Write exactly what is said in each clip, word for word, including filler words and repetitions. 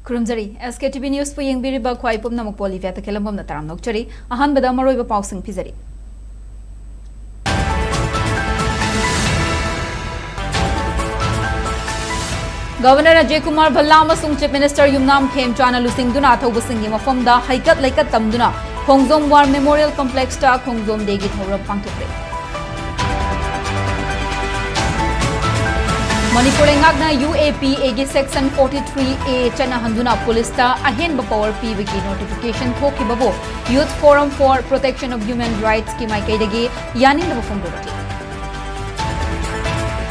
ꯈꯨꯔꯨꯝꯖꯔꯤ꯫ S K T V News ꯄꯨ ꯌꯦꯡꯕꯤꯔꯤꯕ ꯈ꯭ꯋꯥꯏ ꯄꯨꯝꯅꯃꯛꯄꯨ ꯑꯣꯂꯤꯚꯤꯌꯥ ꯇꯈꯦꯜꯂꯝꯕꯝꯅ ꯇꯔꯥꯝꯅ ꯑꯣꯛꯆꯔꯤ꯫ ꯑꯍꯥꯟꯕꯗ ꯃꯔꯨꯑꯣꯏꯕ ꯄꯥꯎꯁꯤꯡ ꯄꯤꯖꯔꯤ꯫ ꯒꯕꯔꯅꯔ ꯑꯖꯌ ꯀꯨꯃꯥꯔ ꯚꯜꯂꯥ ꯑꯃꯁꯨꯡ Chief Minister ꯌꯨꯝꯅꯥꯝ ꯈꯦꯝꯆꯥꯟꯅ ꯂꯨꯆꯤꯡꯗꯨꯅ ꯑꯊꯧꯕꯁꯤꯡꯒꯤ ꯃꯐꯝꯗ ꯍꯩꯀꯠ ꯂꯩꯀꯠ ꯇꯝꯗꯨꯅ ꯈꯣꯡꯖꯣꯝ War Memorial Complexꯇ ꯈꯣꯡꯖꯣꯝ Dayꯒꯤ ꯊꯧꯔꯝ ꯄꯥꯡꯊꯣꯛꯈ꯭ꯔꯦ꯫ ꯃꯅꯤꯄꯨꯔ ꯂꯩꯉꯥꯛꯅ U A P Aꯒꯤ Section forty-three A ꯆꯠꯅꯍꯟꯗꯨꯅ ꯄꯨꯂꯤꯁꯇ ꯑꯍꯦꯟꯕ power ꯄꯤꯕꯒꯤ notification ꯊꯣꯛꯈꯤꯕꯕꯨ Youth Forum for Protection of Human Rightsꯀꯤ ꯃꯥꯏꯀꯩꯗꯒꯤ ꯌꯥꯅꯤꯡꯗꯕ ꯐꯣꯡꯗꯣꯔꯛꯂꯤ꯫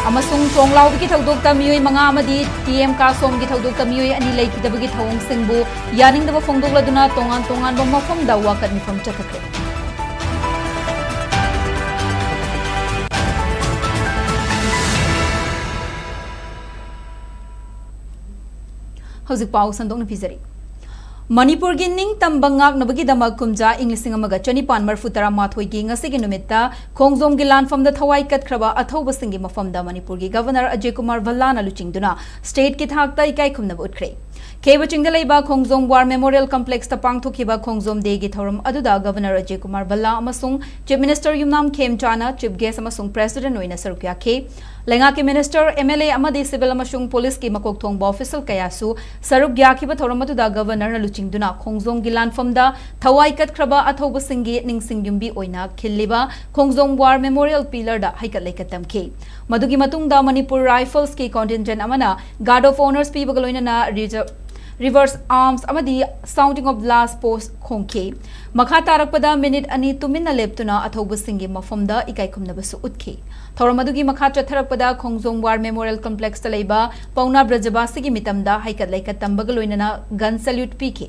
ꯑꯃꯁꯨꯡ ꯊꯣꯡ ꯂꯥꯎꯕꯒꯤ ꯊꯧꯗꯣꯛꯇ ꯃꯤꯑꯣꯏ ꯃꯉꯥ ꯑꯃꯗꯤ T M ꯀꯥꯁꯣꯝꯒꯤ ꯊꯧꯗꯣꯛꯇ ꯃꯤꯑꯣꯏ ꯑꯅꯤ ꯂꯩꯈꯤꯗꯕꯒꯤ ꯊꯧꯑꯣꯡꯁꯤꯡꯕꯨ ꯌꯥꯅꯤꯡꯗꯕ ꯐꯣꯡꯗꯣꯛꯂꯗꯨꯅ ꯇꯣꯉꯥꯟ ꯇꯣꯉꯥꯟꯕ ꯃꯐꯝꯗ ꯋꯥꯀꯠ ꯃꯤꯐꯝ ꯆꯠꯊꯈ꯭ꯔꯦ꯫ ꯍꯧꯖꯤꯛ ꯄꯥꯎ ꯁꯟꯗꯣꯛꯅ ꯄꯤꯖꯔꯤ꯫ ꯃꯅꯤꯄꯨꯔꯒꯤ ꯅꯤꯡꯇꯝꯕ ꯉꯥꯛꯅꯕꯒꯤꯗꯃꯛ ꯀꯨꯝꯖꯥ ꯏꯪ ꯂꯤꯁꯤꯡ ꯑꯃꯒ ꯆꯅꯤꯄꯥꯟ ꯃꯔꯤꯐꯨ ꯇꯔꯥ ꯃꯥꯊꯣꯏꯒꯤ ꯉꯁꯤꯒꯤ ꯅꯨꯃꯤꯠꯇ ꯈꯣꯡꯖꯣꯝꯒꯤ ꯂꯥꯟꯐꯝꯗ ꯊꯋꯥꯏ ꯀꯠꯈ꯭ꯔꯕ ꯑꯊꯧꯕꯁꯤꯡꯒꯤ ꯃꯐꯝꯗ ꯃꯅꯤꯄꯨꯔꯒꯤ ꯒꯕꯔꯅꯔ ꯑꯖꯌ ꯀꯨꯃꯥꯔ ꯚꯜꯂꯥꯅ ꯂꯨꯆꯤꯡꯗꯨꯅ stateꯀꯤ ꯊꯥꯛꯇ ꯏꯀꯥꯏ ꯈꯨꯝꯅꯕ ꯎꯠꯈ꯭ꯔꯦ꯫ ꯈꯦꯕ ꯆꯤꯡꯗ ꯂꯩꯕ ꯈꯣꯡꯖꯣꯝ War Memorial Complexꯇ ꯄꯥꯡꯊꯣꯛꯈꯤꯕ ꯈꯣꯡꯖꯣꯝ Dayꯒꯤ ꯊꯧꯔꯝ ꯑꯗꯨꯗ ꯒꯕꯔꯅꯔ ꯑꯖꯌ ꯀꯨꯃꯥꯔ ꯚꯜꯂꯥ ꯑꯃꯁꯨꯡ Chief Minister ꯌꯨꯝꯅꯥꯝ ꯈꯦꯝꯆꯥꯟꯅ Chief Guest ꯑꯃꯁꯨꯡ President ꯑꯣꯏꯅ ꯁꯔꯨꯛ ꯌꯥꯈꯤ꯫ ꯂꯩꯉꯥꯛꯀꯤ minister, M L A ꯑꯃꯗꯤ civil ꯑꯃꯁꯨꯡ ꯄꯨꯂꯤꯁꯀꯤ ꯃꯀꯣꯛ ꯊꯣꯡꯕ official ꯀꯌꯥꯁꯨ ꯁꯔꯨꯛ ꯌꯥꯈꯤꯕ ꯊꯧꯔꯝ ꯑꯗꯨꯗ ꯒꯕꯔꯅꯔꯅ ꯂꯨꯆꯤꯡꯗꯨꯅ ꯈꯣꯡꯖꯣꯝꯒꯤ ꯂꯥꯟꯐꯝꯗ ꯊꯋꯥꯏ ꯀꯠꯈ꯭ꯔꯕ ꯑꯊꯧꯕꯁꯤꯡꯒꯤ ꯅꯤꯡꯁꯤꯡ ꯌꯨꯝꯕꯤ ꯑꯣꯏꯅ ꯈꯤꯜꯂꯤꯕ ꯈꯣꯡꯖꯣꯝ War Memorial Pillarꯗ ꯍꯩꯀꯠ ꯂꯩꯀꯠ ꯇꯝꯈꯤ꯫ ꯃꯗꯨꯒꯤ ꯃꯇꯨꯡꯗ ꯃꯅꯤꯄꯨꯔ Riflesꯀꯤ contingent ꯑꯃꯅ guard of honours ꯄꯤꯕꯒ ꯂꯣꯏꯅꯅ reserve reverse arms ꯑꯃꯗꯤ sounding of last post ꯈꯣꯡꯈꯤ꯫ ꯃꯈꯥ ꯇꯥꯔꯛꯄꯗ minute ꯑꯅꯤ ꯇꯨꯃꯤꯟꯅ ꯂꯦꯞꯇꯨꯅ ꯑꯊꯧꯕꯁꯤꯡꯒꯤ ꯃꯐꯝꯗ ꯏꯀꯥꯏ ꯈꯨꯝꯅꯕꯁꯨ ꯎꯠꯈꯤ꯫ ꯊꯧꯔꯝ ꯑꯗꯨꯒꯤ ꯃꯈꯥ ꯆꯠꯊꯔꯛꯄꯗ ꯈꯣꯡꯖꯣꯝ War Memorial Complexꯇ ꯂꯩꯕ ꯄꯥꯎꯅꯥ ꯕ꯭ꯔꯖꯕꯥꯁꯤꯒꯤ ꯃꯤꯇꯝꯗ ꯍꯩꯀꯠ ꯂꯩꯀꯠ ꯇꯝꯕꯒ ꯂꯣꯏꯅꯅ gun salute ꯄꯤꯈꯤ꯫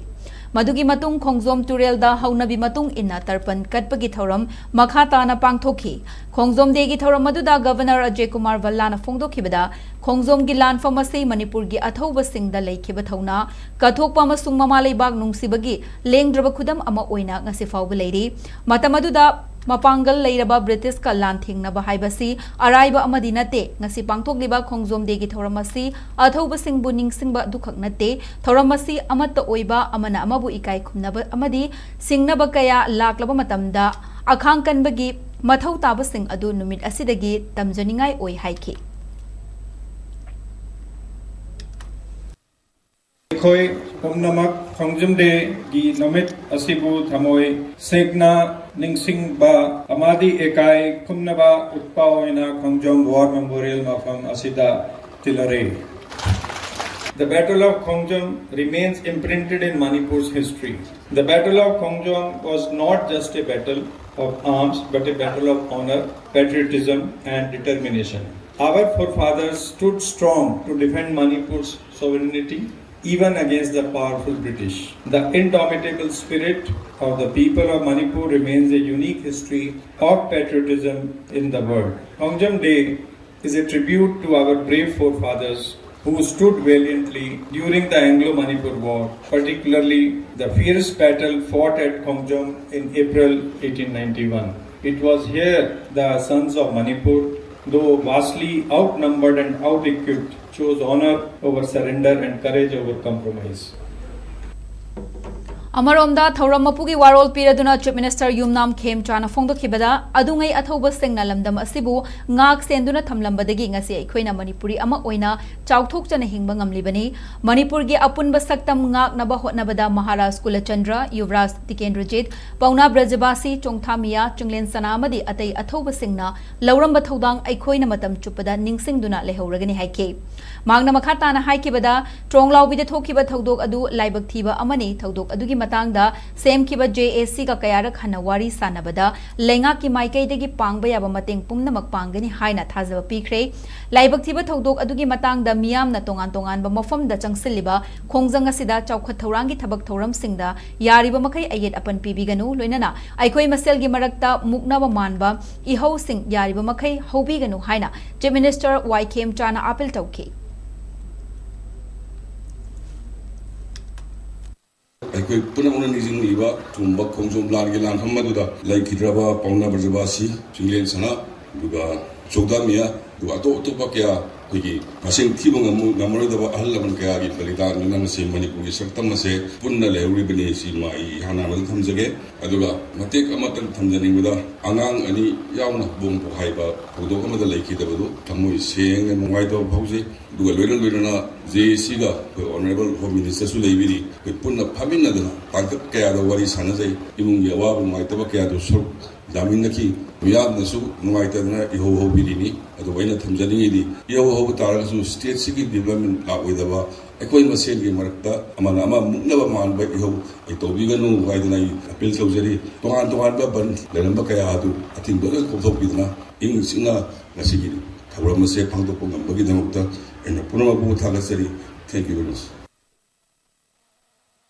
ꯃꯗꯨꯒꯤ ꯃꯇꯨꯡ ꯈꯣꯡꯖꯣꯝ ꯇꯨꯔꯦꯜꯗ ꯍꯧꯅꯕꯤ ꯃꯇꯨꯡ ꯏꯟꯅ ꯇꯔꯄꯟ ꯀꯠꯄꯒꯤ ꯊꯧꯔꯝ ꯃꯈꯥ ꯇꯥꯅ ꯄꯥꯡꯊꯣꯛꯈꯤ꯫ ꯈꯣꯡꯖꯣꯝ Dayꯒꯤ ꯊꯧꯔꯝ ꯑꯗꯨꯗ ꯒꯕꯔꯅꯔ ꯑꯖꯌ ꯀꯨꯃꯥꯔ ꯚꯜꯂꯥꯅ ꯐꯣꯡꯗꯣꯛꯈꯤꯕꯗ, ꯈꯣꯡꯖꯣꯝꯒꯤ ꯂꯥꯟꯐꯝ ꯑꯁꯤ ꯃꯅꯤꯄꯨꯔꯒꯤ ꯑꯊꯧꯕꯁꯤꯡꯗ ꯂꯩꯈꯤꯕ ꯊꯧꯅꯥ ꯀꯠꯊꯣꯛꯄ ꯑꯃꯁꯨꯡ ꯃꯃꯥ ꯂꯩꯕꯥꯛ ꯅꯨꯡꯁꯤꯕꯒꯤ ꯂꯦꯡꯗ꯭ꯔꯕ ꯈꯨꯗꯝ ꯑꯃ ꯑꯣꯏꯅ ꯉꯁꯤ ꯐꯥꯎꯕ ꯂꯩꯔꯤ꯫ ꯃꯇꯝ ꯑꯗꯨꯗ ꯃꯄꯥꯡꯒꯜ ꯂꯩꯔꯕ ꯕ꯭ꯔꯤꯇꯤꯁꯀ ꯂꯥꯟꯊꯦꯡꯅꯕ ꯍꯥꯏꯕꯁꯤ ꯑꯔꯥꯏꯕ ꯑꯃꯗꯤ ꯅꯠꯇꯦ꯫ ꯉꯁꯤ ꯄꯥꯡꯊꯣꯛꯂꯤꯕ ꯈꯣꯡꯖꯣꯝ ꯗꯦꯒꯤ ꯊꯧꯔꯝ ꯑꯁꯤ ꯑꯊꯧꯕꯁꯤꯡꯕꯨ ꯅꯤꯡꯁꯤꯡꯕ ꯑꯗꯨꯈꯛ ꯅꯠꯇꯦ, ꯊꯧꯔꯝ ꯑꯁꯤ ꯑꯃꯠꯇ ꯑꯣꯏꯕ, ꯑꯃꯅ ꯑꯃꯕꯨ ꯏꯀꯥꯏ ꯈꯨꯝꯅꯕ ꯑꯃꯗꯤ ꯁꯤꯡꯅꯕ ꯀꯌꯥ ꯂꯥꯛꯂꯕ ꯃꯇꯝꯗ ꯑꯈꯥꯡ ꯀꯟꯕꯒꯤ ꯃꯊꯧ ꯇꯥꯕꯁꯤꯡ ꯑꯗꯨ ꯅꯨꯃꯤꯠ ꯑꯁꯤꯗꯒꯤ ꯇꯝꯖꯅꯤꯡꯉꯥꯏ ꯑꯣꯏ ꯍꯥꯏꯈꯤ꯫ ꯑꯩꯈꯣꯏ ꯄꯨꯝꯅꯃꯛ ꯈꯣꯡꯖꯣꯝ ꯗꯦꯒꯤ ꯅꯨꯃꯤꯠ ꯑꯁꯤꯕꯨ ꯊꯃꯣꯏ ꯁꯦꯡꯅ ꯅꯤꯡꯁꯤꯡꯕ ꯑꯃꯗꯤ ꯏꯀꯥꯏ ꯈꯨꯝꯅꯕ ꯎꯠꯄ ꯑꯣꯏꯅ ꯈꯣꯡꯖꯣꯝ War Memorial ꯃꯐꯝ ꯑꯁꯤꯗ ꯇꯤꯜꯂꯔꯦ꯫ The Battle of Khongjom remains imprinted in Manipur's history. The Battle of Khongjom was not just a battle of arms, but a battle of honor, patriotism, and determination. Our forefathers stood strong to defend Manipur's sovereignty even against the powerful British. The indomitable spirit of the people of Manipur remains a unique history of patriotism in the world. Khongjom Day is a tribute to our brave forefathers who stood valiantly during the Anglo-Manipur War, particularly the fierce battle fought at Khongjom in April eighteen ninety-one. It was here the sons of Manipur, though vastly outnumbered and out-equipped, chose honor over surrender and courage over compromise. ꯑꯃꯔꯣꯝꯗ ꯊꯧꯔꯝ ꯃꯄꯨꯒꯤ ꯋꯥꯔꯣꯜ ꯄꯤꯔꯗꯨꯅ Chief Minister ꯌꯨꯝꯅꯥꯝ ꯈꯦꯝꯆꯥꯅ ꯐꯣꯡꯗꯣꯛꯈꯤꯕꯗ, ꯑꯗꯨꯉꯩ ꯑꯊꯧꯕꯁꯤꯡꯅ ꯂꯝꯗꯝ ꯑꯁꯤꯕꯨ ꯉꯥꯛ ꯁꯦꯟꯗꯨꯅ ꯊꯝꯂꯝꯕꯗꯒꯤ ꯉꯁꯤ ꯑꯩꯈꯣꯏꯅ ꯃꯅꯤꯄꯨꯔꯤ ꯑꯃ ꯑꯣꯏꯅ ꯆꯥꯎꯊꯣꯛꯆꯅ ꯍꯤꯡꯕ ꯉꯝꯂꯤꯕꯅꯤ꯫ ꯃꯅꯤꯄꯨꯔꯒꯤ ꯑꯄꯨꯟꯕ ꯁꯛꯇꯝ ꯉꯥꯛꯅꯕ ꯍꯣꯠꯅꯕꯗ ꯃꯍꯥꯔꯥꯖ ꯀꯨꯂꯆꯟꯗ꯭ꯔ, ꯌꯨꯕꯔꯥꯖ ꯇꯤꯀꯦꯟꯗ꯭ꯔꯖꯤꯠ, ꯄꯥꯎꯅꯥ ꯕ꯭ꯔꯖꯕꯥꯁꯤ, ꯆꯣꯡꯊꯥ ꯃꯤꯌꯥ, ꯆꯤꯡꯂꯦꯟ ꯁꯅꯥ ꯑꯃꯗꯤ ꯑꯇꯩ ꯑꯊꯧꯕꯁꯤꯡꯅ ꯂꯧꯔꯝꯕ ꯊꯧꯗꯥꯡ ꯑꯩꯈꯣꯏꯅ ꯃꯇꯝ ꯆꯨꯞꯄꯗ ꯅꯤꯡꯁꯤꯡꯗꯨꯅ ꯂꯩꯍꯧꯔꯒꯅꯤ ꯍꯥꯏꯈꯤ꯫ ꯃꯍꯥꯛꯅ ꯃꯈꯥ ꯇꯥꯅ ꯍꯥꯏꯈꯤꯕꯗ, ꯇ꯭ꯔꯣꯡꯂꯥꯎꯕꯤꯗ ꯊꯣꯛꯈꯤꯕ ꯊꯧꯗꯣꯛ ꯑꯗꯨ ꯂꯥꯏꯕꯛ ꯊꯤꯕ ꯑꯃꯅꯤ꯫ ꯊꯧꯗꯣꯛ ꯑꯗꯨꯒꯤ ꯃꯇꯥꯡꯗ ꯁꯦꯝꯈꯤꯕ J A C ꯒ ꯀꯌꯥꯔꯛ ꯍꯟꯅ ꯋꯥꯔꯤ ꯁꯥꯟꯅꯕꯗ ꯂꯩꯉꯥꯛꯀꯤ ꯃꯥꯏꯀꯩꯗꯒꯤ ꯄꯥꯡꯕ ꯌꯥꯕ ꯃꯇꯦꯡ ꯄꯨꯝꯅꯃꯛ ꯄꯥꯡꯒꯅꯤ ꯍꯥꯏꯅ ꯊꯥꯖꯕ ꯄꯤꯈ꯭ꯔꯦ꯫ ꯂꯥꯏꯕꯛ ꯊꯤꯕ ꯊꯧꯗꯣꯛ ꯑꯗꯨꯒꯤ ꯃꯇꯥꯡꯗ ꯃꯤꯌꯥꯝꯅ ꯇꯣꯉꯥꯟ ꯇꯣꯉꯥꯟꯕ ꯃꯐꯝꯗ ꯆꯪꯁꯤꯜꯂꯤꯕ ꯈꯣꯡꯖꯪ ꯑꯁꯤꯗ ꯆꯥꯎꯈꯠ ꯊꯧꯔꯥꯡꯒꯤ ꯊꯕꯛ ꯊꯧꯔꯝꯁꯤꯡꯗ ꯌꯥꯔꯤꯕ ꯃꯈꯩ ꯑꯌꯦꯠ ꯑꯄꯟ ꯄꯤꯕꯤꯒꯅꯨ, ꯂꯣꯏꯅꯅ ꯑꯩꯈꯣꯏ ꯃꯁꯦꯜꯒꯤ ꯃꯔꯛꯇ ꯃꯨꯛꯅꯕ ꯃꯥꯟꯕ ꯏꯍꯧꯁꯤꯡ ꯌꯥꯔꯤꯕ ꯃꯈꯩ ꯍꯧꯕꯤꯒꯅꯨ ꯍꯥꯏꯅ Chief Minister ꯋꯥꯏ ꯈꯦꯝꯆꯥꯅ ꯑꯥꯄꯤꯜ ꯇꯧꯈꯤ꯫ ꯑꯩꯈꯣꯏ ꯄꯨꯝꯅꯃꯛꯅ ꯅꯤꯡꯁꯤꯡꯂꯤꯕ ꯆꯨꯝꯕ ꯈꯣꯡꯖꯣꯝ ꯂꯥꯟꯒꯤ ꯂꯥꯟꯐꯝ ꯑꯗꯨꯗ ꯂꯩꯈꯤꯗ꯭ꯔꯕ ꯄꯥꯎꯅꯥ ꯕ꯭ꯔꯖꯕꯥꯁꯤ, ꯆꯤꯡꯂꯦꯟ ꯁꯅꯥ, ꯑꯗꯨꯒ ꯆꯧꯗꯥꯃꯤꯌꯥ, ꯑꯗꯨꯒ ꯑꯇꯣꯞ ꯑꯇꯣꯞꯄ ꯀꯌꯥ ꯑꯩꯈꯣꯏꯒꯤ ꯃꯁꯤꯡ ꯊꯤꯕ ꯉꯝꯃꯣ-, ꯉꯝꯃꯔꯣꯏꯗꯕ ꯑꯍꯜ ꯂꯃꯟ ꯀꯌꯥꯒꯤ ꯕꯂꯤꯗꯥꯟꯗꯨꯅ ꯉꯁꯤ ꯃꯅꯤꯄꯨꯔꯒꯤ ꯁꯛꯇꯝ ꯑꯁꯦ ꯄꯨꯟꯅ ꯂꯩꯍꯧꯔꯤꯕꯅꯤ꯫ ꯁꯤ ꯃꯥ ꯑꯩ ꯏꯍꯥꯟ ꯍꯥꯟꯕꯗ ꯊꯝꯖꯒꯦ꯫ ꯑꯗꯨꯒ ꯃꯇꯦꯛ ꯑꯃꯇꯪ ꯊꯝꯖꯅꯤꯡꯕꯗ, ꯑꯉꯥꯡ ꯑꯅꯤ ꯌꯥꯎꯅ ꯕꯣꯝ ꯄꯣꯈꯥꯏꯕ ꯊꯧꯗꯣꯛ ꯑꯃꯗ ꯂꯩꯈꯤꯗꯕꯗꯨ ꯊꯃꯣꯏ ꯁꯦꯡꯅ ꯅꯨꯡꯉꯥꯏꯇꯕ ꯐꯥꯎꯖꯩ꯫ ꯑꯗꯨꯒ ꯂꯣꯏꯅ ꯂꯣꯏꯅꯅ ꯖꯦ ꯑꯦ ꯁꯤꯒ ꯑꯩꯈꯣꯏ ꯑꯣꯅꯔꯦꯕꯜ ꯍꯣꯝ ꯃꯤꯅꯤꯁꯇꯔꯁꯨ ꯂꯩꯕꯤꯔꯤ꯫ ꯑꯩꯈꯣꯏ ꯄꯨꯟꯅ ꯐꯝꯃꯤꯟꯅꯗꯨꯅ ꯇꯥꯡꯀꯛ ꯀꯌꯥꯗ ꯋꯥꯔꯤ ꯁꯥꯟꯅꯖꯩ꯫ ꯏꯃꯨꯡꯒꯤ ꯑꯋꯥꯕ ꯅꯨꯡꯉꯥꯏꯇꯕ ꯀꯌꯥꯗꯨ ꯁꯔꯨꯛ ꯌꯥꯃꯤꯟꯅꯈꯤ꯫ ꯃꯤꯌꯥꯝꯅꯁꯨ ꯅꯨꯡꯉꯥꯏꯇꯗꯅ ꯏꯍꯧ ꯍꯧꯕꯤꯔꯤꯅꯤ꯫ ꯑꯗꯨꯕꯨ ꯑꯩꯅ ꯊꯝꯖꯅꯤꯡꯉꯤꯗꯤ, ꯏꯍꯧ ꯍꯧꯕ ꯇꯥꯔꯒꯁꯨ ꯁ꯭ꯇꯦꯠꯁꯤꯒꯤ ꯗꯤꯕ꯭ꯂꯞꯃꯦꯟ ꯂꯥꯛꯑꯣꯏꯗꯕ, ꯑꯩꯈꯣꯏ ꯃꯁꯦꯟꯒꯤ ꯃꯔꯛꯇ ꯑꯃꯅ ꯑꯃ ꯃꯨꯛꯅꯕ ꯃꯥꯟꯕ ꯏꯍꯧ ꯑꯩ ꯇꯧꯕꯤꯒꯅꯨ ꯍꯥꯏꯗꯅ ꯑꯩ ꯑꯄꯤꯜ ꯇꯧꯖꯔꯤ꯫ ꯇꯣꯉꯥꯟ ꯇꯣꯉꯥꯟꯕ ꯕꯟ ꯂꯩꯔꯝꯕ ꯀꯌꯥ ꯑꯗꯨ ꯑꯊꯤꯡꯕ ꯂꯣꯏ ꯀꯣꯛꯊꯣꯛꯄꯤꯗꯨꯅ ꯏꯪꯅ ꯆꯤꯛꯅ ꯉꯁꯤꯒꯤ ꯊꯧꯔꯝ ꯑꯁꯦ ꯄꯥꯡꯊꯣꯛꯄ ꯉꯝꯕꯒꯤꯗꯃꯛꯇ ꯑꯩꯅ ꯄꯨꯝꯅꯃꯛꯄꯨ ꯊꯥꯒꯠꯆꯔꯤ꯫ Thank you very much.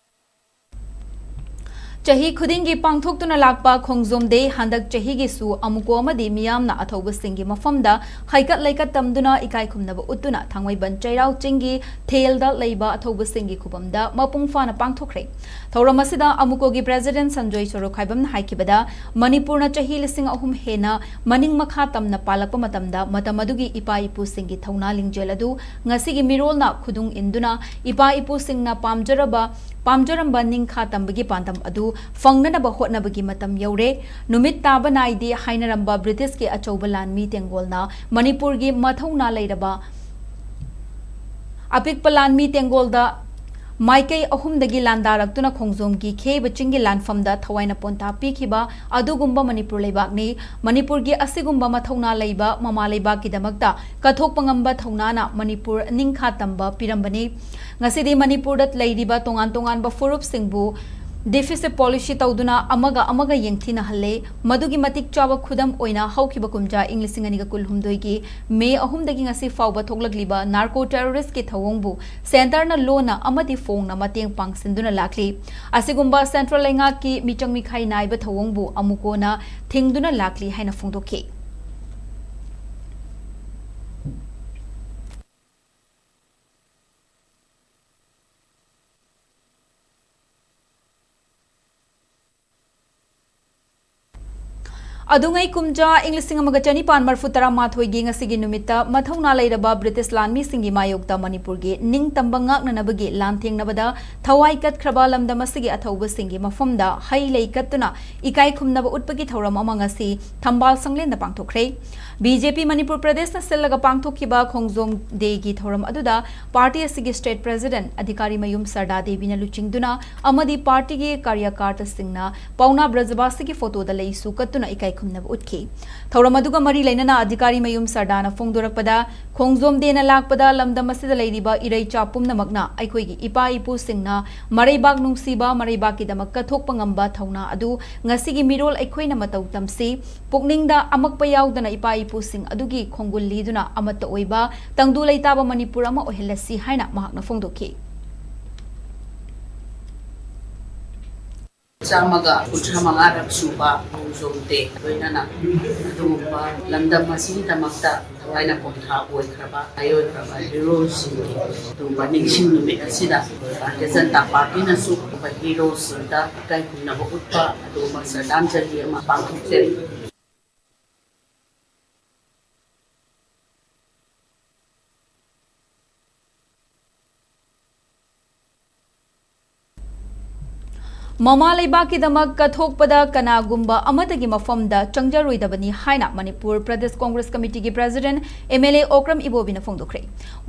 ꯆꯍꯤ ꯈꯨꯗꯤꯡꯒꯤ ꯄꯥꯡꯊꯣꯛꯇꯨꯅ ꯂꯥꯛꯄ ꯈꯣꯡꯖꯣꯝ ꯗꯦ ꯍꯟꯗꯛ ꯆꯍꯤꯒꯤꯁꯨ ꯑꯃꯨꯀꯣ ꯑꯃꯗꯤ ꯃꯤꯌꯥꯝꯅ ꯑꯊꯧꯕꯁꯤꯡꯒꯤ ꯃꯐꯝꯗ ꯍꯩꯀꯠ ꯂꯩꯀꯠ ꯇꯝꯗꯨꯅ ꯏꯀꯥꯏ ꯈꯨꯝꯅꯕ ꯎꯠꯇꯨꯅ ꯊꯥꯡꯃꯩꯕꯟ ꯆꯩꯔꯥꯎ ꯆꯤꯡꯒꯤ ꯊꯦꯜꯗ ꯂꯩꯕ ꯑꯊꯧꯕꯁꯤꯡꯒꯤ ꯈꯨꯕꯝꯗ ꯃꯄꯨꯡ ꯐꯥꯅ ꯄꯥꯡꯊꯣꯛꯈ꯭ꯔꯦ꯫ ꯊꯧꯔꯝ ꯑꯁꯤꯗ ꯑꯃꯨꯀꯣꯒꯤ ꯄ꯭ꯔꯦꯁꯤꯗꯦꯟꯠ ꯁꯟꯖꯣꯏ ꯁꯣꯔꯣꯛꯈꯥꯏꯕꯝꯅ ꯍꯥꯏꯈꯤꯕꯗ, ꯃꯅꯤꯄꯨꯔꯅ ꯆꯍꯤ ꯂꯤꯁꯤꯡ ꯑꯍꯨꯝ ꯍꯦꯟꯅ ꯃꯅꯤꯡ ꯃꯈꯥ ꯇꯝꯅ ꯄꯥꯜꯂꯛꯄ ꯃꯇꯝꯗ ꯃꯇꯝ ꯑꯗꯨꯒꯤ ꯏꯄꯥ ꯏꯄꯨꯁꯤꯡꯒꯤ ꯊꯧꯅꯥ ꯂꯤꯡꯖꯦꯜ ꯑꯗꯨ ꯉꯁꯤꯒꯤ ꯃꯤꯔꯣꯜꯅ ꯈꯨꯗꯨꯡ ꯏꯟꯗꯨꯅ ꯏꯄꯥ ꯏꯄꯨꯁꯤꯡꯅ ꯄꯥꯝꯖꯔꯕ, ꯄꯥꯝꯖꯔꯝꯕ ꯅꯤꯡꯈꯥ ꯇꯝꯕꯒꯤ ꯄꯥꯟꯗꯝ ꯑꯗꯨ ꯐꯪꯅꯅꯕ ꯍꯣꯠꯅꯕꯒꯤ ꯃꯇꯝ ꯌꯧꯔꯦ꯫ ꯅꯨꯃꯤꯠ ꯇꯥꯕ ꯅꯥꯏꯗꯦ ꯍꯥꯏꯅꯔꯝꯕ ꯕ꯭ꯔꯤꯇꯤꯁꯀꯤ ꯑꯆꯧꯕ ꯂꯥꯟꯃꯤ ꯇꯦꯡꯒꯣꯜꯅ ꯃꯅꯤꯄꯨꯔꯒꯤ ꯃꯊꯧꯅꯥ ꯂꯩꯔꯕ ꯑꯄꯤꯛꯄ ꯂꯥꯟꯃꯤ ꯇꯦꯡꯒꯣꯜꯗ ꯃꯥꯏꯀꯩ ꯑꯍꯨꯝꯗꯒꯤ ꯂꯥꯟꯗꯥꯔꯛꯇꯨꯅ ꯈꯣꯡꯖꯣꯝꯒꯤ ꯈꯦꯕ ꯆꯤꯡꯒꯤ ꯂꯥꯟꯐꯝꯗ ꯊꯋꯥꯏꯅ ꯄꯣꯟꯊꯥ ꯄꯤꯈꯤꯕ ꯑꯗꯨꯒꯨꯝꯕ ꯃꯅꯤꯄꯨꯔ ꯂꯩꯕꯥꯛꯅꯤ꯫ ꯃꯅꯤꯄꯨꯔꯒꯤ ꯑꯁꯤꯒꯨꯝꯕ ꯃꯊꯧꯅꯥ ꯂꯩꯕ ꯃꯃꯥ ꯂꯩꯕꯥꯛꯀꯤꯗꯃꯛꯇ ꯀꯠꯊꯣꯛꯄ ꯉꯝꯕ ꯊꯧꯅꯥꯅ ꯃꯅꯤꯄꯨꯔ ꯅꯤꯡꯈꯥ ꯇꯝꯕ ꯄꯤꯔꯝꯕꯅꯤ꯫ ꯉꯁꯤꯗꯤ ꯃꯅꯤꯄꯨꯔꯗ ꯂꯩꯔꯤꯕ ꯇꯣꯉꯥꯟ ꯇꯣꯉꯥꯟꯕ ꯐꯨꯔꯨꯞꯁꯤꯡꯕꯨ deficit policy ꯇꯧꯗꯨꯅ ꯑꯃꯒ ꯑꯃꯒ ꯌꯦꯡꯊꯤꯅꯍꯜꯂꯦ꯫ ꯃꯗꯨꯒꯤ ꯃꯇꯤꯛ ꯆꯥꯕ ꯈꯨꯗꯝ ꯑꯣꯏꯅ ꯍꯧꯈꯤꯕ ꯀꯨꯝꯖꯥ ꯏꯪ ꯂꯤꯁꯤꯡ ꯑꯅꯤꯒ ꯀꯨꯟꯍꯨꯝꯗꯣꯏꯒꯤ ꯃꯦ ꯑꯍꯨꯝꯗꯒꯤ ꯉꯁꯤ ꯐꯥꯎꯕ ꯊꯣꯛꯂꯛꯂꯤꯕ narco terrorist ꯀꯤ ꯊꯧꯑꯣꯡꯕꯨ centre ꯅ ꯂꯣꯟꯅ ꯑꯃꯗꯤ ꯐꯣꯡꯅ ꯃꯇꯦꯡ ꯄꯥꯡꯁꯤꯟꯗꯨꯅ ꯂꯥꯛꯂꯤ꯫ ꯑꯁꯤꯒꯨꯝꯕ central ꯂꯩꯉꯥꯛꯀꯤ ꯃꯤꯆꯪ ꯃꯤꯈꯥꯏ ꯅꯥꯏꯕ ꯊꯧꯑꯣꯡꯕꯨ ꯑꯃꯨꯀꯣꯅ ꯊꯤꯡꯗꯨꯅ ꯂꯥꯛꯂꯤ ꯍꯥꯏꯅ ꯐꯣꯡꯗꯣꯛꯈꯤ꯫ ꯑꯗꯨꯉꯩ ꯀꯨꯝꯖꯥ ꯏꯪ ꯂꯤꯁꯤꯡ ꯑꯃꯒ ꯆꯅꯤꯄꯥꯟ ꯃꯔꯐꯨ ꯇꯔꯥ ꯃꯥꯊꯣꯏꯒꯤ ꯉꯁꯤꯒꯤ ꯅꯨꯃꯤꯠꯇ ꯃꯊꯧꯅꯥ ꯂꯩꯔꯕ ꯕ꯭ꯔꯤꯇꯤꯁ ꯂꯥꯟꯃꯤꯁꯤꯡꯒꯤ ꯃꯥꯌꯣꯛꯇ ꯃꯅꯤꯄꯨꯔꯒꯤ ꯅꯤꯡꯇꯝꯕ ꯉꯥꯛꯅꯅꯕꯒꯤ ꯂꯥꯟꯊꯦꯡꯅꯕꯗ ꯊꯋꯥꯏ ꯀꯠꯈ꯭ꯔꯕ ꯂꯝꯗꯝ ꯑꯁꯤꯒꯤ ꯑꯊꯧꯕꯁꯤꯡꯒꯤ ꯃꯐꯝꯗ ꯍꯩ ꯂꯩ ꯀꯠꯇꯨꯅ ꯏꯀꯥꯏ ꯈꯨꯝꯅꯕ ꯎꯠꯄꯒꯤ ꯊꯧꯔꯝ ꯑꯃ ꯉꯁꯤ ꯊꯝꯕꯥꯜ ꯁꯪꯂꯦꯟꯗ ꯄꯥꯡꯊꯣꯛꯈ꯭ꯔꯦ꯫ ꯕꯤ ꯖꯦ ꯄꯤ ꯃꯅꯤꯄꯨꯔ ꯄ꯭ꯔꯗꯦꯁꯅ ꯁꯤꯜꯂꯒ ꯄꯥꯡꯊꯣꯛꯈꯤꯕ ꯈꯣꯡꯖꯣꯝ ꯗꯦꯒꯤ ꯊꯧꯔꯝ ꯑꯗꯨꯗ ꯄꯥꯔꯇꯤ ꯑꯁꯤꯒꯤ ꯁ꯭ꯇꯦꯠ ꯄ꯭ꯔꯦꯁꯤꯗꯦꯟꯠ ꯑꯙꯤꯀꯥꯔꯤ ꯃꯌꯨꯝ ꯁꯔꯗꯥ ꯗꯦꯕꯤꯅ ꯂꯨꯆꯤꯡꯗꯨꯅ ꯑꯃꯗꯤ ꯄꯥꯔꯇꯤꯒꯤ ꯀꯥꯔꯌꯀꯥꯔꯇꯥꯁꯤꯡꯅ ꯄꯥꯎꯅꯥ ꯕ꯭ꯔꯖꯕꯥꯁꯤꯒꯤ ꯐꯣꯇꯣꯗ ꯂꯩꯁꯨ ꯀꯠꯇꯨꯅ ꯏꯀꯥꯏ ꯈꯨꯝꯅꯕ ꯎꯠꯈꯤ꯫ ꯊꯧꯔꯝ ꯑꯗꯨꯒ ꯃꯔꯤ ꯂꯩꯅꯅ ꯑꯙꯤꯀꯥꯔꯤ ꯃꯌꯨꯝ ꯁꯔꯗꯥꯅ ꯐꯣꯡꯗꯣꯔꯛꯄꯗ, ꯈꯣꯡꯖꯣꯝ ꯗꯦꯅ ꯂꯥꯛꯄꯗ ꯂꯝꯗꯝ ꯑꯁꯤꯗ ꯂꯩꯔꯤꯕ ꯏꯔꯩꯆꯥ ꯄꯨꯝꯅꯃꯛꯅ ꯑꯩꯈꯣꯏꯒꯤ ꯏꯄꯥ ꯏꯄꯨꯁꯤꯡꯅ ꯃꯔꯩꯕꯥꯛ ꯅꯨꯡꯁꯤꯕ, ꯃꯔꯩꯕꯥꯛꯀꯤꯗꯃꯛ ꯀꯠꯊꯣꯛꯄ ꯉꯝꯕ ꯊꯧꯅꯥ ꯑꯗꯨ ꯉꯁꯤꯒꯤ ꯃꯤꯔꯣꯜ ꯑꯩꯈꯣꯏꯅ ꯃꯇꯧ ꯇꯝꯁꯤ꯫ ꯄꯨꯛꯅꯤꯡꯗ ꯑꯃꯛꯄ ꯌꯥꯎꯗꯅ ꯏꯄꯥ ꯏꯄꯨꯁꯤꯡ ꯑꯗꯨꯒꯤ ꯈꯣꯡꯒꯨꯜ ꯂꯤꯗꯨꯅ ꯑꯃꯠꯇ ꯑꯣꯏꯕ ꯇꯪꯗꯨ ꯂꯩꯇꯥꯕ ꯃꯅꯤꯄꯨꯔ ꯑꯃ ꯑꯣꯏꯍꯜꯂꯁꯤ ꯍꯥꯏꯅ ꯃꯍꯥꯛꯅ ꯐꯣꯡꯗꯣꯛꯈꯤ꯫ ꯆꯥꯝꯃꯒ ꯀꯨꯟꯊ꯭ꯔꯥ ꯃꯉꯥꯔꯛ ꯁꯨꯕ ꯈꯣꯡꯖꯣꯝ ꯗꯦ ꯂꯣꯏꯅꯅ ꯑꯗꯨꯒꯨꯝꯕ ꯂꯝꯗꯝ ꯑꯁꯤꯒꯤꯗꯃꯛꯇ ꯊꯋꯥꯏꯅ ꯄꯣꯟꯊꯥ ꯑꯣꯏꯈ꯭ꯔꯕ, ꯃꯥꯏꯑꯣꯏꯈ꯭ꯔꯕ ꯍꯤꯔꯣꯁꯤꯡꯒꯤ ꯑꯗꯨꯒꯨꯝꯕ ꯅꯤꯡꯁꯤꯡ ꯅꯨꯃꯤꯠ ꯑꯁꯤꯗ ꯚꯥꯔꯇꯤꯌ ꯖꯅꯇꯥ ꯄꯥꯔꯇꯤꯅꯁꯨ ꯑꯗꯨꯒꯨꯝꯕ ꯍꯤꯔꯣꯁꯤꯡꯗ ꯏꯀꯥꯏ ꯈꯨꯝꯅꯕ ꯎꯠꯄ ꯑꯗꯨꯒꯨꯝꯕ ꯁ꯭ꯔꯗꯥꯟꯖꯂꯤ ꯑꯃ ꯄꯥꯡꯊꯣꯛꯆꯔꯤ꯫ ꯃꯃꯥ ꯂꯩꯕꯥꯛꯀꯤꯗꯃꯛ ꯀꯠꯊꯣꯛꯄꯗ ꯀꯅꯥꯒꯨꯝꯕ ꯑꯃꯠꯇꯒꯤ ꯃꯐꯝꯗ ꯆꯪꯖꯔꯣꯏꯗꯕꯅꯤ ꯍꯥꯏꯅ ꯃꯅꯤꯄꯨꯔ ꯄ꯭ꯔꯗꯦꯁ ꯀꯣꯡꯒ꯭ꯔꯦꯁ ꯀꯃꯤꯇꯤꯒꯤ president M L A Okram ꯏꯕꯣꯕꯤꯅ ꯐꯣꯡꯗꯣꯛꯈ꯭ꯔꯦ꯫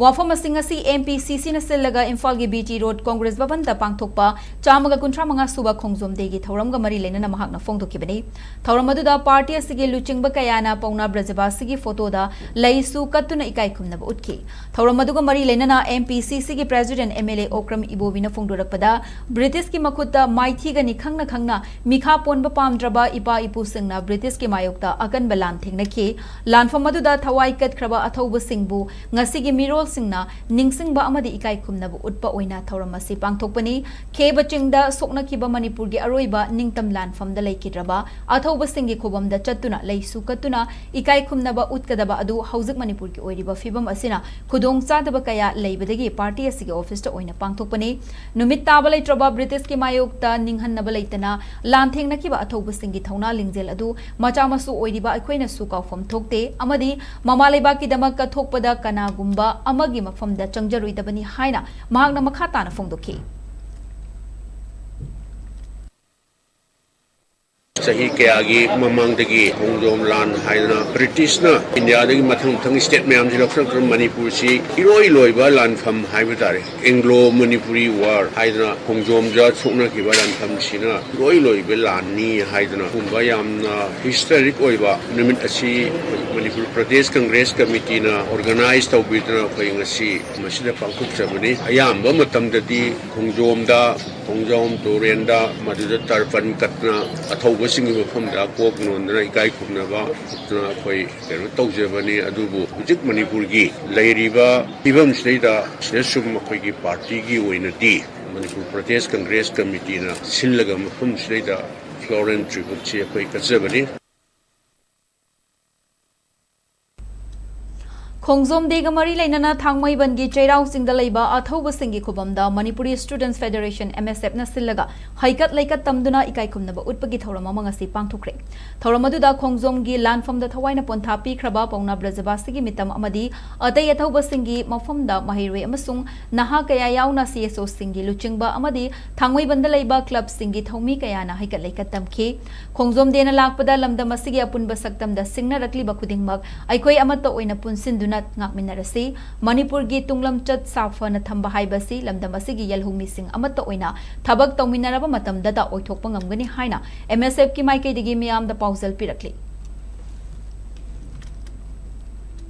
ꯋꯥꯐꯝ ꯑꯁꯤꯡ ꯑꯁꯤ ꯑꯦꯝ ꯄꯤ ꯁꯤ ꯁꯤꯅ ꯁꯤꯜꯂꯒ ꯏꯝꯐꯥꯜꯒꯤ ꯕꯤ ꯇꯤ ꯔꯣꯗ ꯀꯣꯡꯒ꯭ꯔꯦꯁ ꯚꯕꯟꯗ ꯄꯥꯡꯊꯣꯛꯄ ꯆꯥꯝꯃꯒ ꯀꯨꯟꯊ꯭ꯔꯥ ꯃꯉꯥ ꯁꯨꯕ ꯈꯣꯡꯖꯣꯝ ꯗꯦꯒꯤ ꯊꯧꯔꯝꯒ ꯃꯔꯤ ꯂꯩꯅꯅ ꯃꯍꯥꯛꯅ ꯐꯣꯡꯗꯣꯛꯈꯤꯕꯅꯤ꯫ ꯊꯧꯔꯝ ꯑꯗꯨꯗ ꯄꯥꯔꯇꯤ ꯑꯁꯤꯒꯤ ꯂꯨꯆꯤꯡꯕ ꯀꯌꯥꯅ ꯄꯥꯎꯅꯥ ꯕ꯭ꯔꯖꯕꯥꯁꯤꯒꯤ ꯐꯣꯇꯣꯗ ꯂꯩꯁꯨ ꯀꯠꯇꯨꯅ ꯏꯀꯥꯏ ꯈꯨꯝꯅꯕ ꯎꯠꯈꯤ꯫ ꯊꯧꯔꯝ ꯑꯗꯨꯒ ꯃꯔꯤ ꯂꯩꯅꯅ ꯑꯦꯝ ꯄꯤ ꯁꯤ ꯁꯤꯒꯤ president M L A Okram ꯏꯕꯣꯕꯤꯅ ꯐꯣꯡꯗꯣꯔꯛꯄꯗ, ꯕ꯭ꯔꯤꯇꯤꯁꯀꯤ ꯃꯈꯨꯠꯇ ꯃꯥꯏꯊꯤꯒꯅꯤ ꯈꯪꯅ ꯈꯪꯅ ꯃꯤꯈꯥ ꯄꯣꯟꯕ ꯄꯥꯝꯗ꯭ꯔꯕ ꯏꯄꯥ ꯏꯄꯨꯁꯤꯡꯅ ꯕ꯭ꯔꯤꯇꯤꯁꯀꯤ ꯃꯥꯌꯣꯛꯇ ꯑꯀꯟꯕ ꯂꯥꯟ ꯊꯦꯡꯅꯈꯤ꯫ ꯂꯥꯟꯐꯝ ꯑꯗꯨꯗ ꯊꯋꯥꯏ ꯀꯠꯈ꯭ꯔꯕ ꯑꯊꯧꯕꯁꯤꯡꯕꯨ ꯉꯁꯤꯒꯤ ꯃꯤꯔꯣꯜꯁꯤꯡꯅ ꯅꯤꯡꯁꯤꯡꯕ ꯑꯃꯗꯤ ꯏꯀꯥꯏ ꯈꯨꯝꯅꯕ ꯎꯠꯄ ꯑꯣꯏꯅ ꯊꯧꯔꯝ ꯑꯁꯤ ꯄꯥꯡꯊꯣꯛꯄꯅꯤ꯫ ꯈꯦꯕ ꯆꯤꯡꯗ ꯁꯣꯛꯅꯈꯤꯕ ꯃꯅꯤꯄꯨꯔꯒꯤ ꯑꯔꯣꯏꯕ ꯅꯤꯡꯇꯝ ꯂꯥꯟꯐꯝꯗ ꯂꯩꯈꯤꯗ꯭ꯔꯕ ꯑꯊꯧꯕꯁꯤꯡꯒꯤ ꯈꯨꯕꯝꯗ ꯆꯠꯇꯨꯅ ꯂꯩꯁꯨ ꯀꯠꯇꯨꯅ ꯏꯀꯥꯏ ꯈꯨꯝꯅꯕ ꯎꯠꯀꯗꯕ ꯑꯗꯨ ꯍꯧꯖꯤꯛ ꯃꯅꯤꯄꯨꯔꯒꯤ ꯑꯣꯏꯔꯤꯕ ꯐꯤꯕꯝ ꯑꯁꯤꯅ ꯈꯨꯗꯣꯡ ꯆꯥꯗꯕ ꯀꯌꯥ ꯂꯩꯕꯗꯒꯤ ꯄꯥꯔꯇꯤ ꯑꯁꯤꯒꯤ ꯑꯣꯐꯤꯁꯇ ꯑꯣꯏꯅ ꯄꯥꯡꯊꯣꯛꯄꯅꯤ꯫ ꯅꯨꯃꯤꯠ ꯇꯥꯕ ꯂꯩꯇ꯭ꯔꯕ ꯕ꯭ꯔꯤꯇꯤꯁꯀꯤ ꯃꯥꯌꯣꯛꯇ ꯅꯤꯡꯍꯟꯅꯕ ꯂꯩꯇꯅ ꯂꯥꯟꯊꯦꯡꯅꯈꯤꯕ ꯑꯊꯧꯕꯁꯤꯡꯒꯤ ꯊꯧꯅꯥ ꯂꯤꯡꯖꯦꯜ ꯑꯗꯨ ꯃꯆꯥ ꯃꯁꯨ ꯑꯣꯏꯔꯤꯕ ꯑꯩꯈꯣꯏꯅꯁꯨ ꯀꯥꯎꯐꯝ ꯊꯣꯛꯇꯦ ꯑꯃꯗꯤ ꯃꯃꯥ ꯂꯩꯕꯥꯛꯀꯤꯗꯃꯛ ꯀꯠꯊꯣꯛꯄꯗ ꯀꯅꯥꯒꯨꯝꯕ ꯑꯃꯒꯤ ꯃꯐꯝꯗ ꯆꯪꯖꯔꯣꯏꯗꯕꯅꯤ ꯍꯥꯏꯅ ꯃꯍꯥꯛꯅ ꯃꯈꯥ ꯇꯥꯅ ꯐꯣꯡꯗꯣꯛꯈꯤ꯫ ꯆꯍꯤ ꯀꯌꯥꯒꯤ ꯃꯃꯥꯡꯗꯒꯤ ꯈꯣꯡꯖꯣꯝ ꯂꯥꯟ ꯍꯥꯏꯗꯅ ꯕ꯭ꯔꯤꯇꯤꯁꯅ ꯏꯟꯗꯤꯌꯥꯗꯒꯤ ꯃꯊꯪ ꯃꯊꯪ ꯁ꯭ꯇꯦꯠ ꯃꯌꯥꯝꯁꯤ ꯂꯧꯁꯤꯜꯂꯛꯇꯨꯅ ꯃꯅꯤꯄꯨꯔꯁꯤ ꯏꯔꯣꯏ ꯂꯣꯏꯕ ꯂꯥꯟꯐꯝ ꯍꯥꯏꯕ ꯇꯥꯔꯦ, ꯑꯦꯡꯒ꯭ꯂꯣ ꯃꯅꯤꯄꯨꯔꯤ ꯋꯥꯔ ꯍꯥꯏꯗꯅ ꯈꯣꯡꯖꯣꯝꯗ ꯁꯣꯛꯅꯈꯤꯕ ꯂꯥꯟꯐꯝꯁꯤꯅ ꯏꯔꯣꯏ ꯂꯣꯏꯕ ꯂꯥꯟꯅꯤ ꯍꯥꯏꯗꯅ ꯀꯨꯝꯕ ꯌꯥꯝꯅ ꯍꯤꯁꯇꯔꯤꯛ ꯑꯣꯏꯕ ꯅꯨꯃꯤꯠ ꯑꯁꯤ ꯃꯅꯤꯄꯨꯔ ꯄ꯭ꯔꯗꯦꯁ ꯀꯪꯒ꯭ꯔꯦꯁ ꯀꯃꯤꯇꯤꯅ ꯑꯣꯔꯒꯅꯥꯏꯖ ꯇꯧꯕꯤꯗꯨꯅ ꯑꯩꯈꯣꯏ ꯉꯁꯤ ꯃꯁꯤꯗ ꯄꯥꯡꯊꯣꯛꯆꯕꯅꯤ꯫ ꯑꯌꯥꯝꯕ ꯃꯇꯝꯗꯗꯤ ꯈꯣꯡꯖꯣꯝꯗ, ꯈꯣꯡꯖꯣꯝ ꯇꯨꯔꯦꯟꯗ ꯃꯗꯨꯗ ꯇꯔꯄꯟ ꯀꯠꯇꯅ ꯑꯊꯧꯕꯁꯤꯡꯒꯤ ꯃꯐꯝꯗ ꯀꯣꯛ ꯅꯣꯟꯗꯅ ꯏꯀꯥꯏ ꯈꯨꯝꯅꯕ ꯎꯠꯇꯅ ꯑꯩꯈꯣꯏ ꯀꯩꯅꯣ ꯇꯧꯖꯕꯅꯤ꯫ ꯑꯗꯨꯕꯨ ꯍꯧꯖꯤꯛ ꯃꯅꯤꯄꯨꯔꯒꯤ ꯂꯩꯔꯤꯕ ꯐꯤꯕꯝꯁꯤꯗꯩꯗ ꯁꯤꯗ ꯁꯨꯝ ꯑꯩꯈꯣꯏꯒꯤ ꯄꯥꯔꯇꯤꯒꯤ ꯑꯣꯏꯅꯗꯤ ꯃꯅꯤꯄꯨꯔ ꯄ꯭ꯔꯗꯦꯁ ꯀꯪꯒ꯭ꯔꯦꯁ ꯀꯃꯤꯇꯤꯅ ꯁꯤꯜꯂꯒ ꯃꯐꯝꯁꯤꯗꯩꯗ ꯐ꯭ꯂꯣꯔꯦꯟ ꯇ꯭ꯔꯤꯕꯨꯠꯁꯤ ꯑꯩꯈꯣꯏ ꯀꯠꯆꯕꯅꯤ꯫ ꯈꯣꯡꯖꯣꯝ ꯗꯦꯒ ꯃꯔꯤ ꯂꯩꯅꯅ ꯊꯥꯡꯃꯩꯕꯟꯒꯤ ꯆꯩꯔꯥꯎ ꯆꯤꯡꯗ ꯂꯩꯕ ꯑꯊꯧꯕꯁꯤꯡꯒꯤ ꯈꯨꯕꯝꯗ ꯃꯅꯤꯄꯨꯔꯤ ꯁ꯭ꯇꯨꯗꯦꯟꯠꯁ ꯐꯦꯗꯔꯦꯁꯟ, ꯑꯦꯝ ꯑꯦꯁ ꯑꯦꯐꯅ ꯁꯤꯜꯂꯒ ꯍꯩꯀꯠ ꯂꯩꯀꯠ ꯇꯝꯗꯨꯅ ꯏꯀꯥꯏ ꯈꯨꯝꯅꯕ ꯎꯠꯄꯒꯤ ꯊꯧꯔꯝ ꯑꯃ ꯉꯁꯤ ꯄꯥꯡꯊꯣꯛꯈ꯭ꯔꯦ꯫ ꯊꯧꯔꯝ ꯑꯗꯨꯗ ꯈꯣꯡꯖꯣꯝꯒꯤ ꯂꯥꯟꯐꯝꯗ ꯊꯋꯥꯏꯅ ꯄꯣꯟꯊꯥ ꯄꯤꯈ꯭ꯔꯕ ꯄꯥꯎꯅꯥ ꯕ꯭ꯔꯖꯕꯥꯁꯤꯒꯤ ꯃꯤꯇꯝ ꯑꯃꯗꯤ ꯑꯇꯩ ꯑꯊꯧꯕꯁꯤꯡꯒꯤ ꯃꯐꯝꯗ ꯃꯍꯩꯔꯣꯏ ꯑꯃꯁꯨꯡ ꯅꯍꯥ ꯀꯌꯥ ꯌꯥꯎꯅ ꯁꯤ ꯑꯦꯁ ꯑꯣꯁꯤꯡꯒꯤ ꯂꯨꯆꯤꯡꯕ ꯑꯃꯗꯤ ꯊꯥꯡꯃꯩꯕꯟꯗ ꯂꯩꯕ ꯀ꯭ꯂꯕꯁꯤꯡꯒꯤ ꯊꯧꯃꯤ ꯀꯌꯥꯅ ꯍꯩꯀꯠ ꯂꯩꯀꯠ ꯇꯝꯈꯤ꯫ ꯈꯣꯡꯖꯣꯝ ꯗꯦꯅ ꯂꯥꯛꯄꯗ ꯂꯝꯗꯝ ꯑꯁꯤꯒꯤ ꯑꯄꯨꯟꯕ ꯁꯛꯇꯝꯗ ꯁꯤꯡꯅꯔꯛꯂꯤꯕ ꯈꯨꯗꯤꯡꯃꯛ ꯑꯩꯈꯣꯏ ꯑꯃꯠꯇ ꯑꯣꯏꯅ ꯄꯨꯟꯁꯤꯟꯗꯨꯅ ꯉꯥꯛꯃꯤꯟꯅꯔꯁꯤ꯫ ꯃꯅꯤꯄꯨꯔꯒꯤ ꯇꯨꯡꯂꯝꯆꯠ ꯁꯥꯐꯅ ꯊꯝꯕ ꯍꯥꯏꯕꯁꯤ ꯂꯝꯗꯝ ꯑꯁꯤꯒꯤ ꯌꯜꯍꯧꯃꯤꯁꯤꯡ ꯑꯃꯠꯇ ꯑꯣꯏꯅ ꯊꯕꯛ ꯇꯧꯃꯤꯟꯅꯔꯕ ꯃꯇꯝꯗꯇ ꯑꯣꯏꯊꯣꯛꯄ ꯉꯝꯒꯅꯤ ꯍꯥꯏꯅ ꯑꯦꯝ ꯑꯦꯁ ꯑꯦꯐꯀꯤ ꯃꯥꯏꯀꯩꯗꯒꯤ ꯃꯤꯌꯥꯝꯗ ꯄꯥꯎꯖꯦꯜ ꯄꯤꯔꯛꯂꯤ꯫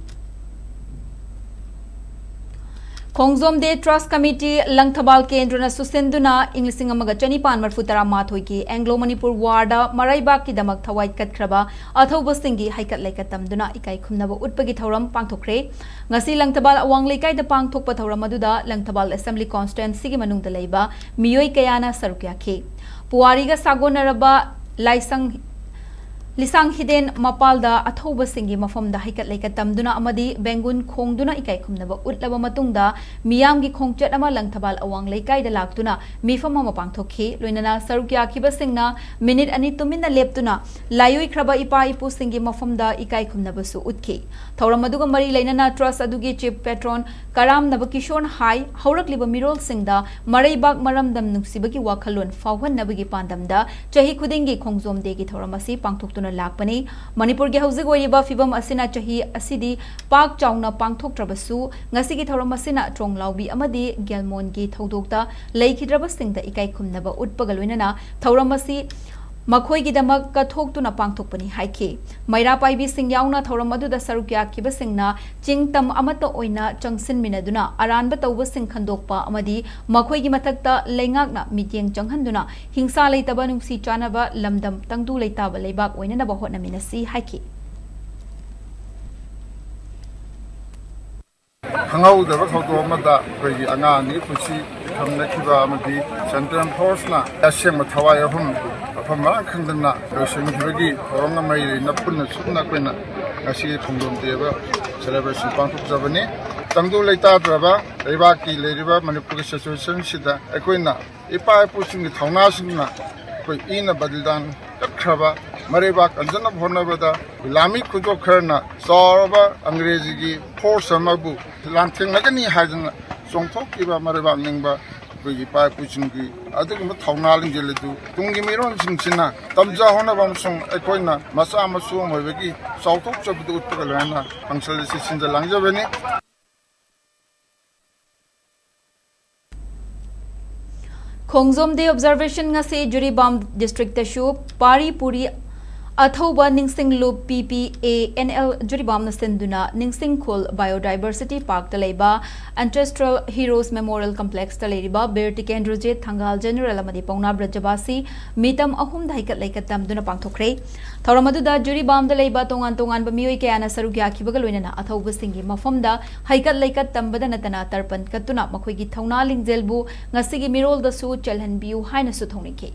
ꯈꯣꯡꯖꯣꯝ ꯗꯦ ꯇ꯭ꯔꯁ ꯀꯃꯤꯇꯤ ꯂꯪꯊꯕꯥꯜ ꯀꯦꯟꯗ꯭ꯔꯅ ꯁꯨꯁꯤꯟꯗꯨꯅ ꯏꯪ ꯂꯤꯁꯤꯡ ꯑꯃꯒ ꯆꯅꯤꯄꯥꯟ ꯃꯔꯤꯐꯨ ꯇꯔꯥꯃꯥꯊꯣꯏꯒꯤ ꯑꯦꯡꯒ꯭ꯂꯣ ꯃꯅꯤꯄꯨꯔ ꯋꯥꯔꯗ ꯃꯔꯩꯕꯥꯛꯀꯤꯗꯃꯛ ꯊꯋꯥꯏ ꯀꯠꯈ꯭ꯔꯕ ꯑꯊꯧꯕꯁꯤꯡꯒꯤ ꯍꯩꯀꯠ ꯂꯩꯀꯠ ꯇꯝꯗꯨꯅ ꯏꯀꯥꯏ ꯈꯨꯝꯅꯕ ꯎꯠꯄꯒꯤ ꯊꯧꯔꯝ ꯄꯥꯡꯊꯣꯛꯈ꯭ꯔꯦ꯫ ꯉꯁꯤ ꯂꯪꯊꯕꯥꯜ ꯑꯋꯥꯡ ꯂꯩꯀꯥꯏꯗ ꯄꯥꯡꯊꯣꯛꯄ ꯊꯧꯔꯝ ꯑꯗꯨꯗ ꯂꯪꯊꯕꯥꯜ ꯑꯦꯁꯦꯝꯕ꯭ꯂꯤ ꯀꯣꯟꯁꯇꯤꯇ꯭ꯋꯦꯟꯁꯤꯒꯤ ꯃꯅꯨꯡꯗ ꯂꯩꯕ ꯃꯤꯑꯣꯏ ꯀꯌꯥꯅ ꯁꯔꯨꯛ ꯌꯥꯈꯤ꯫ ꯄꯨꯋꯥꯔꯤꯒ ꯁꯥꯒꯣꯟꯅꯔꯕ ꯂꯥꯏꯁꯪ ꯂꯤꯁꯥꯡ ꯍꯤꯗꯦꯟ ꯃꯄꯥꯜꯗ ꯑꯊꯧꯕꯁꯤꯡꯒꯤ ꯃꯐꯝꯗ ꯍꯩꯀꯠ ꯂꯩꯀꯠ ꯇꯝꯗꯨꯅ ꯑꯃꯗꯤ ꯕꯦꯡꯒꯨꯟ ꯈꯣꯡꯗꯨꯅ ꯏꯀꯥꯏ ꯈꯨꯝꯅꯕ ꯎꯠꯂꯕ ꯃꯇꯨꯡꯗ, ꯃꯤꯌꯥꯝꯒꯤ ꯈꯣꯡꯆꯠ ꯑꯃ ꯂꯪꯊꯕꯥꯜ ꯑꯋꯥꯡ ꯂꯩꯀꯥꯏꯗ ꯂꯥꯛꯇꯨꯅ ꯃꯤꯐꯝ ꯑꯃ ꯄꯥꯡꯊꯣꯛꯈꯤ꯫ ꯂꯣꯏꯅꯅ ꯁꯔꯨꯛ ꯌꯥꯈꯤꯕꯁꯤꯡꯅ ꯃꯤꯅꯤꯠ ꯑꯅꯤ ꯇꯨꯃꯤꯟꯅ ꯂꯦꯞꯇꯨꯅ ꯂꯥꯏꯑꯣꯏꯈ꯭ꯔꯕ ꯏꯄꯥ ꯏꯄꯨꯁꯤꯡꯒꯤ ꯃꯐꯝꯗ ꯏꯀꯥꯏ ꯈꯨꯝꯅꯕꯁꯨ ꯎꯠꯈꯤ꯫ ꯊꯧꯔꯝ ꯑꯗꯨꯒ ꯃꯔꯤ ꯂꯩꯅꯅ ꯇ꯭ꯔꯁ ꯑꯗꯨꯒꯤ ꯆꯤꯐ ꯄꯦꯇ꯭ꯔꯣꯟ ꯀꯔꯥꯝꯅꯕ ꯀꯤꯁꯣꯔꯅ ꯍꯥꯏ, ꯍꯧꯔꯛꯂꯤꯕ ꯃꯤꯔꯣꯜꯁꯤꯡꯗ ꯃꯔꯩꯕꯥꯛ ꯃꯔꯝꯗꯝ ꯅꯨꯡꯁꯤꯕꯒꯤ ꯋꯥꯈꯜꯂꯣꯟ ꯐꯥꯎꯍꯟꯅꯕꯒꯤ ꯄꯥꯟꯗꯝꯗ ꯆꯍꯤ ꯈꯨꯗꯤꯡꯒꯤ ꯈꯣꯡꯖꯣꯝ ꯗꯦꯒꯤ ꯊꯧꯔꯝ ꯑꯁꯤ ꯄꯥꯡꯊꯣꯛꯇꯨꯅ ꯂꯥꯛꯄꯅꯤ꯫ ꯃꯅꯤꯄꯨꯔꯒꯤ ꯍꯧꯖꯤꯛ ꯑꯣꯏꯔꯤꯕ ꯐꯤꯕꯝ ꯑꯁꯤꯅ ꯆꯍꯤ ꯑꯁꯤꯗꯤ ꯄꯥꯛ ꯆꯥꯎꯅ ꯄꯥꯡꯊꯣꯛꯇ꯭ꯔꯕꯁꯨ, ꯉꯁꯤꯒꯤ ꯊꯧꯔꯝ ꯑꯁꯤꯅ ꯇ꯭ꯔꯣꯡꯂꯥꯎꯕꯤ ꯑꯃꯗꯤ ꯒꯦꯜꯃꯣꯟꯒꯤ ꯊꯧꯗꯣꯛꯇ ꯂꯩꯈꯤꯗ꯭ꯔꯕꯁꯤꯡꯗ ꯏꯀꯥꯏ ꯈꯨꯝꯅꯕ ꯎꯠꯄꯒ ꯂꯣꯏꯅꯅ ꯊꯧꯔꯝ ꯑꯁꯤ ꯃꯈꯣꯏꯒꯤꯗꯃꯛ ꯀꯠꯊꯣꯛꯇꯨꯅ ꯄꯥꯡꯊꯣꯛꯄꯅꯤ ꯍꯥꯏꯈꯤ꯫ ꯃꯩꯔꯥ ꯄꯥꯏꯕꯤꯁꯤꯡ ꯌꯥꯎꯅ ꯊꯧꯔꯝ ꯑꯗꯨꯗ ꯁꯔꯨꯛ ꯌꯥꯈꯤꯕꯁꯤꯡꯅ ꯆꯤꯡ ꯇꯝ ꯑꯃꯠꯇ ꯑꯣꯏꯅ ꯆꯪꯁꯤꯟꯃꯤꯟꯅꯗꯨꯅ ꯑꯔꯥꯟꯕ ꯇꯧꯕꯁꯤꯡ ꯈꯟꯗꯣꯛꯄ ꯑꯃꯗꯤ ꯃꯈꯣꯏꯒꯤ ꯃꯊꯛꯇ ꯂꯩꯉꯥꯛꯅ ꯃꯤꯠꯌꯦꯡ ꯆꯪꯍꯟꯗꯨꯅ ꯍꯤꯡꯁꯥ ꯂꯩꯇꯕ ꯅꯨꯡꯁꯤ ꯆꯥꯟꯅꯕ ꯂꯝꯗꯝ ꯇꯪꯗꯨ ꯂꯩꯇꯥꯕ ꯂꯩꯕꯥꯛ ꯑꯣꯏꯅꯅꯕ ꯍꯣꯠꯅꯃꯤꯟꯅꯁꯤ ꯍꯥꯏꯈꯤ꯫ ꯈꯪꯍꯧꯗꯕ ꯊꯧꯗꯣꯛ ꯑꯃꯗ ꯑꯩꯈꯣꯏꯒꯤ ꯑꯉꯥꯡ ꯑꯅꯤꯒꯤ ꯄꯨꯟꯁꯤ ꯊꯝꯅꯈꯤꯕ ꯑꯃꯗꯤ ꯁꯦꯟꯇ꯭ꯔꯦꯜ ꯐꯣꯔꯁꯅ ꯑꯁꯦꯡꯕ ꯊꯋꯥꯏ ꯑꯍꯨꯝ ꯃꯐꯝ ꯃꯔꯥꯡ ꯈꯪꯗꯅ ꯂꯣꯏꯁꯤꯟꯈꯤꯕꯒꯤ ꯊꯧꯔꯝꯒ ꯃꯔꯤ ꯂꯩꯅ ꯄꯨꯟꯅ ꯆꯨꯝꯅ ꯑꯩꯈꯣꯏꯅ ꯉꯁꯤ ꯈꯣꯡꯖꯣꯝ ꯗꯦꯕ ꯁꯦꯂꯦꯕ꯭ꯔꯦꯁꯟ ꯄꯥꯡꯊꯣꯛꯆꯕꯅꯤ꯫ ꯇꯪꯗꯨ ꯂꯩꯇꯥꯗ꯭ꯔꯕ ꯂꯩꯕꯥꯛꯀꯤ ꯂꯩꯔꯤꯕ ꯃꯅꯤꯄꯨꯔꯒꯤ ꯁꯤꯆꯨꯋꯦꯁꯟꯁꯤꯗ ꯑꯩꯈꯣꯏꯅ ꯏꯄꯥ ꯏꯄꯨꯁꯤꯡꯒꯤ ꯊꯧꯅꯥꯁꯤꯡꯅ ꯑꯩꯈꯣꯏ ꯏꯅ ꯕꯂꯤꯗꯥꯟ ꯀꯠꯈ꯭ꯔꯕ ꯃꯔꯩꯕꯥꯛ ꯀꯟꯖꯅꯕ ꯍꯣꯠꯅꯕꯗ ꯂꯥꯟꯃꯤ ꯈꯨꯗꯣꯞ ꯈꯔꯅ ꯆꯥꯎꯔꯕ ꯑꯪꯒ꯭ꯔꯦꯖꯤꯒꯤ ꯐꯣꯔꯁ ꯑꯃꯕꯨ ꯂꯥꯟꯊꯦꯡꯅꯒꯅꯤ ꯍꯥꯏꯗꯅ ꯆꯣꯡꯊꯣꯛꯈꯤꯕ ꯃꯔꯩꯕꯥꯛ ꯅꯤꯡꯕ ꯑꯩꯈꯣꯏꯒꯤ ꯏꯄꯥ ꯏꯄꯨꯁꯤꯡꯒꯤ ꯑꯗꯨꯒꯨꯝꯕ ꯊꯧꯅꯥ ꯂꯤꯡꯖꯦꯜ ꯑꯗꯨ ꯇꯨꯡꯒꯤ ꯃꯤꯔꯣꯟꯁꯤꯡꯁꯤꯅ ꯇꯝꯖꯍꯧꯅꯕ ꯑꯃꯁꯨꯡ ꯑꯩꯈꯣꯏꯅ ꯃꯆꯥ ꯃꯁꯨ ꯑꯃ ꯑꯣꯏꯕꯒꯤ ꯆꯥꯎꯊꯣꯛꯆꯕꯗꯨ ꯎꯠꯄꯒ ꯂꯣꯏꯅꯅ ꯐꯪꯁꯟ ꯑꯁꯤ ꯁꯤꯟꯖ ꯂꯥꯡꯖꯕꯅꯤ꯫ ꯈꯣꯡꯖꯣꯝ ꯗꯦ ꯑꯣꯕꯖꯥꯔꯕꯦꯁꯟ ꯉꯁꯤ ꯖꯤꯔꯤꯕꯥꯝ ꯗꯤꯁꯇ꯭ꯔꯤꯛꯇꯁꯨ ꯄꯥꯔꯤ ꯄꯨꯔꯤ ꯑꯊꯧꯕ ꯅꯤꯡꯁꯤꯡꯂꯨꯞ ꯄꯤ ꯄꯤ ꯑꯦ ꯑꯦꯟ ꯑꯦꯜ ꯖꯤꯔꯤꯕꯥꯝꯅ ꯁꯤꯟꯗꯨꯅ ꯅꯤꯡꯁꯤꯡꯈꯨꯜ ꯕꯥꯏꯑꯣꯗꯥꯏꯕꯔꯁꯤꯇꯤ ꯄꯥꯔꯛꯇ ꯂꯩꯕ ꯑꯦꯟꯁꯦꯁꯇ꯭ꯔꯦꯜ ꯍꯤꯔꯣꯁ ꯃꯦꯃꯣꯔꯤꯌꯦꯜ ꯀꯝꯄ꯭ꯂꯦꯛꯁꯇ ꯂꯩꯔꯤꯕ ꯕꯤꯔ ꯇꯤꯀꯦꯟꯗ꯭ꯔꯖꯤꯠ ꯊꯪꯒꯥꯜ ꯖꯦꯅꯔꯦꯜ ꯑꯃꯗꯤ ꯄꯥꯎꯅꯥ ꯕ꯭ꯔꯖꯕꯥꯁꯤ ꯃꯤꯇꯝ ꯑꯍꯨꯝꯗ ꯍꯩꯀꯠ ꯂꯩꯀꯠ ꯇꯝꯗꯨꯅ ꯄꯥꯡꯊꯣꯛꯈ꯭ꯔꯦ꯫ ꯊꯧꯔꯝ ꯑꯗꯨꯗ ꯖꯤꯔꯤꯕꯥꯝꯗ ꯂꯩꯕ ꯇꯣꯉꯥꯟ ꯇꯣꯉꯥꯟꯕ ꯃꯤꯑꯣꯏ ꯀꯌꯥꯅ ꯁꯔꯨꯛ ꯌꯥꯈꯤꯕꯒ ꯂꯣꯏꯅꯅ ꯑꯊꯧꯕꯁꯤꯡꯒꯤ ꯃꯐꯝꯗ ꯍꯩꯀꯠ ꯂꯩꯀꯠ ꯇꯝꯕꯗ ꯅꯠꯇꯅ ꯇꯔꯄꯟ ꯀꯠꯇꯨꯅ ꯃꯈꯣꯏꯒꯤ ꯊꯧꯅꯥ ꯂꯤꯡꯖꯦꯜꯕꯨ ꯉꯁꯤꯒꯤ ꯃꯤꯔꯣꯜꯗꯁꯨ ꯆꯦꯜꯍꯟꯕꯤꯌꯨ ꯍꯥꯏꯅꯁꯨ ꯊꯧꯅꯤꯈꯤ꯫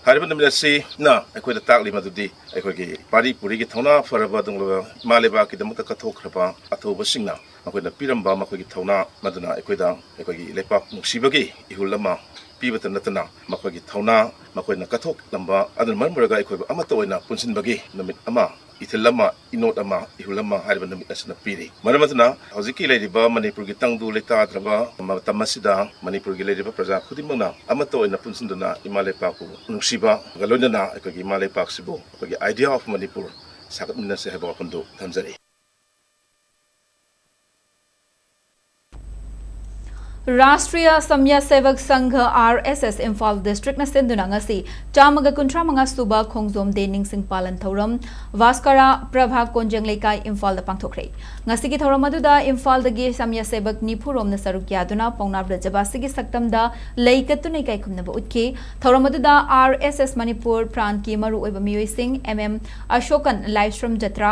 ꯍꯥꯏꯔꯤꯕ ꯅꯨꯃꯤꯠ ꯑꯁꯤꯅ ꯑꯩꯈꯣꯏꯗ ꯇꯥꯛꯂꯤ ꯃꯗꯨꯗꯤ ꯑꯩꯈꯣꯏꯒꯤ ꯄꯥꯔꯤ ꯄꯨꯔꯤꯒꯤ ꯊꯧꯅꯥ ꯐꯔꯕ ꯑꯗꯨꯒꯨꯝꯂꯕ ꯏꯃꯥ ꯂꯩꯕꯥꯛꯀꯤꯗꯃꯛꯇ ꯀꯠꯊꯣꯛꯈ꯭ꯔꯕ ꯑꯊꯧꯕꯁꯤꯡꯅ ꯃꯈꯣꯏꯅ ꯄꯤꯔꯝꯕ ꯃꯈꯣꯏꯒꯤ ꯊꯧꯅꯥ ꯃꯗꯨꯅ ꯑꯩꯈꯣꯏꯗ ꯑꯩꯈꯣꯏꯒꯤ ꯂꯩꯄꯥꯛ ꯅꯨꯡꯁꯤꯕꯒꯤ ꯏꯍꯨꯜ ꯑꯃ ꯄꯤꯕꯇ ꯅꯠꯇꯅ ꯃꯈꯣꯏꯒꯤ ꯊꯧꯅꯥ ꯃꯈꯣꯏꯅ ꯀꯠꯊꯣꯛꯂꯝꯕ ꯑꯗꯨꯅ ꯃꯔꯝ ꯑꯣꯏꯔꯒ ꯑꯩꯈꯣꯏꯕꯨ ꯑꯃꯠꯇ ꯑꯣꯏꯅ ꯄꯨꯟꯁꯤꯟꯕꯒꯤ ꯅꯨꯃꯤꯠ ꯑꯃ, ꯏꯊꯤꯜ ꯑꯃ, ꯏꯅꯣꯠ ꯑꯃ, ꯏꯍꯨꯜ ꯑꯃ ꯍꯥꯏꯔꯤꯕ ꯅꯨꯃꯤꯠ ꯑꯁꯤꯅ ꯄꯤꯔꯤ꯫ ꯃꯔꯝ ꯑꯗꯨꯅ ꯍꯧꯖꯤꯛꯀꯤ ꯂꯩꯔꯤꯕ ꯃꯅꯤꯄꯨꯔꯒꯤ ꯇꯪꯗꯨ ꯂꯩꯇꯥꯗ꯭ꯔꯕ ꯃꯇꯝ ꯑꯁꯤꯗ ꯃꯅꯤꯄꯨꯔꯒꯤ ꯂꯩꯔꯤꯕ ꯄ꯭ꯔꯖꯥ ꯈꯨꯗꯤꯡꯃꯛꯅ ꯑꯃꯠꯇ ꯑꯣꯏꯅ ꯄꯨꯟꯁꯤꯟꯗꯨꯅ ꯏꯃꯥ ꯂꯩꯄꯥꯛꯄꯨ ꯅꯨꯡꯁꯤꯕꯒ ꯂꯣꯏꯅꯅ ꯑꯩꯈꯣꯏꯒꯤ ꯏꯃꯥ ꯂꯩꯄꯥꯛꯁꯤꯕꯨ ꯑꯩꯈꯣꯏꯒꯤ Idea of Manipur ꯁꯥꯒꯠꯃꯤꯟꯅꯁꯦ ꯍꯥꯏꯕ ꯋꯥꯐꯝꯗꯨ ꯊꯝꯖꯔꯤ꯫ ꯔꯥꯁꯇ꯭ꯔꯤꯌꯥ ꯁꯝꯌꯥ ꯁꯦꯚꯛ ꯁꯪꯘ, ꯑꯥꯔ ꯑꯦꯁ ꯑꯦꯁ, ꯏꯝꯐꯥꯜ ꯗꯤꯁꯇ꯭ꯔꯤꯛꯅ ꯁꯤꯟꯗꯨꯅ ꯉꯁꯤ ꯆꯥꯝꯃꯒ ꯀꯨꯟꯊ꯭ꯔꯥ ꯃꯉꯥ ꯁꯨꯕ ꯈꯣꯡꯖꯣꯝ ꯗꯦ ꯅꯤꯡꯁꯤꯡ ꯄꯥꯂꯟ ꯊꯧꯔꯝ ꯚꯥꯁꯀꯔꯥ ꯄ꯭ꯔꯚꯥ ꯀꯣꯟꯖꯪ ꯂꯩꯀꯥꯏ, ꯏꯝꯐꯥꯜꯗ ꯄꯥꯡꯊꯣꯛꯈ꯭ꯔꯦ꯫ ꯉꯁꯤꯒꯤ ꯊꯧꯔꯝ ꯑꯗꯨꯗ ꯏꯝꯐꯥꯜꯗꯒꯤ ꯁꯝꯌꯥ ꯁꯦꯚꯛ ꯅꯤꯐꯨ ꯔꯣꯝꯅ ꯁꯔꯨꯛ ꯌꯥꯗꯨꯅ ꯄꯥꯎꯅꯥ ꯕ꯭ꯔꯖꯕꯥꯁꯤꯒꯤ ꯁꯛꯇꯝꯗ ꯂꯩ ꯀꯠꯇꯨꯅ ꯏꯀꯥꯏ ꯈꯨꯝꯅꯕ ꯎꯠꯈꯤ꯫ ꯊꯧꯔꯝ ꯑꯗꯨꯗ ꯑꯥꯔ ꯑꯦꯁ ꯑꯦꯁ ꯃꯅꯤꯄꯨꯔ ꯄ꯭ꯔꯥꯟꯠꯀꯤ ꯃꯔꯨꯑꯣꯏꯕ ꯃꯤꯑꯣꯏꯁꯤꯡ, ꯑꯦꯝ ꯑꯦꯝ ꯑꯁꯣꯀꯟ, ꯂꯥꯏꯁ꯭ꯔꯝ ꯖꯇ꯭ꯔꯥ,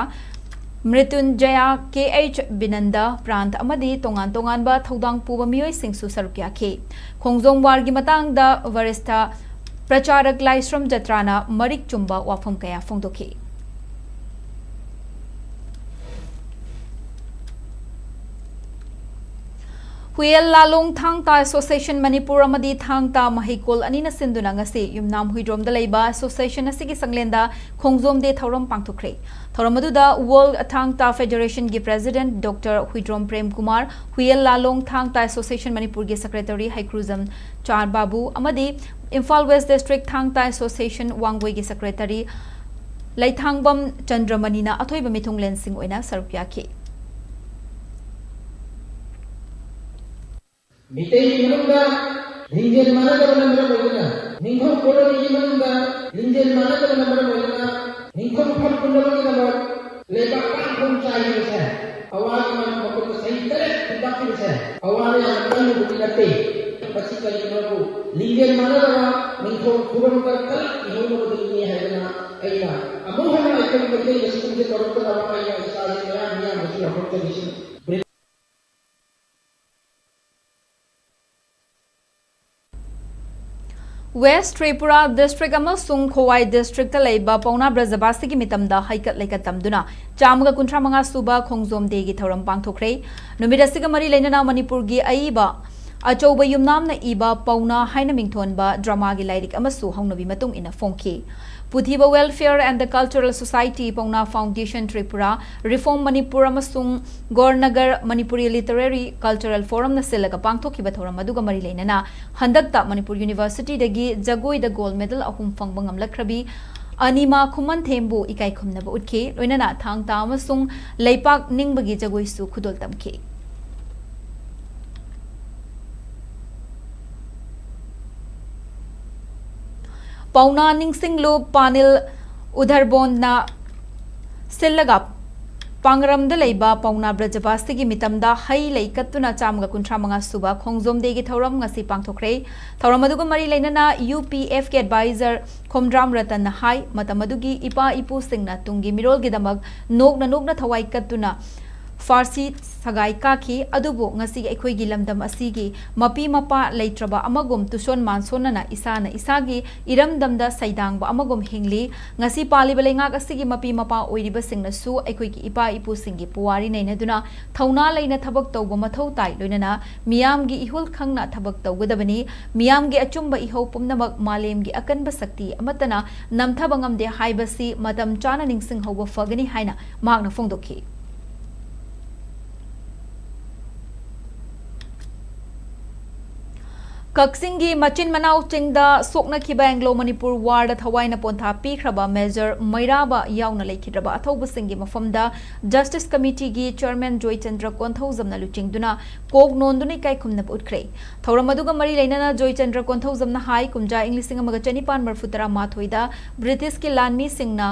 ꯃ꯭ꯔꯤꯇꯨꯟꯖꯌꯥ, ꯀꯦ ꯑꯩꯆ ꯕꯤꯅꯟꯗ, ꯄ꯭ꯔꯥꯟꯠ ꯑꯃꯗꯤ ꯇꯣꯉꯥꯟ ꯇꯣꯉꯥꯟꯕ ꯊꯧꯗꯥꯡ ꯄꯨꯕ ꯃꯤꯑꯣꯏꯁꯤꯡꯁꯨ ꯁꯔꯨꯛ ꯌꯥꯈꯤ꯫ ꯈꯣꯡꯖꯣꯝ ꯋꯥꯔꯒꯤ ꯃꯇꯥꯡꯗ ꯋꯔꯤꯁꯊ ꯄ꯭ꯔꯆꯥꯔꯛ ꯂꯥꯏꯁ꯭ꯔꯝ ꯖꯇ꯭ꯔꯥꯅ ꯃꯔꯤꯛ ꯆꯨꯝꯕ ꯋꯥꯐꯝ ꯀꯌꯥ ꯐꯣꯡꯗꯣꯛꯈꯤ꯫ ꯍꯨꯌꯦꯜ ꯂꯥꯂꯣꯡ ꯊꯥꯡ ꯇꯥ ꯑꯦꯁꯣꯁꯤꯌꯦꯁꯟ ꯃꯅꯤꯄꯨꯔ ꯑꯃꯗꯤ ꯊꯥꯡ ꯇꯥ ꯃꯍꯩꯀꯣꯜ ꯑꯅꯤꯅ ꯁꯤꯟꯗꯨꯅ ꯉꯁꯤ ꯌꯨꯝꯅꯥꯝ ꯍꯨꯏꯗ꯭ꯔꯣꯝꯗ ꯂꯩꯕ ꯑꯦꯁꯣꯁꯤꯌꯦꯁꯟ ꯑꯁꯤꯒꯤ ꯁꯪꯂꯦꯟꯗ ꯈꯣꯡꯖꯣꯝ ꯗꯦ ꯊꯧꯔꯝ ꯄꯥꯡꯊꯣꯛꯈ꯭ꯔꯦ꯫ ꯊꯧꯔꯝ ꯑꯗꯨꯗ ꯋꯥꯔꯜꯗ ꯊꯥꯡ ꯇꯥ ꯐꯦꯗꯦꯔꯦꯁꯟꯒꯤ ꯄ꯭ꯔꯦꯁꯤꯗꯦꯟꯠ ꯗꯣꯛꯇꯔ ꯍꯨꯏꯗ꯭ꯔꯣꯝ ꯄ꯭ꯔꯦꯝ ꯀꯨꯃꯥꯔ, ꯍꯨꯌꯦꯜ ꯂꯥꯂꯣꯡ ꯊꯥꯡ ꯇꯥ ꯑꯦꯁꯣꯁꯤꯌꯦꯁꯟ ꯃꯅꯤꯄꯨꯔꯒꯤ ꯁꯦꯀ꯭ꯔꯦꯇꯔꯤ ꯍꯩꯀ꯭ꯔꯨꯖꯝ ꯆꯥꯔ ꯕꯥꯕꯨ ꯑꯃꯗꯤ ꯏꯝꯐꯥꯜ ꯋꯦꯁ꯭ꯠ ꯗꯤꯁꯇ꯭ꯔꯤꯛ ꯊꯥꯡ ꯇꯥ ꯑꯦꯁꯣꯁꯤꯌꯦꯁꯟ ꯋꯥꯡꯒꯣꯏꯒꯤ ꯁꯦꯀ꯭ꯔꯦꯇꯔꯤ ꯂꯩꯊꯥꯡꯕꯝ ꯆꯟꯗ꯭ꯔꯃꯅꯤꯅ ꯑꯊꯣꯏꯕ ꯃꯤꯊꯨꯡꯂꯦꯟꯁꯤꯡ ꯑꯣꯏꯅ ꯁꯔꯨꯛ ꯌꯥꯈꯤ꯫ ꯃꯤꯇꯩꯒꯤ ꯃꯅꯨꯡꯗ ꯂꯤꯡꯖꯦꯜ ꯃꯥꯟꯅꯗꯕꯅ ꯃꯔꯝ ꯑꯣꯏꯗꯨꯅ, ꯅꯤꯡꯊꯧ colonyꯒꯤ ꯃꯅꯨꯡꯗ ꯂꯤꯡꯖꯦꯜ ꯃꯥꯟꯅꯗꯕꯅ ꯃꯔꯝ ꯑꯣꯏꯗꯨꯅ ꯅꯤꯡꯊꯧ ꯐꯝ ꯄꯨꯟꯅꯕꯒꯤꯗꯃꯛ ꯂꯩꯕꯥꯛ ꯄꯥꯛ ꯊꯣꯡ ꯆꯥꯏꯈꯤꯕꯁꯦ, ꯑꯋꯥꯒꯤ ꯃꯅꯨꯡ ꯃꯈꯨꯠꯇ ꯆꯍꯤ ꯇꯔꯦꯠ ꯈꯨꯟꯇꯥꯛꯈꯤꯕꯁꯦ, ꯑꯋꯥꯅ ꯌꯥꯝꯅ ꯀꯜꯂꯨꯕꯗꯤ ꯅꯠꯇꯦ꯫ ꯃꯁꯤ ꯀꯔꯤꯒꯤꯅꯣꯕꯨ ꯂꯤꯡꯖꯦꯜ ꯃꯥꯟꯅꯗꯕ ꯅꯤꯡꯊꯧ ꯈꯨꯕꯝꯗ ꯀꯂꯛ ꯏꯍꯧꯅꯕꯗꯒꯤꯅꯤ ꯍꯥꯏꯗꯅ ꯑꯩꯅ ꯑꯃꯨꯛ ꯍꯟꯅ ꯑꯩꯈꯣꯏ ꯃꯩꯇꯩ ꯃꯁꯤꯡꯁꯦ ꯇꯧꯔꯛꯇꯅꯕ ꯑꯩꯅ ꯏꯆꯥꯁꯤꯡ ꯃꯌꯥꯝ ꯃꯤꯌꯥꯝꯗꯁꯨ ꯌꯥꯎꯍꯟꯖꯔꯤꯁꯤꯅꯤ꯫ West Tripura district ꯑꯃꯁꯨꯡ ꯈꯣꯋꯥꯏ district ꯇ ꯂꯩꯕ ꯄꯥꯎꯅꯥ ꯕ꯭ꯔꯖꯕꯥꯁꯤꯒꯤ ꯃꯤꯇꯝꯗ ꯍꯩꯀꯠ ꯂꯩꯀꯠ ꯇꯝꯗꯨꯅ ꯆꯥꯝꯃꯒ ꯀꯨꯟꯊ꯭ꯔꯥ ꯃꯉꯥ ꯁꯨꯕ ꯈꯣꯡꯖꯣꯝ day ꯒꯤ ꯊꯧꯔꯝ ꯄꯥꯡꯊꯣꯛꯈ꯭ꯔꯦ꯫ ꯅꯨꯃꯤꯠ ꯑꯁꯤꯒ ꯃꯔꯤ ꯂꯩꯅꯅ ꯃꯅꯤꯄꯨꯔꯒꯤ ꯑꯏꯕ ꯑꯆꯧꯕ ꯌꯨꯝꯅꯥꯝꯅ ꯏꯕ ꯄꯥꯎꯅꯥ ꯍꯥꯏꯅ ꯃꯤꯡꯊꯣꯟꯕ drama ꯒꯤ ꯂꯥꯏꯔꯤꯛ ꯑꯃꯁꯨ ꯍꯧꯅꯕꯤ ꯃꯇꯨꯡ ꯏꯟꯅ ꯐꯣꯡꯈꯤ꯫ Puthiba Welfare and the Cultural Society, Pauna Foundation Tripura, Reform Manipur ꯑꯃꯁꯨꯡ ꯒꯣꯔꯅꯒꯔ ꯃꯅꯤꯄꯨꯔꯤ Literary Cultural Forum ꯅ ꯁꯤꯜꯂꯒ ꯄꯥꯡꯊꯣꯛꯈꯤꯕ ꯊꯧꯔꯝ ꯑꯗꯨꯒ ꯃꯔꯤ ꯂꯩꯅꯅ ꯍꯟꯗꯛꯇ ꯃꯅꯤꯄꯨꯔ University ꯗꯒꯤ ꯖꯒꯣꯏꯗ gold medal ꯑꯍꯨꯝ ꯐꯪꯕ ꯉꯝꯂꯛꯈ꯭ꯔꯕꯤ ꯑꯅꯤꯃꯥ ꯈꯨꯃꯟꯊꯦꯝꯕꯨ ꯏꯀꯥꯏ ꯈꯨꯝꯅꯕ ꯎꯠꯈꯤ꯫ ꯂꯣꯏꯅꯅ ꯊꯥꯡ ꯇꯥ ꯑꯃꯁꯨꯡ ꯂꯩꯄꯥꯛ ꯅꯤꯡꯕꯒꯤ ꯖꯒꯣꯏꯁꯨ ꯈꯨꯗꯣꯜ ꯇꯝꯈꯤ꯫ ꯄꯥꯎꯅꯥ ꯅꯤꯡꯁꯤꯡꯂꯨ ꯄꯥꯅꯤꯜ ꯎꯙꯔꯕꯣꯟꯅ ꯁꯤꯜꯂꯒ ꯄꯥꯡꯔꯝꯗ ꯂꯩꯕ ꯄꯥꯎꯅꯥ ꯕ꯭ꯔꯖꯕꯥꯁꯤꯒꯤ ꯃꯤꯇꯝꯗ ꯍꯩ ꯂꯩ ꯀꯠꯇꯨꯅ ꯆꯥꯝꯃꯒ ꯀꯨꯟꯊ꯭ꯔꯥ ꯃꯉꯥ ꯁꯨꯕ ꯈꯣꯡꯖꯣꯝ day ꯒꯤ ꯊꯧꯔꯝ ꯉꯁꯤ ꯄꯥꯡꯊꯣꯛꯈ꯭ꯔꯦ꯫ ꯊꯧꯔꯝ ꯑꯗꯨꯒ ꯃꯔꯤ ꯂꯩꯅꯅ U P F ꯀꯤ advisor ꯈꯣꯝꯗ꯭ꯔꯥꯝ ꯔꯇꯟꯅ ꯍꯥꯏ, ꯃꯇꯝ ꯑꯗꯨꯒꯤ ꯏꯄꯥ ꯏꯄꯨꯁꯤꯡꯅ ꯇꯨꯡꯒꯤ ꯃꯤꯔꯣꯜꯒꯤꯗꯃꯛ ꯅꯣꯛꯅ ꯅꯣꯛꯅ ꯊꯋꯥꯏ ꯀꯠꯇꯨꯅ ꯐꯥꯔꯁꯤ ꯁꯒꯥꯏ ꯀꯥꯈꯤ꯫ ꯑꯗꯨꯕꯨ ꯉꯁꯤꯒꯤ ꯑꯩꯈꯣꯏꯒꯤ ꯂꯝꯗꯝ ꯑꯁꯤꯒꯤ ꯃꯄꯤ ꯃꯄꯥ ꯂꯩꯇ꯭ꯔꯕ ꯑꯃꯒꯨꯝ ꯇꯨꯁꯣꯟ ꯃꯥꯟꯁꯣꯟꯅꯅ ꯏꯁꯥꯅ ꯏꯁꯥꯒꯤ ꯏꯔꯝꯗꯝꯗ ꯁꯩꯗꯥꯡꯕ ꯑꯃꯒꯨꯝ ꯍꯤꯡꯂꯤ꯫ ꯉꯁꯤ ꯄꯥꯜꯂꯤꯕ ꯂꯩꯉꯥꯛ ꯑꯁꯤꯒꯤ ꯃꯄꯤ ꯃꯄꯥ ꯑꯣꯏꯔꯤꯕꯁꯤꯡꯅꯁꯨ ꯑꯩꯈꯣꯏꯒꯤ ꯏꯄꯥ ꯏꯄꯨꯁꯤꯡꯒꯤ ꯄꯨꯋꯥꯔꯤ ꯅꯩꯅꯗꯨꯅ ꯊꯧꯅꯥ ꯂꯩꯅ ꯊꯕꯛ ꯇꯧꯕ ꯃꯊꯧ ꯇꯥꯏ꯫ ꯂꯣꯏꯅꯅ ꯃꯤꯌꯥꯝꯒꯤ ꯏꯍꯨꯜ ꯈꯪꯅ ꯊꯕꯛ ꯇꯧꯒꯗꯕꯅꯤ꯫ ꯃꯤꯌꯥꯝꯒꯤ ꯑꯆꯨꯝꯕ ꯏꯍꯧ ꯄꯨꯝꯅꯃꯛ ꯃꯥꯂꯦꯝꯒꯤ ꯑꯀꯟꯕ ꯁꯛꯇꯤ ꯑꯃꯠꯇꯅ ꯅꯝꯊꯕ ꯉꯝꯗꯦ ꯍꯥꯏꯕꯁꯤ ꯃꯇꯝ ꯆꯥꯅ ꯅꯤꯡꯁꯤꯡꯍꯧꯕ ꯐꯒꯅꯤ ꯍꯥꯏꯅ ꯃꯍꯥꯛꯅ ꯐꯣꯡꯗꯣꯛꯈꯤ꯫ ꯀꯛꯆꯤꯡꯒꯤ ꯃꯆꯤꯟ ꯃꯅꯥꯎ ꯆꯤꯡꯗ ꯁꯣꯛꯅꯈꯤꯕ Anglo Manipur War ꯗ ꯊꯋꯥꯏꯅ ꯄꯣꯟꯊꯥ ꯄꯤꯈ꯭ꯔꯕ Major ꯃꯩꯔꯥꯕ ꯌꯥꯎꯅ ꯂꯩꯈꯤꯗ꯭ꯔꯕ ꯑꯊꯧꯕꯁꯤꯡꯒꯤ ꯃꯐꯝꯗ Justice Committee ꯒꯤ Chairman ꯖꯣꯏꯆꯟꯗ꯭ꯔ ꯀꯣꯟꯊꯧꯖꯝꯅ ꯂꯨꯆꯤꯡꯗꯨꯅ ꯀꯣꯛ ꯅꯣꯟꯗꯨꯅ ꯏꯀꯥꯏ ꯈꯨꯝꯅꯕ ꯎꯠꯈ꯭ꯔꯦ꯫ ꯊꯧꯔꯝ ꯑꯗꯨꯒ ꯃꯔꯤ ꯂꯩꯅꯅ ꯖꯣꯏꯆꯟꯗ꯭ꯔ ꯀꯣꯟꯊꯧꯖꯝꯅ ꯍꯥꯏ, ꯀꯨꯝꯖꯥ ꯏꯪ ꯂꯤꯁꯤꯡ ꯑꯃꯒ ꯆꯅꯤꯄꯥꯟ ꯃꯔꯤꯐꯨ ꯇꯔꯥ ꯃꯥꯊꯣꯏꯗ British ꯀꯤ ꯂꯥꯟꯃꯤꯁꯤꯡꯅ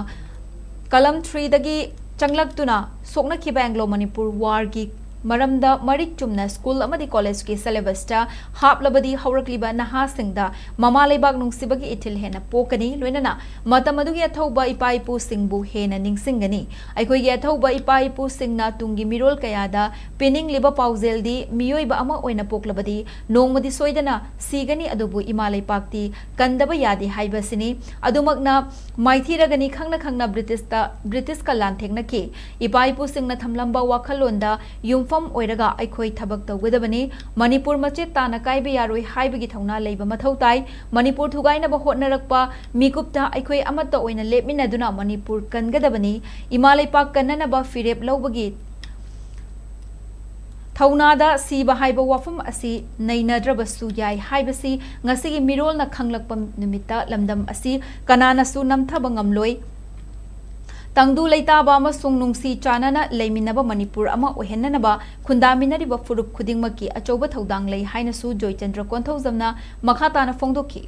ꯀꯂꯝ three ꯗꯒꯤ ꯆꯪꯂꯛꯇꯨꯅ ꯁꯣꯛꯅꯈꯤꯕ Anglo Manipur War ꯒꯤ ꯃꯔꯝꯗ ꯃꯔꯤꯛ ꯆꯨꯝꯅ ꯁ꯭ꯀꯨꯜ ꯑꯃꯗꯤ ꯀꯣꯂꯦꯖꯀꯤ ꯁꯦꯂꯦꯕꯁꯇ ꯍꯥꯞꯂꯕꯗꯤ ꯍꯧꯔꯛꯂꯤꯕ ꯅꯍꯥꯁꯤꯡꯗ ꯃꯃꯥ ꯂꯩꯕꯥꯛ ꯅꯨꯡꯁꯤꯕꯒꯤ ꯏꯊꯤꯜ ꯍꯦꯟꯅ ꯄꯣꯛꯀꯅꯤ꯫ ꯂꯣꯏꯅꯅ ꯃꯇꯝ ꯑꯗꯨꯒꯤ ꯑꯊꯧꯕ ꯏꯄꯥ ꯏꯄꯨꯁꯤꯡꯕꯨ ꯍꯦꯟꯅ ꯅꯤꯡꯁꯤꯡꯒꯅꯤ꯫ ꯑꯩꯈꯣꯏꯒꯤ ꯑꯊꯧꯕ ꯏꯄꯥ ꯏꯄꯨꯁꯤꯡꯅ ꯇꯨꯡꯒꯤ ꯃꯤꯔꯣꯜ ꯀꯌꯥꯗ ꯄꯤꯅꯤꯡꯂꯤꯕ ꯄꯥꯎꯖꯦꯜꯗꯤ ꯃꯤꯑꯣꯏꯕ ꯑꯃ ꯑꯣꯏꯅ ꯄꯣꯛꯂꯕꯗꯤ ꯅꯣꯡꯃꯗꯤ ꯁꯣꯏꯗꯅ ꯁꯤꯒꯅꯤ, ꯑꯗꯨꯕꯨ ꯏꯃꯥ ꯂꯩꯄꯥꯛꯇꯤ ꯀꯟꯗꯕ ꯌꯥꯗꯦ ꯍꯥꯏꯕꯁꯤꯅꯤ꯫ ꯑꯗꯨꯃꯛꯅ ꯃꯥꯏꯊꯤꯔꯒꯅꯤ ꯈꯪꯅ ꯈꯪꯅ ꯕ꯭ꯔꯤꯇꯤꯁꯇ, ꯕ꯭ꯔꯤꯇꯤꯁꯀ ꯂꯥꯟꯊꯦꯡꯅꯈꯤ꯫ ꯏꯄꯥ ꯏꯄꯨꯁꯤꯡꯅ ꯊꯝꯂꯝꯕ ꯋꯥꯈꯜꯂꯣꯟꯗ ꯌꯨꯝꯐꯝ ꯑꯣꯏꯔꯒ ꯑꯩꯈꯣꯏ ꯊꯕꯛ ꯇꯧꯒꯗꯕꯅꯤ꯫ ꯃꯅꯤꯄꯨꯔ ꯃꯆꯦꯠ ꯇꯥꯅ ꯀꯥꯏꯕ ꯌꯥꯔꯣꯏ ꯍꯥꯏꯕꯒꯤ ꯊꯧꯅꯥ ꯂꯩꯕ ꯃꯊꯧ ꯇꯥꯏ꯫ ꯃꯅꯤꯄꯨꯔ ꯊꯨꯒꯥꯏꯅꯕ ꯍꯣꯠꯅꯔꯛꯄ ꯃꯤꯀꯨꯞꯇ ꯑꯩꯈꯣꯏ ꯑꯃꯠꯇ ꯑꯣꯏꯅ ꯂꯦꯞꯃꯤꯟꯅꯗꯨꯅ ꯃꯅꯤꯄꯨꯔ ꯀꯟꯒꯗꯕꯅꯤ꯫ ꯏꯃꯥ ꯂꯩꯄꯥꯛ ꯀꯟꯅꯅꯕ ꯐꯤꯔꯦꯞ ꯂꯧꯕꯒꯤ ꯊꯧꯅꯥꯗ ꯁꯤꯕ ꯍꯥꯏꯕ ꯋꯥꯐꯝ ꯑꯁꯤ ꯅꯩꯅꯗ꯭ꯔꯕꯁꯨ ꯌꯥꯏ ꯍꯥꯏꯕꯁꯤ ꯉꯁꯤꯒꯤ ꯃꯤꯔꯣꯜꯅ ꯈꯪꯂꯛꯄ ꯅꯨꯃꯤꯠꯇ ꯂꯝꯗꯝ ꯑꯁꯤ ꯀꯅꯥꯅꯁꯨ ꯅꯝꯊꯕ ꯉꯝꯂꯣꯏ꯫ ꯇꯪꯗꯨ ꯂꯩꯇꯥꯕ ꯑꯃꯁꯨꯡ ꯅꯨꯡꯁꯤ ꯆꯥꯟꯅꯅ ꯂꯩꯃꯤꯟꯅꯕ ꯃꯅꯤꯄꯨꯔ ꯑꯃ ꯑꯣꯏꯍꯟꯅꯅꯕ ꯈꯨꯟꯗꯥꯃꯤꯟꯅꯔꯤꯕ ꯐꯨꯔꯨꯞ ꯈꯨꯗꯤꯡꯃꯛꯀꯤ ꯑꯆꯧꯕ ꯊꯧꯗꯥꯡ ꯂꯩ ꯍꯥꯏꯅꯁꯨ ꯖꯣꯏꯆꯟꯗ꯭ꯔ ꯀꯣꯟꯊꯧꯖꯝꯅ ꯃꯈꯥ ꯇꯥꯅ ꯐꯣꯡꯗꯣꯛꯈꯤ꯫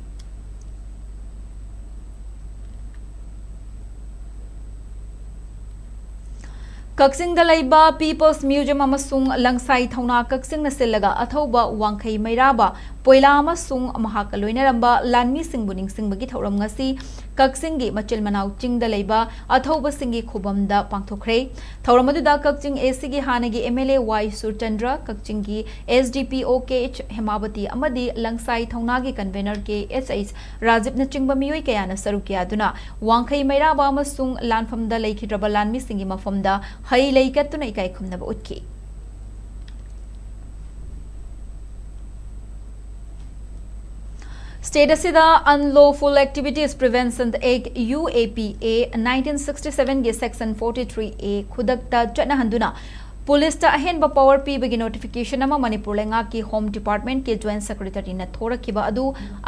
ꯀꯛꯆꯤꯡꯗ ꯂꯩꯕ People's Museum ꯑꯃꯁꯨꯡ ꯂꯪꯁꯥꯏ ꯊꯧꯅꯥ ꯀꯛꯆꯤꯡꯅ ꯁꯤꯜꯂꯒ ꯑꯊꯧꯕ ꯋꯥꯡꯈꯩ ꯃꯩꯔꯥꯕ ꯄꯣꯏꯂꯥ ꯑꯃꯁꯨꯡ ꯃꯍꯥꯛꯀ ꯂꯣꯏꯅꯔꯝꯕ ꯂꯥꯟꯃꯤꯁꯤꯡꯕꯨ ꯅꯤꯡꯁꯤꯡꯕꯒꯤ ꯊꯧꯔꯝ ꯉꯁꯤ ꯀꯛꯆꯤꯡꯒꯤ ꯃꯆꯤꯜ ꯃꯅꯥꯎ ꯆꯤꯡꯗ ꯂꯩꯕ ꯑꯊꯧꯕꯁꯤꯡꯒꯤ ꯈꯨꯕꯝꯗ ꯄꯥꯡꯊꯣꯛꯈ꯭ꯔꯦ꯫ ꯊꯧꯔꯝ ꯑꯗꯨꯗ ꯀꯛꯆꯤꯡ ACꯒꯤ ꯍꯥꯟꯅꯒꯤ MLA ꯋꯥꯏ ꯁꯨꯔꯆꯟꯗ꯭ꯔ, ꯀꯛꯆꯤꯡꯒꯤ SDPO ꯀꯦ ꯑꯩꯆ ꯍꯦꯃꯥꯕꯇꯤ ꯑꯃꯗꯤ ꯂꯪꯁꯥꯏ ꯊꯧꯅꯥꯒꯤ convener ꯀꯦ ꯑꯦꯁ ꯑꯩꯆ ꯔꯥꯖꯤꯕꯅꯆꯤꯡꯕ ꯃꯤꯑꯣꯏ ꯀꯌꯥꯅ ꯁꯔꯨꯛ ꯌꯥꯗꯨꯅ ꯋꯥꯡꯈꯩ ꯃꯩꯔꯥꯕ ꯑꯃꯁꯨꯡ ꯂꯥꯟꯐꯝꯗ ꯂꯩꯈꯤꯗ꯭ꯔꯕ ꯂꯥꯟꯃꯤꯁꯤꯡꯒꯤ ꯃꯐꯝꯗ ꯍꯩ ꯂꯩ ꯀꯠꯇꯨꯅ ꯏꯀꯥꯏ ꯈꯨꯝꯅꯕ ꯎꯠꯈꯤ꯫ State ꯑꯁꯤꯗ Unlawful Activities Prevention Act, UAPA, nineteen sixty sevenꯒꯤ section forty three A ꯈꯨꯗꯛꯇ ꯆꯠꯅꯍꯟꯗꯨꯅ ꯄꯨꯂꯤꯁꯇ ꯑꯍꯦꯟꯕ power ꯄꯤꯕꯒꯤ notification ꯑꯃ ꯃꯅꯤꯄꯨꯔ ꯂꯩꯉꯥꯛꯀꯤ Home Departmentꯀꯤ Joint Secretaryꯅ ꯊꯣꯔꯛꯈꯤꯕ ꯑꯗꯨ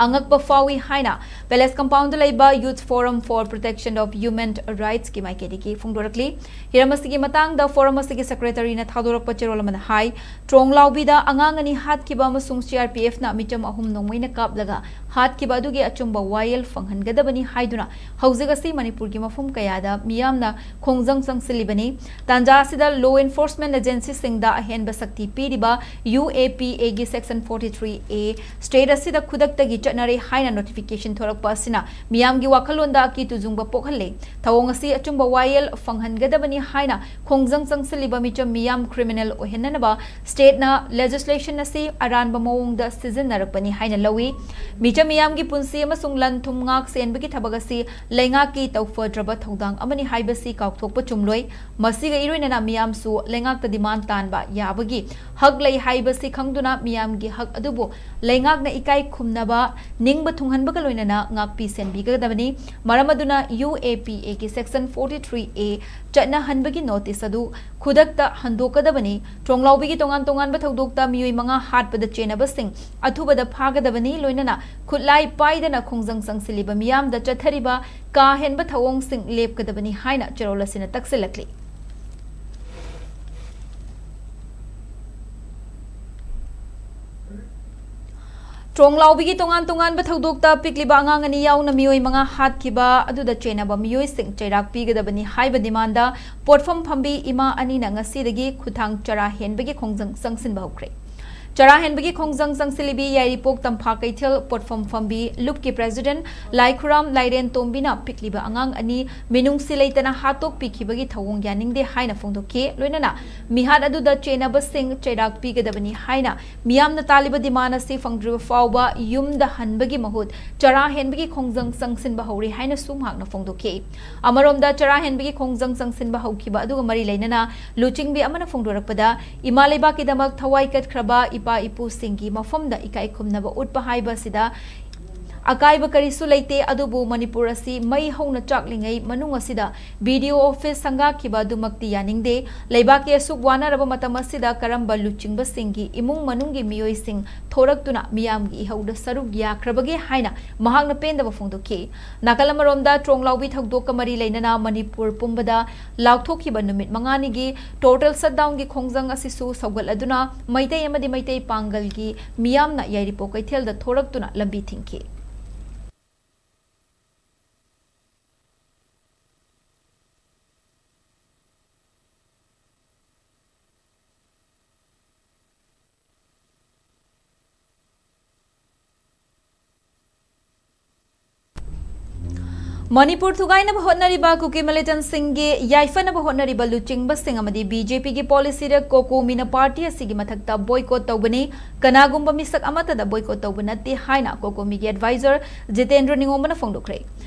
ꯑꯉꯛꯄ ꯐꯥꯎꯏ ꯍꯥꯏꯅ Palace Compoundꯗ ꯂꯩꯕ Youth Forum for Protection of Human Rightsꯀꯤ ꯃꯥꯏꯀꯩꯗꯒꯤ ꯐꯣꯡꯗꯣꯔꯛꯂꯤ꯫ ꯍꯤꯔꯝ ꯑꯁꯤꯒꯤ ꯃꯇꯥꯡꯗ Forum ꯑꯁꯤꯒꯤ Secretaryꯅ ꯊꯥꯗꯣꯔꯛꯄ ꯆꯦꯔꯣꯜ ꯑꯃꯅ ꯍꯥꯏ, ꯇ꯭ꯔꯣꯡꯂꯥꯎꯕꯤꯗ ꯑꯉꯥꯡ ꯑꯅꯤ ꯍꯥꯠꯈꯤꯕ ꯑꯃꯁꯨꯡ CRPFꯅ ꯃꯤꯆꯝ ꯑꯍꯨꯝ ꯅꯣꯡꯃꯩꯅ ꯀꯥꯞꯂꯒ ꯍꯥꯠꯈꯤꯕ ꯑꯗꯨꯒꯤ ꯑꯆꯨꯝꯕ ꯋꯥꯌꯦꯜ ꯐꯪꯍꯟꯒꯗꯕꯅꯤ ꯍꯥꯏꯗꯨꯅ ꯍꯧꯖꯤꯛ ꯑꯁꯤ ꯃꯅꯤꯄꯨꯔꯒꯤ ꯃꯐꯝ ꯀꯌꯥꯗ ꯃꯤꯌꯥꯝꯅ ꯈꯣꯡꯖꯪ ꯆꯪꯁꯤꯜꯂꯤꯕꯅꯤ꯫ ꯇꯥꯟꯖꯥ ꯑꯁꯤꯗ law enforcement ꯑꯦꯖꯦꯟꯁꯤꯁꯤꯡꯗ ꯑꯍꯦꯟꯕ ꯁꯛꯇꯤ ꯄꯤꯔꯤꯕ ꯌꯨ ꯑꯦ ꯄꯤ ꯑꯦꯒꯤ ꯁꯦꯛꯁꯟ ꯐꯣꯔꯇꯤ ꯊ꯭ꯔꯤ ꯑꯦ ꯁ꯭ꯇꯦꯠ ꯑꯁꯤꯗ ꯈꯨꯗꯛꯇꯒꯤ ꯆꯠꯅꯔꯦ ꯍꯥꯏꯅ ꯅꯣꯇꯤꯐꯤꯀꯦꯁꯟ ꯊꯣꯔꯛꯄ ꯑꯁꯤꯅ ꯃꯤꯌꯥꯝꯒꯤ ꯋꯥꯈꯜꯂꯣꯟꯗ ꯑꯀꯤ ꯇꯨꯖꯨꯡꯕ ꯄꯣꯛꯍꯜꯂꯦ꯫ ꯊꯧꯑꯣꯡ ꯑꯁꯤ ꯑꯆꯨꯝꯕ ꯋꯥꯌꯦꯜ ꯐꯪꯍꯟꯒꯗꯕꯅꯤ ꯍꯥꯏꯅ ꯈꯣꯡꯖꯪ ꯆꯪꯁꯤꯜꯂꯤꯕ ꯃꯤꯆꯝ ꯃꯤꯌꯥꯝ ꯀ꯭ꯔꯤꯃꯤꯅꯦꯜ ꯑꯣꯏꯍꯟꯅꯅꯕ ꯁ꯭ꯇꯦꯠꯅ ꯂꯦꯖꯤꯁꯂꯦꯁꯟ ꯑꯁꯤ ꯑꯔꯥꯟꯕ ꯃꯑꯣꯡꯗ ꯁꯤꯖꯤꯟꯅꯔꯛꯄꯅꯤ ꯍꯥꯏꯅ ꯂꯧꯏ꯫ ꯃꯤꯆꯝ ꯃꯤꯌꯥꯝꯒꯤ ꯄꯨꯟꯁꯤ ꯑꯃꯁꯨꯡ ꯂꯟ ꯊꯨꯝ ꯉꯥꯛ ꯁꯦꯟꯕꯒꯤ ꯊꯕꯛ ꯑꯁꯤ ꯂꯩꯉꯥꯛꯀꯤ ꯇꯧꯐꯗ꯭ꯔꯕ ꯊꯧꯗꯥꯡ ꯑꯃꯅꯤ ꯍꯥꯏꯕꯁꯤ ꯀꯥꯎꯊꯣꯛꯄ ꯆꯨꯝꯂꯣꯏ꯫ ꯃꯁꯤꯒ ꯏꯔꯣꯏꯅꯅ ꯃꯤꯌꯥꯝꯁꯨ ꯂꯩꯉꯥꯛꯇ ꯗꯤꯃꯥꯟ ꯇꯥꯟꯕ ꯌꯥꯕꯒꯤ ꯍꯛ ꯂꯩ ꯍꯥꯏꯕꯁꯤ ꯈꯪꯗꯨꯅ ꯃꯤꯌꯥꯝꯒꯤ ꯍꯛ ꯑꯗꯨꯕꯨ ꯂꯩꯉꯥꯛꯅ ꯏꯀꯥꯏ ꯈꯨꯝꯅꯕ ꯅꯤꯡꯕ ꯊꯨꯡꯍꯟꯕꯒ ꯂꯣꯏꯅꯅ ꯉꯥꯛꯄꯤ ꯁꯦꯟꯕꯤꯒꯗꯕꯅꯤ꯫ ꯃꯔꯝ ꯑꯗꯨꯅ ꯌꯨ ꯑꯦ ꯄꯤ ꯑꯦꯒꯤ ꯁꯦꯛꯁꯟ ꯐꯣꯔꯇꯤ ꯊ꯭ꯔꯤ ꯑꯦ ꯆꯠꯅꯍꯟꯕꯒꯤ ꯅꯣꯇꯤꯁ ꯑꯗꯨ ꯈꯨꯗꯛꯇ ꯍꯟꯗꯣꯛꯀꯗꯕꯅꯤ꯫ ꯇ꯭ꯔꯣꯡꯂꯥꯎꯕꯤꯒꯤ ꯇꯣꯉꯥꯟ ꯇꯣꯉꯥꯟꯕ ꯊꯧꯗꯣꯛꯇ ꯃꯤꯑꯣꯏ ꯃꯉꯥ ꯍꯥꯠꯄꯗ ꯆꯦꯟꯅꯕꯁꯤꯡ ꯑꯊꯨꯕꯗ ꯐꯥꯒꯗꯕꯅꯤ, ꯂꯣꯏꯅꯅ ꯈꯨꯠꯂꯥꯏ ꯄꯥꯏꯗꯅ ꯈꯣꯡꯖꯪ ꯆꯪꯁꯤꯜꯂꯤꯕ ꯃꯤꯌꯥꯝꯗ ꯆꯠꯊꯔꯤꯕ ꯀꯥ ꯍꯦꯟꯕ ꯊꯧꯑꯣꯡꯁꯤꯡ ꯂꯦꯞꯀꯗꯕꯅꯤ ꯍꯥꯏꯅ ꯆꯦꯔꯣꯜ ꯑꯁꯤꯅ ꯇꯛꯁꯤꯜꯂꯛꯂꯤ꯫ ꯇ꯭ꯔꯣꯡꯂꯥꯎꯕꯤꯒꯤ ꯇꯣꯉꯥꯟ ꯇꯣꯉꯥꯟꯕ ꯊꯧꯗꯣꯛꯇ ꯄꯤꯛꯂꯤꯕ ꯑꯉꯥꯡ ꯑꯅꯤ ꯌꯥꯎꯅ ꯃꯤꯑꯣꯏ ꯃꯉꯥ ꯍꯥꯠꯈꯤꯕ ꯑꯗꯨꯗ ꯆꯦꯟꯅꯕ ꯃꯤꯑꯣꯏꯁꯤꯡ ꯆꯩꯔꯥꯛ ꯄꯤꯒꯗꯕꯅꯤ ꯍꯥꯏꯕ ꯗꯤꯃꯥꯟꯗ ꯄꯣꯠꯐꯝ ꯐꯝꯕꯤ ꯏꯃꯥ ꯑꯅꯤꯅ ꯉꯁꯤꯗꯒꯤ ꯈꯨꯊꯥꯡ ꯆꯔꯥ ꯍꯦꯟꯕꯒꯤ ꯈꯣꯡꯖꯪ ꯆꯪꯁꯤꯟꯕ ꯍꯧꯈ꯭ꯔꯦ꯫ ꯆꯔꯥ ꯍꯦꯟꯕꯒꯤ ꯈꯣꯡꯖꯪ ꯆꯪꯁꯤꯜꯂꯤꯕꯤ ꯌꯥꯏꯔꯤꯄꯣꯛ ꯇꯝꯐꯥ ꯀꯩꯊꯦꯜ ꯄꯣꯠꯐꯝ ꯐꯝꯕꯤ ꯂꯨꯞꯀꯤ ꯄ꯭ꯔꯦꯁꯤꯗꯦꯟꯠ ꯂꯥꯏꯈꯨꯔꯥꯝ ꯂꯥꯏꯔꯦꯟ ꯇꯣꯝꯕꯤꯅ ꯄꯤꯛꯂꯤꯕ ꯑꯉꯥꯡ ꯑꯅꯤ ꯃꯤꯅꯨꯡꯁꯤ ꯂꯩꯇꯅ ꯍꯥꯠꯇꯣꯛꯄꯤꯈꯤꯕꯒꯤ ꯊꯧꯑꯣꯡ ꯌꯥꯅꯤꯡꯗꯦ ꯍꯥꯏꯅ ꯐꯣꯡꯗꯣꯛꯈꯤ꯫ ꯂꯣꯏꯅꯅ ꯃꯤꯍꯥꯠ ꯑꯗꯨꯗ ꯆꯦꯟꯅꯕꯁꯤꯡ ꯆꯩꯔꯥꯛ ꯄꯤꯒꯗꯕꯅꯤ ꯍꯥꯏꯅ ꯃꯤꯌꯥꯝꯅ ꯇꯥꯜꯂꯤꯕ ꯗꯤꯃꯥꯟ ꯑꯁꯤ ꯐꯪꯗ꯭ꯔꯤꯕ ꯐꯥꯎꯕ ꯌꯨꯝꯗ ꯍꯟꯕꯒꯤ ꯃꯍꯨꯠ ꯆꯔꯥ ꯍꯦꯟꯕꯒꯤ ꯈꯣꯡꯖꯪ ꯆꯪꯁꯤꯟꯕ ꯍꯧꯔꯦ ꯍꯥꯏꯅꯁꯨ ꯃꯍꯥꯛꯅ ꯐꯣꯡꯗꯣꯛꯈꯤ꯫ ꯑꯃꯔꯣꯝꯗ ꯆꯔꯥ ꯍꯦꯟꯕꯒꯤ ꯈꯣꯡꯖꯪ ꯆꯪꯁꯤꯟꯕ ꯍꯧꯈꯤꯕ ꯑꯗꯨꯒ ꯃꯔꯤ ꯂꯩꯅꯅ ꯂꯨꯆꯤꯡꯕꯤ ꯑꯃꯅ ꯐꯣꯡꯗꯣꯔꯛꯄꯗ, ꯏꯃꯥ ꯂꯩꯕꯥꯛꯀꯤꯗꯃꯛ ꯊꯋꯥꯏ ꯀꯠꯈ꯭ꯔꯕ ꯏꯄꯥ ꯏꯄꯨꯁꯤꯡꯒꯤ ꯃꯐꯝꯗ ꯏꯀꯥꯏ ꯈꯨꯝꯅꯕ ꯎꯠꯄ ꯍꯥꯏꯕ ꯑꯁꯤꯗ ꯑꯀꯥꯏꯕ ꯀꯔꯤꯁꯨ ꯂꯩꯇꯦ, ꯑꯗꯨꯕꯨ ꯃꯅꯤꯄꯨꯔ ꯑꯁꯤ ꯃꯩ ꯍꯧꯅ ꯆꯥꯛꯂꯤꯉꯩ ꯃꯅꯨꯡ ꯑꯁꯤꯗ ꯕꯤ ꯗꯤ ꯑꯣ ꯑꯣꯐꯤꯁ ꯁꯪꯒꯥꯈꯤꯕ ꯑꯗꯨꯃꯛꯇꯤ ꯌꯥꯅꯤꯡꯗꯦ꯫ ꯂꯩꯕꯥꯛꯀꯤ ꯑꯁꯨꯛ ꯋꯥꯅꯔꯕ ꯃꯇꯝ ꯑꯁꯤꯗ ꯀꯔꯝꯕ ꯂꯨꯆꯤꯡꯕꯁꯤꯡꯒꯤ ꯏꯃꯨꯡ ꯃꯅꯨꯡꯒꯤ ꯃꯤꯑꯣꯏꯁꯤꯡ ꯊꯣꯔꯛꯇꯨꯅ ꯃꯤꯌꯥꯝꯒꯤ ꯏꯍꯧꯗ ꯁꯔꯨꯛ ꯌꯥꯈ꯭ꯔꯕꯒꯦ ꯍꯥꯏꯅ ꯃꯍꯥꯛꯅ ꯄꯦꯟꯗꯕ ꯐꯣꯡꯗꯣꯛꯈꯤ꯫ ꯅꯥꯀꯜ ꯑꯃꯔꯣꯝꯗ, ꯇ꯭ꯔꯣꯡꯂꯥꯎꯕꯤ ꯊꯧꯗꯣꯛꯀ ꯃꯔꯤ ꯂꯩꯅꯅ ꯃꯅꯤꯄꯨꯔ ꯄꯨꯝꯕꯗ ꯂꯥꯎꯊꯣꯛꯈꯤꯕ ꯅꯨꯃꯤꯠ ꯃꯉꯥꯅꯤꯒꯤ ꯇꯣꯇꯦꯜ ꯁꯠꯗꯥꯎꯟꯒꯤ ꯈꯣꯡꯖꯪ ꯑꯁꯤꯁꯨ ꯁꯧꯒꯠꯂꯗꯨꯅ ꯃꯩꯇꯩ ꯑꯃꯗꯤ ꯃꯩꯇꯩ ꯄꯥꯡꯒꯜꯒꯤ ꯃꯤꯌꯥꯝꯅ ꯌꯥꯏꯔꯤꯄꯣꯛ ꯀꯩꯊꯦꯜꯗ ꯊꯣꯔꯛꯇꯨꯅ ꯂꯝꯕꯤ ꯊꯤꯡꯈꯤ꯫ ꯃꯅꯤꯄꯨꯔ ꯊꯨꯒꯥꯏꯅꯕ ꯍꯣꯠꯅꯔꯤꯕ ꯀꯨꯀꯤ ꯃꯤꯂꯤꯇꯦꯟꯠꯁꯤꯡꯒꯤ ꯌꯥꯏꯐꯅꯕ ꯍꯣꯠꯅꯔꯤꯕ ꯂꯨꯆꯤꯡꯕꯁꯤꯡ ꯑꯃꯗꯤ ꯕꯤ ꯖꯦ ꯄꯤꯒꯤ ꯄꯣꯂꯤꯁꯤꯗ ꯀꯣꯀꯣꯃꯤꯅ ꯄꯥꯔꯇꯤ ꯑꯁꯤꯒꯤ ꯃꯊꯛꯇ ꯕꯣꯏꯀꯣꯠ ꯇꯧꯕꯅꯤ꯫ ꯀꯅꯥꯒꯨꯝꯕ ꯃꯤꯁꯛ ꯑꯃꯠꯇꯗ ꯕꯣꯏꯀꯣꯠ ꯇꯧꯕ ꯅꯠꯇꯦ ꯍꯥꯏꯅ ꯀꯣꯀꯣꯃꯤꯒꯤ ꯑꯦꯗꯚꯥꯏꯖꯔ ꯖꯤꯇꯦꯟꯗ꯭ꯔ ꯅꯤꯉꯣꯝꯕꯅ ꯐꯣꯡꯗꯣꯛꯈ꯭ꯔꯦ꯫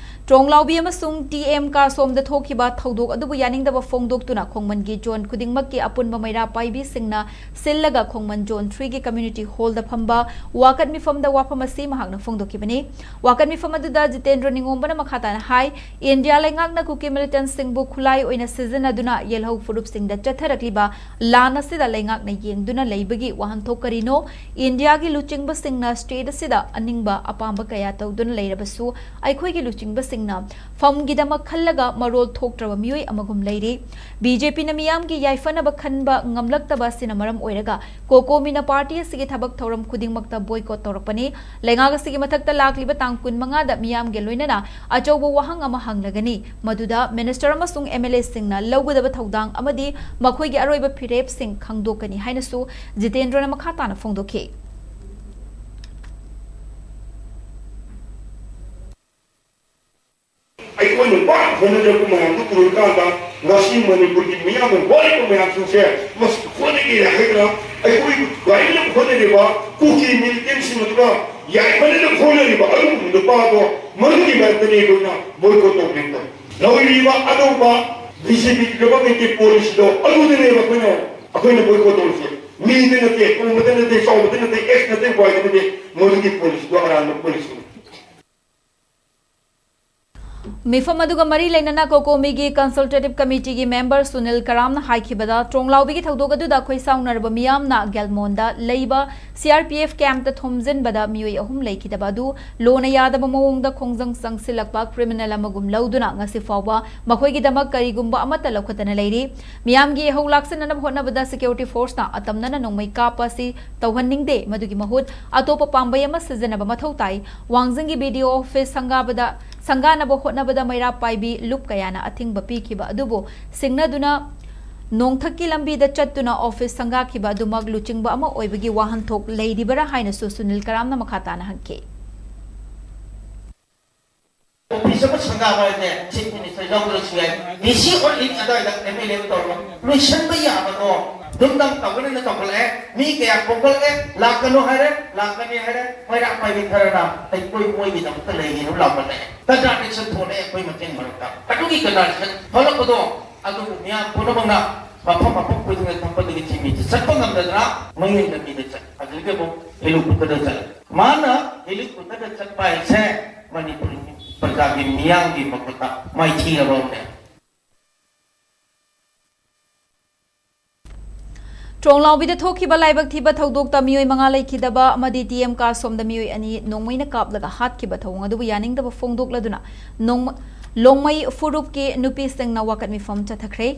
ꯇ꯭ꯔꯣꯡꯂꯥꯎꯕꯤ ꯑꯃꯁꯨꯡ ꯇꯤ ꯑꯦꯝ ꯀꯥꯁꯣꯝꯗ ꯊꯣꯛꯈꯤꯕ ꯊꯧꯗꯣꯛ ꯑꯗꯨꯕꯨ ꯌꯥꯅꯤꯡꯗꯕ ꯐꯣꯡꯗꯣꯛꯇꯨꯅ ꯈꯣꯡꯃꯟꯒꯤ ꯖꯣꯟ ꯈꯨꯗꯤꯡꯃꯛꯀꯤ ꯑꯄꯨꯟꯕ ꯃꯩꯔꯥ ꯄꯥꯏꯕꯤꯁꯤꯡꯅ ꯁꯤꯜꯂꯒ ꯈꯣꯡꯃꯟ ꯖꯣꯟ ꯊ꯭ꯔꯤꯒꯤ ꯀꯝꯃ꯭ꯌꯨꯅꯤꯇꯤ ꯍꯣꯜꯗ ꯐꯝꯕ ꯋꯥꯀꯠ ꯃꯤꯐꯝꯗ ꯋꯥꯐꯝ ꯑꯁꯤ ꯃꯍꯥꯛꯅ ꯐꯣꯡꯗꯣꯛꯈꯤꯕꯅꯤ꯫ ꯋꯥꯀꯠ ꯃꯤꯐꯝ ꯑꯗꯨꯗ ꯖꯤꯇꯦꯟꯗ꯭ꯔ ꯅꯤꯉꯣꯝꯕꯅ ꯃꯈꯥ ꯇꯥꯅ ꯍꯥꯏ, ꯏꯟꯗꯤꯌꯥ ꯂꯩꯉꯥꯛꯅ ꯀꯨꯀꯤ ꯃꯤꯂꯤꯇꯦꯟꯠꯁꯤꯡꯕꯨ ꯈꯨꯠꯂꯥꯏ ꯑꯣꯏꯅ ꯁꯤꯖꯤꯟꯅꯗꯨꯅ ꯌꯦꯜꯍꯧ ꯐꯨꯔꯨꯞꯁꯤꯡꯗ ꯆꯠꯊꯔꯛꯂꯤꯕ ꯂꯥꯟ ꯑꯁꯤꯗ ꯂꯩꯉꯥꯛꯅ ꯌꯦꯡꯗꯨꯅ ꯂꯩꯕꯒꯤ ꯋꯥꯍꯟꯊꯣꯛ ꯀꯔꯤꯅꯣ? ꯏꯟꯗꯤꯌꯥꯒꯤ ꯂꯨꯆꯤꯡꯕꯁꯤꯡꯅ ꯁ꯭ꯇꯦꯠ ꯑꯁꯤꯗ ꯑꯅꯤꯡꯕ ꯑꯄꯥꯝꯕ ꯀꯌꯥ ꯇꯧꯗꯨꯅ ꯂꯩꯔꯕꯁꯨ ꯑꯩꯈꯣꯏꯒꯤ ꯂꯨꯆꯤꯡꯕꯁꯤꯡꯅ ꯐꯝꯒꯤꯗꯃꯛ ꯈꯜꯂꯒ ꯃꯔꯣꯜ ꯊꯣꯛꯇ꯭ꯔꯕ ꯃꯤꯑꯣꯏ ꯑꯃꯒꯨꯝ ꯂꯩꯔꯤ꯫ ꯕꯤ ꯖꯦ ꯄꯤꯅ ꯃꯤꯌꯥꯝꯒꯤ ꯌꯥꯏꯐꯅꯕ ꯈꯟꯕ ꯉꯝꯂꯛꯇꯕ ꯑꯁꯤꯅ ꯃꯔꯝ ꯑꯣꯏꯔꯒ ꯀꯣꯀꯣꯃꯤꯅ ꯄꯥꯔꯇꯤ ꯑꯁꯤꯒꯤ ꯊꯕꯛ ꯊꯧꯔꯝ ꯈꯨꯗꯤꯡꯃꯛꯇ ꯕꯣꯏꯀꯣꯠ ꯇꯧꯔꯛꯄꯅꯤ꯫ ꯂꯩꯉꯥꯛ ꯑꯁꯤꯒꯤ ꯃꯊꯛꯇ ꯂꯥꯛꯂꯤꯕ ꯇꯥꯡ ꯀꯨꯟꯃꯉꯥꯗ ꯃꯤꯌꯥꯝꯒꯤ ꯂꯣꯏꯅꯅ ꯑꯆꯧꯕ ꯋꯥꯍꯪ ꯑꯃ ꯍꯪꯂꯒꯅꯤ, ꯃꯗꯨꯗ ꯃꯤꯅꯤꯁꯇꯔ ꯑꯃꯁꯨꯡ ꯑꯦꯝ ꯑꯦꯜ ꯑꯦꯁꯤꯡꯅ ꯂꯧꯒꯗꯕ ꯊꯧꯗꯥꯡ ꯑꯃꯗꯤ ꯃꯈꯣꯏꯒꯤ ꯑꯔꯣꯏꯕ ꯐꯤꯔꯦꯞꯁꯤꯡ ꯈꯪꯗꯣꯛꯀꯅꯤ ꯍꯥꯏꯅꯁꯨ ꯖꯤꯇꯦꯟꯗ꯭ꯔꯅ ꯃꯈꯥ ꯇꯥꯅ ꯐꯣꯡꯗꯣꯛꯈꯤ꯫ ꯑꯩꯈꯣꯏꯅ ꯄꯥꯛ ꯍꯣꯠꯅꯖꯔꯛꯄ ꯃꯌꯥꯝꯗꯨ ꯎꯔꯀꯥꯟꯗ ꯉꯁꯤ ꯃꯅꯤꯄꯨꯔꯒꯤ ꯃꯤꯌꯥꯝꯅ ꯋꯥꯔꯤꯕ ꯃꯌꯥꯝꯁꯤꯡꯁꯦ ꯃꯁꯤ ꯍꯣꯠꯅꯒꯦ ꯍꯥꯏꯗꯅ ꯑꯩꯈꯣꯏꯕꯨ ꯊꯨꯒꯥꯏꯅꯕ ꯍꯣꯠꯅꯔꯤꯕ ꯀꯨꯀꯤ ꯃꯤꯂꯤꯇꯦꯟꯠꯁꯤꯡ ꯑꯗꯨꯒ ꯌꯥꯏꯐꯅꯅ ꯍꯣꯠꯅꯔꯤꯕ ꯑꯗꯨꯒꯨꯝꯕ ꯅꯨꯄꯥꯗꯣ ꯃꯗꯨꯒꯤ ꯃꯔꯛꯇꯅꯤ ꯑꯩꯈꯣꯏꯅ ꯕꯣꯏꯀꯣꯠ ꯇꯧꯒꯦ ꯇꯧꯔꯤ꯫ ꯂꯧꯔꯤꯕ ꯑꯅꯧꯕ ꯕꯤ ꯖꯦ ꯄꯤ ꯒꯚꯔꯟꯃꯦꯟꯠꯀꯤ ꯄꯣꯂꯤꯁꯤꯗꯣ ꯑꯗꯨꯗꯅꯦꯕ ꯑꯩꯈꯣꯏꯅ ꯑꯩꯈꯣꯏꯅ ꯕꯣꯏꯀꯣꯠ ꯇꯧꯔꯤꯁꯦ꯫ ꯃꯤꯗ ꯅꯠꯇꯦ, ꯇꯣꯡꯕꯗ ꯅꯠꯇꯦ, ꯆꯥꯎꯕꯗ ꯅꯠꯇꯦ, ꯑꯦꯛꯁ ꯅꯠꯇꯦ, ꯋꯥꯏꯗ ꯅꯠꯇꯦ, ꯃꯗꯨꯒꯤ ꯄꯣꯂꯤꯁꯤꯗꯣ ꯑꯔꯥꯟꯕ ꯄꯣꯂꯤꯁꯤꯅꯤ꯫ ꯃꯤꯐꯝ ꯑꯗꯨꯒ ꯃꯔꯤ ꯂꯩꯅꯅ ꯀꯣꯀꯣꯃꯤꯒꯤ ꯀꯟꯁꯜꯇꯦꯇꯤꯚ ꯀꯃꯤꯇꯤꯒꯤ ꯃꯦꯝꯕꯔ ꯁꯨꯅꯤꯜ ꯀꯔꯥꯝꯅ ꯍꯥꯏꯈꯤꯕꯗ, ꯇ꯭ꯔꯣꯡꯂꯥꯎꯕꯤꯒꯤ ꯊꯧꯗꯣꯛ ꯑꯗꯨꯗ ꯈꯣꯏꯁꯥꯎꯅꯔꯕ ꯃꯤꯌꯥꯝꯅ ꯒꯦꯜꯃꯣꯟꯗ ꯂꯩꯕ ꯁꯤ ꯑꯥꯔ ꯄꯤ ꯑꯦꯐ ꯀꯦꯝꯞꯇ ꯊꯣꯝꯖꯤꯟꯕꯗ ꯃꯤꯑꯣꯏ ꯑꯍꯨꯝ ꯂꯩꯈꯤꯗꯕ ꯑꯗꯨ ꯂꯣꯅ ꯌꯥꯗꯕ ꯃꯑꯣꯡꯗ ꯈꯣꯡꯖꯪ ꯆꯪꯁꯤꯜꯂꯛꯄ ꯀ꯭ꯔꯤꯃꯤꯅꯦꯜ ꯑꯃꯒꯨꯝ ꯂꯧꯗꯨꯅ ꯉꯁꯤ ꯐꯥꯎꯕ ꯃꯈꯣꯏꯒꯤꯗꯃꯛ ꯀꯔꯤꯒꯨꯝꯕ ꯑꯃꯠꯇ ꯂꯧꯈꯠꯇꯅ ꯂꯩꯔꯤ꯫ ꯃꯤꯌꯥꯝꯒꯤ ꯏꯍꯧ ꯂꯥꯛꯁꯤꯟꯅꯅꯕ ꯍꯣꯠꯅꯕꯗ ꯁꯦꯀ꯭ꯌꯨꯔꯤꯇꯤ ꯐꯣꯔꯁꯅ ꯑꯇꯝꯅꯅ ꯅꯣꯡꯃꯩ ꯀꯥꯞꯄ ꯑꯁꯤ ꯇꯧꯍꯟꯅꯤꯡꯗꯦ꯫ ꯃꯗꯨꯒꯤ ꯃꯍꯨꯠ ꯑꯇꯣꯞꯄ ꯄꯥꯝꯕꯩ ꯑꯃ ꯁꯤꯖꯤꯟꯅꯕ ꯃꯊꯧ ꯇꯥꯏ꯫ ꯋꯥꯡꯖꯤꯡꯒꯤ ꯕꯤ ꯗꯤ ꯑꯣ ꯑꯣꯐꯤꯁ ꯁꯪꯒꯥꯕꯗ, ꯁꯪꯒꯥꯅꯕ ꯍꯣꯠꯅꯕꯗ ꯃꯩꯔꯥ ꯄꯥꯏꯕꯤ ꯂꯨꯞ ꯀꯌꯥꯅ ꯑꯊꯤꯡꯕ ꯄꯤꯈꯤꯕ ꯑꯗꯨꯕꯨ ꯁꯤꯡꯅꯗꯨꯅ ꯅꯣꯡꯊꯛꯀꯤ ꯂꯝꯕꯤꯗ ꯆꯠꯇꯨꯅ ꯑꯣꯐꯤꯁ ꯁꯪꯒꯥꯈꯤꯕ ꯑꯗꯨꯃꯛ ꯂꯨꯆꯤꯡꯕ ꯑꯃ ꯑꯣꯏꯕꯒꯤ ꯋꯥꯍꯟꯊꯣꯛ ꯂꯩꯔꯤꯕꯔꯥ ꯍꯥꯏꯅꯁꯨ ꯁꯨꯅꯤꯜ ꯀꯔꯥꯝꯅ ꯃꯈꯥ ꯇꯥꯅ ꯍꯪꯈꯤ꯫ ꯑꯣꯐꯤꯁ ꯑꯃ ꯁꯪꯒꯥꯕ ꯍꯥꯏꯁꯦ ꯆꯤꯐ ꯃꯤꯅꯤꯁꯇꯔ ꯌꯥꯎꯗ꯭ꯔꯁꯨ ꯌꯥꯏ, ꯗꯤ ꯁꯤ ꯑꯣꯔ ꯑꯦꯅꯤ ꯑꯗꯨꯋꯥꯏꯗ ꯑꯦꯝ ꯑꯦꯜ ꯑꯦ ꯑꯃ ꯇꯧꯔꯒ ꯂꯣꯏꯁꯤꯟꯕ ꯌꯥꯕꯗꯣ ꯑꯗꯨꯝ ꯅꯪ ꯇꯧꯒꯅꯤꯅ ꯇꯧꯈꯠꯂꯛꯑꯦ꯫ ꯃꯤ ꯀꯌꯥ ꯈꯣꯝꯒꯠꯂꯛꯑꯦ, ꯂꯥꯛꯀꯅꯨ ꯍꯥꯏꯔꯦ, ꯂꯥꯛꯀꯅꯤ ꯍꯥꯏꯔꯦ꯫ ꯃꯩꯔꯥ ꯄꯥꯏꯕꯤ ꯈꯔꯅ ꯑꯩꯈꯣꯏ ꯃꯣꯏꯒꯤꯗꯃꯛꯇ ꯂꯩꯒꯅꯨ ꯂꯥꯎꯈꯠꯂꯛꯑꯦ꯫ ꯀꯟꯇ꯭ꯔꯥꯗꯤꯛꯁꯟ ꯊꯣꯛꯂꯛꯑꯦ ꯑꯩꯈꯣꯏ ꯃꯁꯦꯟ ꯃꯔꯛꯇ꯫ ꯑꯗꯨꯒꯤ ꯀꯟꯇ꯭ꯔꯥꯗꯤꯛꯁꯟ ꯊꯣꯛꯂꯛꯄꯗꯣ ꯑꯗꯨꯕꯨ ꯃꯤꯌꯥꯝ ꯄꯨꯝꯅꯃꯛꯅ ꯃꯐꯝ ꯃꯐꯝ ꯈꯨꯗꯤꯡꯗ ꯊꯝꯕꯗꯒꯤ ꯊꯤꯃꯤꯗꯤ ꯆꯠꯄ ꯉꯝꯗꯗꯅ ꯃꯌꯥꯏ ꯂꯝꯕꯤꯗ ꯆꯠ, ꯑꯗꯨꯗꯒꯤ ꯑꯃꯨꯛ ꯍꯦꯂꯤꯀꯣꯞꯇꯔꯗ ꯆꯠꯂꯦ꯫ ꯃꯥꯅ ꯍꯦꯂꯤꯀꯣꯞꯇꯔꯗ ꯆꯠꯄ ꯍꯥꯏꯁꯦ ꯃꯅꯤꯄꯨꯔꯒꯤ ꯄ꯭ꯔꯖꯥꯒꯤ ꯃꯤꯌꯥꯝꯒꯤ ꯃꯈꯨꯠꯇ ꯃꯥꯏꯊꯤꯔꯕ ꯑꯃꯅꯦ꯫ ꯇ꯭ꯔꯣꯡꯂꯥꯎꯕꯤꯗ ꯊꯣꯛꯈꯤꯕ ꯂꯥꯏꯕꯛ ꯊꯤꯕ ꯊꯧꯗꯣꯛꯇ ꯃꯤꯑꯣꯏ ꯃꯉꯥ ꯂꯩꯈꯤꯗꯕ ꯑꯃꯗꯤ ꯇꯤ ꯑꯦꯝ ꯀꯥꯁꯣꯝꯗ ꯃꯤꯑꯣꯏ ꯑꯅꯤ ꯅꯣꯡꯃꯩꯅ ꯀꯥꯞꯂꯒ ꯍꯥꯠꯈꯤꯕ ꯊꯧꯑꯣꯡ ꯑꯗꯨꯕꯨ ꯌꯥꯅꯤꯡꯗꯕ ꯐꯣꯡꯗꯣꯛꯂꯗꯨꯅ ꯅꯣꯡꯃ-, ꯂꯣꯡꯃꯩ ꯐꯨꯔꯨꯞꯀꯤ ꯅꯨꯄꯤꯁꯤꯡꯅ ꯋꯥꯀꯠ ꯃꯤꯐꯝ ꯆꯠꯊꯈ꯭ꯔꯦ꯫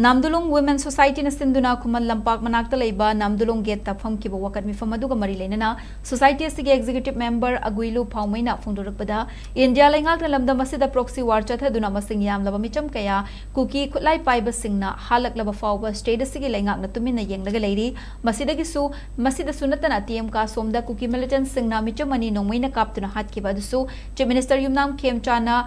ꯅꯥꯝꯗꯨꯂꯨꯡ ꯋꯤꯃꯦꯟ ꯁꯣꯁꯥꯏꯇꯤꯅ ꯁꯤꯟꯗꯨꯅ ꯈꯨꯃꯟ ꯂꯝꯄꯥꯛ ꯃꯅꯥꯛꯇ ꯂꯩꯕ ꯅꯥꯝꯗꯨꯂꯨꯡ ꯒꯦꯠꯇ ꯐꯝꯈꯤꯕ ꯋꯥꯀꯠ ꯃꯤꯐꯝ ꯑꯗꯨꯒ ꯃꯔꯤ ꯂꯩꯅꯅ ꯁꯣꯁꯥꯏꯇꯤ ꯑꯁꯤꯒꯤ ꯑꯦꯛꯖꯤꯀ꯭ꯌꯨꯇꯤꯚ ꯃꯦꯝꯕꯔ ꯑꯒꯨꯏꯂꯨ ꯐꯥꯎꯃꯩꯅ ꯐꯣꯡꯗꯣꯔꯛꯄꯗ, ꯏꯟꯗꯤꯌꯥ ꯂꯩꯉꯥꯛꯅ ꯂꯝꯗꯝ ꯑꯁꯤꯗ ꯄ꯭ꯔꯣꯛꯁꯤ ꯋꯥꯔ ꯆꯠꯊꯗꯨꯅ ꯃꯁꯤꯡ ꯌꯥꯝꯂꯕ ꯃꯤꯆꯝ ꯀꯌꯥ ꯀꯨꯀꯤ ꯈꯨꯠꯂꯥꯏ ꯄꯥꯏꯕꯁꯤꯡꯅ ꯍꯥꯠꯂꯛꯂꯕ ꯐꯥꯎꯕ ꯁ꯭ꯇꯦꯠ ꯑꯁꯤꯒꯤ ꯂꯩꯉꯥꯛꯅ ꯇꯨꯃꯤꯟꯅ ꯌꯦꯡꯂꯒ ꯂꯩꯔꯤ꯫ ꯃꯁꯤꯗꯒꯤꯁꯨ, ꯃꯁꯤꯗꯁꯨ ꯅꯠꯇꯅ ꯇꯤ ꯑꯦꯝ ꯀꯥꯁꯣꯝꯗ ꯀꯨꯀꯤ ꯃꯤꯂꯤꯇꯦꯟꯠꯁꯤꯡꯅ ꯃꯤꯆꯝ ꯑꯅꯤ ꯅꯣꯡꯃꯩꯅ ꯀꯥꯞꯇꯨꯅ ꯍꯥꯠꯈꯤꯕ ꯑꯗꯨꯁꯨ ꯆꯤꯐ ꯃꯤꯅꯤꯁꯇꯔ ꯌꯨꯝꯅꯥꯝ ꯈꯦꯝꯆꯥꯅ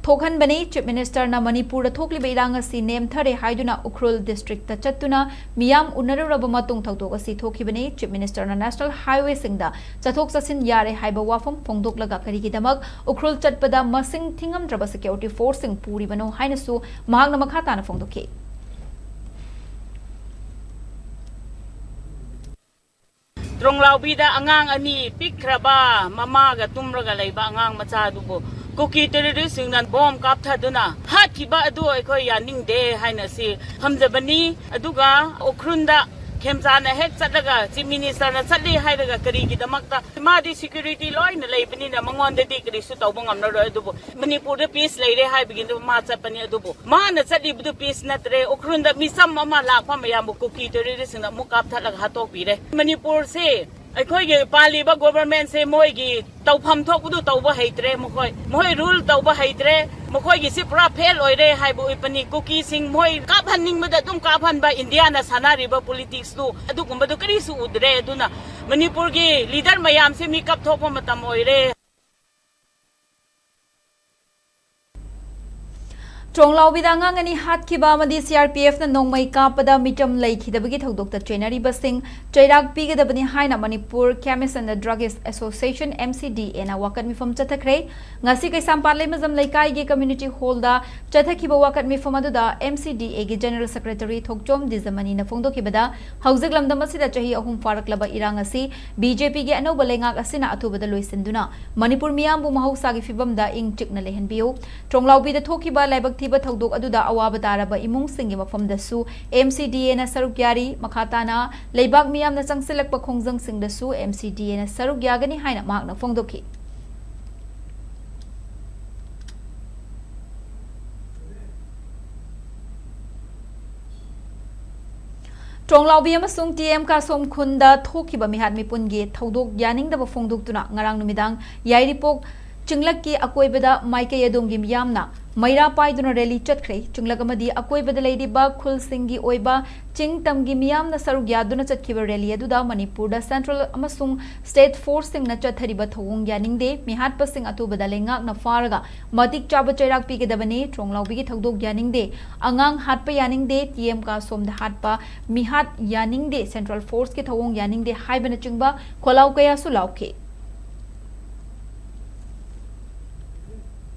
ꯊꯣꯛꯍꯟꯕꯅꯤ꯫ ꯆꯤꯐ ꯃꯤꯅꯤꯁꯇꯔꯅ ꯃꯅꯤꯄꯨꯔꯗ ꯊꯣꯛꯂꯤꯕ ꯏꯔꯥꯡ ꯑꯁꯤ ꯅꯦꯝꯊꯔꯦ ꯍꯥꯏꯗꯨꯅ ꯎꯈ꯭ꯔꯨꯜ ꯗꯤꯁꯇ꯭ꯔꯤꯛꯇ ꯆꯠꯇꯨꯅ ꯃꯤꯌꯥꯝ ꯎꯅꯔꯨꯔꯕ ꯃꯇꯨꯡ ꯊꯧꯗꯣꯛ ꯑꯁꯤ ꯊꯣꯛꯈꯤꯕꯅꯤ꯫ ꯆꯤꯐ ꯃꯤꯅꯤꯁꯇꯔꯅ ꯅꯦꯁꯅꯦꯜ ꯍꯥꯏꯋꯦꯁꯤꯡꯗ ꯆꯠꯊꯣꯛ ꯆꯠꯁꯤꯟ ꯌꯥꯔꯦ ꯍꯥꯏꯕ ꯋꯥꯐꯝ ꯐꯣꯡꯗꯣꯛꯂꯒ ꯀꯔꯤꯒꯤꯗꯃꯛ ꯎꯈ꯭ꯔꯨꯜ ꯆꯠꯄꯗ ꯃꯁꯤꯡ ꯊꯤꯉꯝꯗ꯭ꯔꯕ ꯁꯦꯀ꯭ꯌꯨꯔꯤꯇꯤ ꯐꯣꯔꯁꯁꯤꯡ ꯄꯨꯔꯤꯕꯅꯣ ꯍꯥꯏꯅꯁꯨ ꯃꯍꯥꯛꯅ ꯃꯈꯥ ꯇꯥꯅ ꯐꯣꯡꯗꯣꯛꯈꯤ꯫ ꯇ꯭ꯔꯣꯡꯂꯥꯎꯕꯤꯗ ꯑꯉꯥꯡ ꯑꯅꯤ ꯄꯤꯛꯈ꯭ꯔꯕ ꯃꯃꯥꯒ ꯇꯨꯝꯔꯒ ꯂꯩꯕ ꯑꯉꯥꯡ ꯃꯆꯥꯗꯨꯕꯨ ꯀꯨꯀꯤ ꯇꯦꯔꯣꯔꯤꯁꯁꯤꯡꯅ ꯕꯣꯝ ꯀꯥꯞꯊꯗꯨꯅ ꯍꯥꯠꯈꯤꯕ ꯑꯗꯨ ꯑꯩꯈꯣꯏ ꯌꯥꯅꯤꯡꯗꯦ ꯍꯥꯏꯅ ꯁꯤ ꯐꯝꯖꯕꯅꯤ꯫ ꯑꯗꯨꯒ ꯎꯈ꯭ꯔꯨꯜꯗ ꯈꯦꯝꯆꯥꯅ ꯍꯦꯛ ꯆꯠꯂꯒ ꯆꯤꯐ ꯃꯤꯅꯤꯁꯇꯔꯅ ꯆꯠꯂꯤ ꯍꯥꯏꯔꯒ ꯀꯔꯤꯒꯤꯗꯃꯛꯇ? ꯃꯥꯗꯤ ꯁꯦꯀ꯭ꯌꯨꯔꯤꯇꯤ ꯂꯣꯏꯅ ꯂꯩꯕꯅꯤꯅ ꯃꯉꯣꯟꯗꯗꯤ ꯀꯔꯤꯁꯨ ꯇꯧꯕ ꯉꯝꯂꯔꯣꯏ꯫ ꯑꯗꯨꯕꯨ ꯃꯅꯤꯄꯨꯔꯗ ꯄꯤꯁ ꯂꯩꯔꯦ ꯍꯥꯏꯕꯒꯤꯗꯃꯛ ꯃꯥ ꯆꯠꯄꯅꯤ꯫ ꯑꯗꯨꯕꯨ ꯃꯥꯅ ꯆꯠꯂꯤꯕꯗꯨ ꯄꯤꯁ ꯅꯠꯇ꯭ꯔꯦ꯫ ꯎꯈ꯭ꯔꯨꯜꯗ ꯃꯤꯆꯝ ꯑꯃ ꯂꯥꯛꯄ ꯃꯌꯥꯝꯕꯨ ꯀꯨꯀꯤ ꯇꯦꯔꯣꯔꯤꯁꯁꯤꯡꯅ ꯑꯃꯨꯛ ꯀꯥꯞꯊꯠꯂꯒ ꯍꯥꯠꯇꯣꯛꯄꯤꯔꯦ꯫ ꯃꯅꯤꯄꯨꯔꯁꯦ ꯑꯩꯈꯣꯏꯒꯤ ꯄꯥꯜꯂꯤꯕ ꯒꯣꯚꯔꯟꯃꯦꯟꯠꯁꯦ ꯃꯣꯏꯒꯤ ꯇꯧꯐꯝ ꯊꯣꯛꯄꯗꯨ ꯇꯧꯕ ꯍꯩꯇ꯭ꯔꯦ꯫ ꯃꯈꯣꯏ, ꯃꯈꯣꯏ ꯔꯨꯜ ꯇꯧꯕ ꯍꯩꯇ꯭ꯔꯦ꯫ ꯃꯈꯣꯏꯒꯤꯁꯤ ꯄꯨꯔꯥ ꯐꯦꯜ ꯑꯣꯏꯔꯦ ꯍꯥꯏꯕ ꯎꯠꯄꯅꯤ꯫ ꯀꯨꯀꯤꯁꯤꯡ ꯃꯣꯏ ꯀꯥꯞꯍꯟꯅꯤꯡꯕꯗ ꯑꯗꯨꯝ ꯀꯥꯞꯍꯟꯕ, ꯏꯟꯗꯤꯌꯥꯅ ꯁꯥꯟꯅꯔꯤꯕ ꯄꯣꯂꯤꯇꯤꯛꯁꯇꯨ ꯑꯗꯨꯒꯨꯝꯕꯗꯨ ꯀꯔꯤꯁꯨ ꯎꯗ꯭ꯔꯦ꯫ ꯑꯗꯨꯅ ꯃꯅꯤꯄꯨꯔꯒꯤ ꯂꯤꯗꯔ ꯃꯌꯥꯝꯁꯦ ꯃꯤꯀꯞ ꯊꯣꯛꯄ ꯃꯇꯝ ꯑꯣꯏꯔꯦ꯫ ꯇ꯭ꯔꯣꯡꯂꯥꯎꯕꯤꯗ ꯑꯉꯥꯡ ꯑꯅꯤ ꯍꯥꯠꯈꯤꯕ ꯑꯃꯗꯤ CRPFꯅ ꯅꯣꯡꯃꯩ ꯀꯥꯞꯄꯗ ꯃꯤꯆꯝ ꯂꯩꯈꯤꯗꯕꯒꯤ ꯊꯧꯗꯣꯛꯇ ꯆꯦꯟꯅꯔꯤꯕꯁꯤꯡ ꯆꯩꯔꯥꯛ ꯄꯤꯒꯗꯕꯅꯤ ꯍꯥꯏꯅ Manipur Chemist and Druggist Association, MCDAꯅ ꯋꯥꯀꯠ ꯃꯤꯐꯝ ꯆꯠꯊꯈ꯭ꯔꯦ꯫ ꯉꯁꯤ ꯀꯩꯁꯥꯝꯄꯥꯠ ꯂꯩꯃꯖꯝ ꯂꯩꯀꯥꯏꯒꯤ community hallꯗ ꯆꯠꯊꯈꯤꯕ ꯋꯥꯀꯠ ꯃꯤꯐꯝ ꯑꯗꯨꯗ MCDAꯒꯤ General Secretary ꯊꯣꯛꯆꯣꯝ ꯗꯤꯖꯃꯅꯤꯅ ꯐꯣꯡꯗꯣꯛꯈꯤꯕꯗ, ꯍꯧꯖꯤꯛ ꯂꯝꯗꯝ ꯑꯁꯤꯗ ꯆꯍꯤ ꯑꯍꯨꯝ ꯐꯥꯔꯛꯂꯕ ꯏꯔꯥꯡ ꯑꯁꯤ BJPꯒꯤ ꯑꯅꯧꯕ ꯂꯩꯉꯥꯛ ꯑꯁꯤꯅ ꯑꯊꯨꯕꯗ ꯂꯣꯏꯁꯤꯟꯗꯨꯅ ꯃꯅꯤꯄꯨꯔ ꯃꯤꯌꯥꯝꯕꯨ ꯃꯍꯧꯁꯥꯒꯤ ꯐꯤꯕꯝꯗ ꯏꯪ ꯆꯤꯛꯅ ꯂꯩꯍꯟꯕꯤꯌꯨ꯫ ꯇ꯭ꯔꯣꯡꯂꯥꯎꯕꯤꯗ ꯊꯣꯛꯈꯤꯕ ꯂꯥꯏꯕꯛ ꯊꯤꯕ ꯊꯧꯗꯣꯛ ꯑꯗꯨꯗ ꯑꯋꯥꯕ ꯇꯥꯔꯕ ꯏꯃꯨꯡꯁꯤꯡꯒꯤ ꯃꯐꯝꯗꯁꯨ MCDAꯅ ꯁꯔꯨꯛ ꯌꯥꯔꯤ꯫ ꯃꯈꯥ ꯇꯥꯅ ꯂꯩꯕꯥꯛ ꯃꯤꯌꯥꯝꯅ ꯆꯪꯁꯤꯜꯂꯛꯄ ꯈꯣꯡꯖꯪꯁꯤꯡꯗꯁꯨ MCDAꯅ ꯁꯔꯨꯛ ꯌꯥꯒꯅꯤ ꯍꯥꯏꯅ ꯃꯍꯥꯛꯅ ꯐꯣꯡꯗꯣꯛꯈꯤ꯫ ꯇ꯭ꯔꯣꯡꯂꯥꯎꯕꯤ ꯑꯃꯁꯨꯡ TM ꯀꯥꯁꯣꯝ ꯈꯨꯟꯗ ꯊꯣꯛꯈꯤꯕ ꯃꯤꯍꯥꯠ ꯃꯤꯄꯨꯟꯒꯤ ꯊꯧꯗꯣꯛ ꯌꯥꯅꯤꯡꯗꯕ ꯐꯣꯡꯗꯣꯛꯇꯨꯅ ꯉꯔꯥꯡ ꯅꯨꯃꯤꯗꯥꯡ ꯌꯥꯏꯔꯤꯄꯣꯛ ꯆꯤꯡꯂꯛꯀꯤ ꯑꯀꯣꯏꯕꯗ ꯃꯥꯏꯀꯩ ꯑꯗꯣꯝꯒꯤ ꯃꯤꯌꯥꯝꯅ ꯃꯩꯔꯥ ꯄꯥꯏꯗꯨꯅ rally ꯆꯠꯈ꯭ꯔꯦ꯫ ꯆꯤꯡꯂꯛ ꯑꯃꯗꯤ ꯑꯀꯣꯏꯕꯗ ꯂꯩꯔꯤꯕ ꯈꯨꯜꯁꯤꯡꯒꯤ ꯑꯣꯏꯕ ꯆꯤꯡ ꯇꯝꯒꯤ ꯃꯤꯌꯥꯝꯅ ꯁꯔꯨꯛ ꯌꯥꯗꯨꯅ ꯆꯠꯈꯤꯕ rally ꯑꯗꯨꯗ ꯃꯅꯤꯄꯨꯔꯗ central ꯑꯃꯁꯨꯡ state forceꯁꯤꯡꯅ ꯆꯠꯊꯔꯤꯕ ꯊꯧꯑꯣꯡ ꯌꯥꯅꯤꯡꯗꯦ꯫ ꯃꯤꯍꯥꯠꯄꯁꯤꯡ ꯑꯊꯨꯕꯗ ꯂꯩꯉꯥꯛꯅ ꯐꯥꯔꯒ ꯃꯇꯤꯛ ꯆꯥꯕ ꯆꯩꯔꯥꯛ ꯄꯤꯒꯗꯕꯅꯤ꯫ ꯇ꯭ꯔꯣꯡꯂꯥꯎꯕꯤꯒꯤ ꯊꯧꯗꯣꯛ ꯌꯥꯅꯤꯡꯗꯦ꯫ ꯑꯉꯥꯡ ꯍꯥꯠꯄ ꯌꯥꯅꯤꯡꯗꯦ꯫ TM ꯀꯥꯁꯣꯝꯗ ꯍꯥꯠꯄ ꯃꯤꯍꯥꯠ ꯌꯥꯅꯤꯡꯗꯦ꯫ Central forceꯀꯤ ꯊꯧꯑꯣꯡ ꯌꯥꯅꯤꯡꯗꯦ ꯍꯥꯏꯕꯅꯆꯤꯡꯕ ꯈꯣꯜꯂꯥꯎ ꯀꯌꯥꯁꯨ ꯂꯥꯎꯈꯤ꯫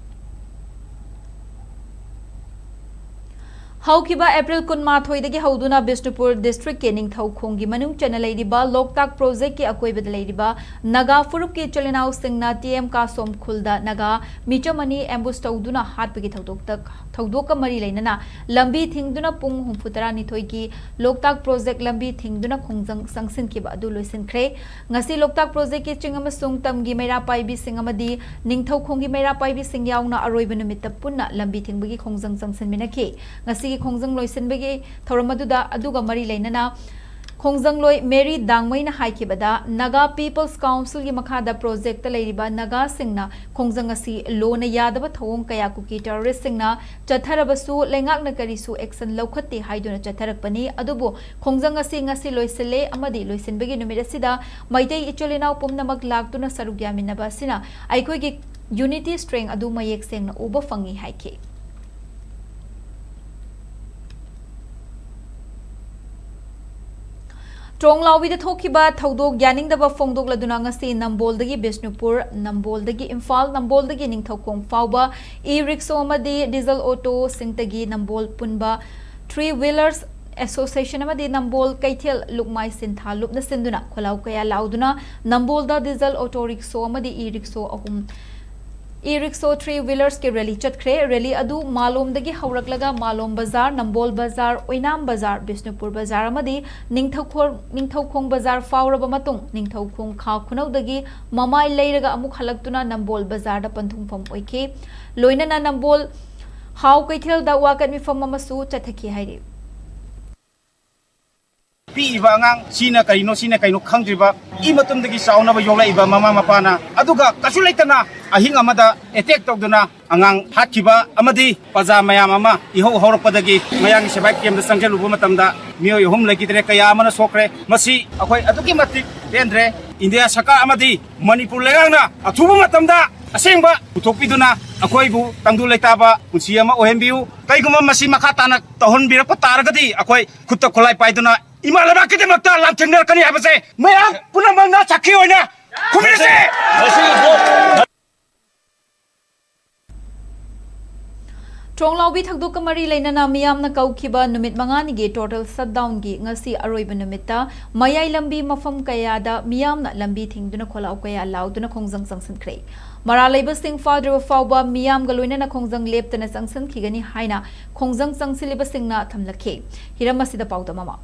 ꯍꯧꯈꯤꯕ April ꯀꯨꯟꯃꯥꯊꯣꯏꯗꯒꯤ ꯍꯧꯗꯨꯅ ꯕꯤꯁꯅꯨꯄꯨꯔ districtꯀꯤ ꯅꯤꯡꯊꯧꯈꯣꯡꯒꯤ ꯃꯅꯨꯡ ꯆꯟꯅ ꯂꯩꯔꯤꯕ ꯂꯣꯛꯇꯥꯛ projectꯀꯤ ꯑꯀꯣꯏꯕꯗ ꯂꯩꯔꯤꯕ ꯅꯥꯒꯥ ꯐꯨꯔꯨꯞꯀꯤ ꯏꯆꯤꯜ ꯏꯅꯥꯎꯁꯤꯡꯅ TM ꯀꯥꯁꯣꯝ ꯈꯨꯜꯗ ꯅꯥꯒꯥ ꯃꯤꯆꯝ ꯑꯅꯤ ambush ꯇꯧꯗꯨꯅ ꯍꯥꯠꯄꯒꯤ ꯊꯧꯗꯣꯛꯇ, ꯊꯧꯗꯣꯛꯀ ꯃꯔꯤ ꯂꯩꯅꯅ ꯂꯝꯕꯤ ꯊꯤꯡꯗꯨꯅ ꯄꯨꯡ ꯍꯨꯝꯐꯨꯇꯔꯥꯅꯤꯊꯣꯏꯒꯤ ꯂꯣꯛꯇꯥꯛ project ꯂꯝꯕꯤ ꯊꯤꯡꯗꯨꯅ ꯈꯣꯡꯖꯪ ꯆꯪꯁꯤꯟꯈꯤꯕ ꯑꯗꯨ ꯂꯣꯏꯁꯤꯟꯈ꯭ꯔꯦ꯫ ꯉꯁꯤ ꯂꯣꯛꯇꯥꯛ projectꯀꯤ ꯆꯤꯡ ꯑꯃꯁꯨꯡ ꯇꯝꯒꯤ ꯃꯩꯔꯥ ꯄꯥꯏꯕꯤꯁꯤꯡ ꯑꯃꯗꯤ ꯅꯤꯡꯊꯧꯈꯣꯡꯒꯤ ꯃꯩꯔꯥ ꯄꯥꯏꯕꯤꯁꯤꯡ ꯌꯥꯎꯅ ꯑꯔꯣꯏꯕ ꯅꯨꯃꯤꯠꯇ ꯄꯨꯟꯅ ꯂꯝꯕꯤ ꯊꯤꯡꯕꯒꯤ ꯈꯣꯡꯖꯪ ꯆꯪꯁꯤꯟꯃꯤꯟꯅꯈꯤ꯫ ꯉꯁꯤꯒꯤ ꯈꯣꯡꯖꯪ ꯂꯣꯏꯁꯤꯟꯕꯒꯤ ꯊꯧꯔꯝ ꯑꯗꯨꯗ, ꯑꯗꯨꯒ ꯃꯔꯤ ꯂꯩꯅꯅ ꯈꯣꯡꯖꯪꯂꯣꯏ ꯃꯦꯔꯤ ꯗꯥꯡꯃꯩꯅ ꯍꯥꯏꯈꯤꯕꯗ, Naga People's Councilꯒꯤ ꯃꯈꯥꯗ projectꯇ ꯂꯩꯔꯤꯕ ꯅꯥꯒꯥꯁꯤꯡꯅ ꯈꯣꯡꯖꯪ ꯑꯁꯤ ꯂꯣꯅ ꯌꯥꯗꯕ ꯊꯧꯑꯣꯡ ꯀꯌꯥ ꯀꯨꯀꯤ terroristꯁꯤꯡꯅ ꯆꯠꯊꯔꯕꯁꯨ ꯂꯩꯉꯥꯛꯅ ꯀꯔꯤꯁꯨ action ꯂꯧꯈꯠꯇꯦ ꯍꯥꯏꯗꯨꯅ ꯆꯠꯊꯔꯛꯄꯅꯤ꯫ ꯑꯗꯨꯕꯨ ꯈꯣꯡꯖꯪ ꯑꯁꯤ ꯉꯁꯤ ꯂꯣꯏꯁꯤꯜꯂꯦ ꯑꯃꯗꯤ ꯂꯣꯏꯁꯤꯟꯕꯒꯤ ꯅꯨꯃꯤꯠ ꯑꯁꯤꯗ ꯃꯩꯇꯩ ꯏꯆꯤꯜ ꯏꯅꯥꯎ ꯄꯨꯝꯅꯃꯛ ꯂꯥꯛꯇꯨꯅ ꯁꯔꯨꯛ ꯌꯥꯃꯤꯟꯅꯕ ꯑꯁꯤꯅ ꯑꯩꯈꯣꯏꯒꯤ unity strength ꯑꯗꯨ ꯃꯌꯦꯛ ꯁꯦꯡꯅ ꯎꯕ ꯐꯪꯉꯤ ꯍꯥꯏꯈꯤ꯫ ꯇ꯭ꯔꯣꯡꯂꯥꯎꯕꯤꯗ ꯊꯣꯛꯈꯤꯕ ꯊꯧꯗꯣꯛ ꯌꯥꯅꯤꯡꯗꯕ ꯐꯣꯡꯗꯣꯛꯂꯗꯨꯅ ꯉꯁꯤ ꯅꯝꯕꯣꯜꯗꯒꯤ ꯕꯤꯁꯅꯨꯄꯨꯔ, ꯅꯝꯕꯣꯜꯗꯒꯤ ꯏꯝꯐꯥꯜ, ꯅꯝꯕꯣꯜꯗꯒꯤ ꯅꯤꯡꯊꯧꯈꯣꯡ ꯐꯥꯎꯕ ꯏ ꯔꯤꯛꯁꯣ ꯑꯃꯗꯤ ꯗꯤꯖꯜ ꯑꯣꯇꯣꯁꯤꯡꯇꯒꯤ ꯅꯝꯕꯣꯜ ꯄꯨꯟꯕ ꯊ꯭ꯔꯤ ꯋꯤꯂꯔꯁ ꯑꯦꯁꯣꯁꯤꯌꯦꯁꯟ ꯑꯃꯗꯤ ꯅꯝꯕꯣꯜ ꯀꯩꯊꯦꯜ ꯂꯨꯞꯃꯥꯏ ꯁꯤꯟꯊꯥ ꯂꯨꯞꯅ ꯁꯤꯟꯗꯨꯅ ꯈꯣꯜꯂꯥꯎ ꯀꯌꯥ ꯂꯥꯎꯗꯨꯅ ꯅꯝꯕꯣꯜꯗ ꯗꯤꯖꯜ ꯑꯣꯇꯣ ꯔꯤꯛꯁꯣ ꯑꯃꯗꯤ ꯏ ꯔꯤꯛꯁꯣ ꯑꯍꯨꯝ, ꯏ ꯔꯤꯛꯁꯣ ꯊ꯭ꯔꯤ ꯋꯤꯂꯔꯁꯀꯤ ꯔꯦꯂꯤ ꯆꯠꯈ꯭ꯔꯦ꯫ ꯔꯦꯂꯤ ꯑꯗꯨ ꯃꯥꯂꯣꯝꯗꯒꯤ ꯍꯧꯔꯛꯂꯒ ꯃꯥꯂꯣꯝ ꯕꯖꯥꯔ, ꯅꯝꯕꯣꯜ ꯕꯖꯥꯔ, ꯑꯣꯏꯅꯥꯝ ꯕꯖꯥꯔ, ꯕꯤꯁꯅꯨꯄꯨꯔ ꯕꯖꯥꯔ ꯑꯃꯗꯤ ꯅꯤꯡꯊꯧꯈꯣ-, ꯅꯤꯡꯊꯧꯈꯣꯡ ꯕꯖꯥꯔ ꯐꯥꯎꯔꯕ ꯃꯇꯨꯡ ꯅꯤꯡꯊꯧꯈꯣꯡ ꯈꯥ ꯈꯨꯅꯧꯗꯒꯤ ꯃꯃꯥꯏ ꯂꯩꯔꯒ ꯑꯃꯨꯛ ꯍꯜꯂꯛꯇꯨꯅ ꯅꯝꯕꯣꯜ ꯕꯖꯥꯔꯗ ꯄꯟꯊꯨꯡꯐꯝ ꯑꯣꯏꯈꯤ꯫ ꯂꯣꯏꯅꯅ ꯅꯝꯕꯣꯜ ꯍꯥꯎ ꯀꯩꯊꯦꯜꯗ ꯋꯥꯀꯠ ꯃꯤꯐꯝ ꯑꯃꯁꯨ ꯆꯠꯊꯈꯤ ꯍꯥꯏꯔꯤ꯫ ꯄꯤꯛꯏꯕ ꯑꯉꯥꯡ ꯁꯤꯅ ꯀꯔꯤꯅꯣ, ꯁꯤꯅ ꯀꯩꯅꯣ ꯈꯪꯗ꯭ꯔꯤꯕ, ꯄꯤꯛꯏ ꯃꯇꯝꯗꯒꯤ ꯆꯥꯎꯅꯕ ꯌꯣꯛꯂꯛꯏꯕ ꯃꯃꯥ ꯃꯄꯥꯅ, ꯑꯗꯨꯒ ꯀꯩꯁꯨ ꯂꯩꯇꯅ ꯑꯍꯤꯡ ꯑꯃꯗ ꯑꯦꯇꯦꯛ ꯇꯧꯗꯨꯅ ꯑꯉꯥꯡ ꯍꯥꯠꯈꯤꯕ ꯑꯃꯗꯤ ꯄ꯭ꯔꯖꯥ ꯃꯌꯥꯝ ꯑꯃ ꯏꯍꯧ ꯍꯧꯔꯛꯄꯗꯒꯤ ꯃꯌꯥꯡꯒꯤ ꯁꯤꯐꯥꯏ ꯀꯦꯝꯗ ꯆꯪꯁꯤꯜꯂꯨꯕ ꯃꯇꯝꯗ ꯃꯤꯑꯣꯏ ꯑꯍꯨꯝ ꯂꯩꯈꯤꯗ꯭ꯔꯦ, ꯀꯌꯥ ꯑꯃꯅ ꯁꯣꯛꯈ꯭ꯔꯦ꯫ ꯃꯁꯤ ꯑꯩꯈꯣꯏ ꯑꯗꯨꯛꯀꯤ ꯃꯇꯤꯛ ꯄꯦꯟꯗ꯭ꯔꯦ꯫ ꯏꯟꯗꯤꯌꯥ ꯁꯔꯀꯥꯔ ꯑꯃꯗꯤ ꯃꯅꯤꯄꯨꯔ ꯂꯩꯉꯥꯛꯅ ꯑꯊꯨꯕ ꯃꯇꯝꯗ ꯑꯁꯦꯡꯕ ꯄꯨꯊꯣꯛꯄꯤꯗꯨꯅ ꯑꯩꯈꯣꯏꯕꯨ ꯇꯪꯗꯨ ꯂꯩꯇꯥꯕ ꯄꯨꯟꯁꯤ ꯑꯃ ꯑꯣꯏꯍꯟꯕꯤꯌꯨ꯫ ꯀꯩꯒꯨꯝꯕ ꯃꯁꯤ ꯃꯈꯥ ꯇꯥꯅ ꯇꯧꯍꯟꯕꯤꯔꯛꯄ ꯇꯥꯔꯒꯗꯤ ꯑꯩꯈꯣꯏ ꯈꯨꯠꯇ ꯈꯨꯠꯂꯥꯏ ꯄꯥꯏꯗꯨꯅ ꯏꯃꯥ ꯂꯩꯕꯥꯛꯀꯤꯗꯃꯛꯇ ꯂꯥꯟꯊꯦꯡꯅꯔꯛꯀꯅꯤ ꯍꯥꯏꯕꯁꯦ ꯃꯌꯥꯝ ꯄꯨꯝꯅꯃꯛꯅ ꯁꯥꯈꯤ ꯑꯣꯏꯅ ꯈꯨꯝꯃꯤꯟꯅꯁꯤ꯫ ꯇ꯭ꯔꯣꯡꯂꯥꯎꯕꯤ ꯊꯧꯗꯣꯛꯀ ꯃꯔꯤ ꯂꯩꯅꯅ ꯃꯤꯌꯥꯝꯅ ꯀꯧꯈꯤꯕ ꯅꯨꯃꯤꯠ ꯃꯉꯥꯅꯤꯒꯤ ꯇꯣꯇꯦꯜ ꯁꯠꯗꯥꯎꯟꯒꯤ ꯉꯁꯤ ꯑꯔꯣꯏꯕ ꯅꯨꯃꯤꯠꯇ ꯃꯌꯥꯏ ꯂꯝꯕꯤ ꯃꯐꯝ ꯀꯌꯥꯗ ꯃꯤꯌꯥꯝꯅ ꯂꯝꯕꯤ ꯊꯤꯡꯗꯨꯅ ꯈꯣꯜꯂꯥꯎ ꯀꯌꯥ ꯂꯥꯎꯗꯨꯅ ꯈꯣꯡꯖꯪ ꯆꯪꯁꯤꯟꯈ꯭ꯔꯦ꯫ ꯃꯔꯥꯜ ꯂꯩꯕꯁꯤꯡ ꯐꯥꯗ꯭ꯔꯤꯕ ꯐꯥꯎꯕ ꯃꯤꯌꯥꯝꯒ ꯂꯣꯏꯅꯅ ꯈꯣꯡꯖꯪ ꯂꯦꯞꯇꯅ ꯆꯪꯁꯤꯟꯈꯤꯒꯅꯤ ꯍꯥꯏꯅ ꯈꯣꯡꯖꯪ ꯆꯪꯁꯤꯜꯂꯤꯕꯁꯤꯡꯅ ꯊꯝꯂꯛꯈꯤ꯫ ꯍꯤꯔꯝ ꯑꯁꯤꯗ ꯄꯥꯎꯗꯝ ꯑꯃ꯫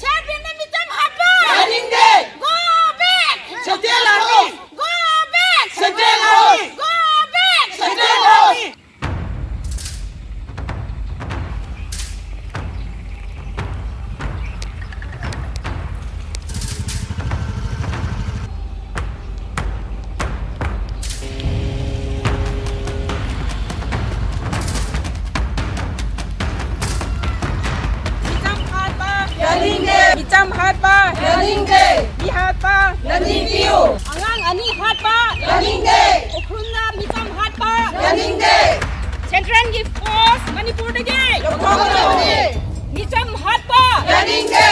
ꯁꯥꯔ ꯕꯤꯔꯅ ꯃꯤꯆꯝ ꯍꯥꯠꯄ! ꯌꯥꯅꯤꯡꯗꯦ! Go back! ꯁꯦꯟꯇ꯭ꯔꯦꯜ ꯂꯥꯛꯑꯣ! Go back! ꯁꯦꯟꯇ꯭ꯔꯦꯜ ꯂꯥꯛꯑꯣ! Go back! ꯁꯦꯟꯇ꯭ꯔꯦꯜ ꯂꯥꯛꯑꯣ! ꯃꯤꯆꯝ ꯍꯥꯠꯄ! ꯌꯥꯅꯤꯡꯗꯦ! ꯃꯤꯆꯝ ꯍꯥꯠꯄ! ꯌꯥꯅꯤꯡꯗꯦ! ꯃꯤ ꯍꯥꯠꯄ! ꯌꯥꯅꯤꯡꯕꯤꯌꯨ! ꯑꯉꯥꯡ ꯑꯅꯤ ꯍꯥꯠꯄ! ꯌꯥꯅꯤꯡꯗꯦ! ꯎꯈ꯭ꯔꯨꯜꯗ ꯃꯤꯆꯝ ꯍꯥꯠꯄ! ꯌꯥꯅꯤꯡꯗꯦ! ꯁꯦꯟꯇ꯭ꯔꯦꯜꯒꯤ ꯐꯣꯔꯁ ꯃꯅꯤꯄꯨꯔꯗꯒꯤ! ꯂꯧꯊꯣꯛꯀꯗꯕꯅꯤ! ꯃꯤꯆꯝ ꯍꯥꯠꯄ! ꯌꯥꯅꯤꯡꯗꯦ!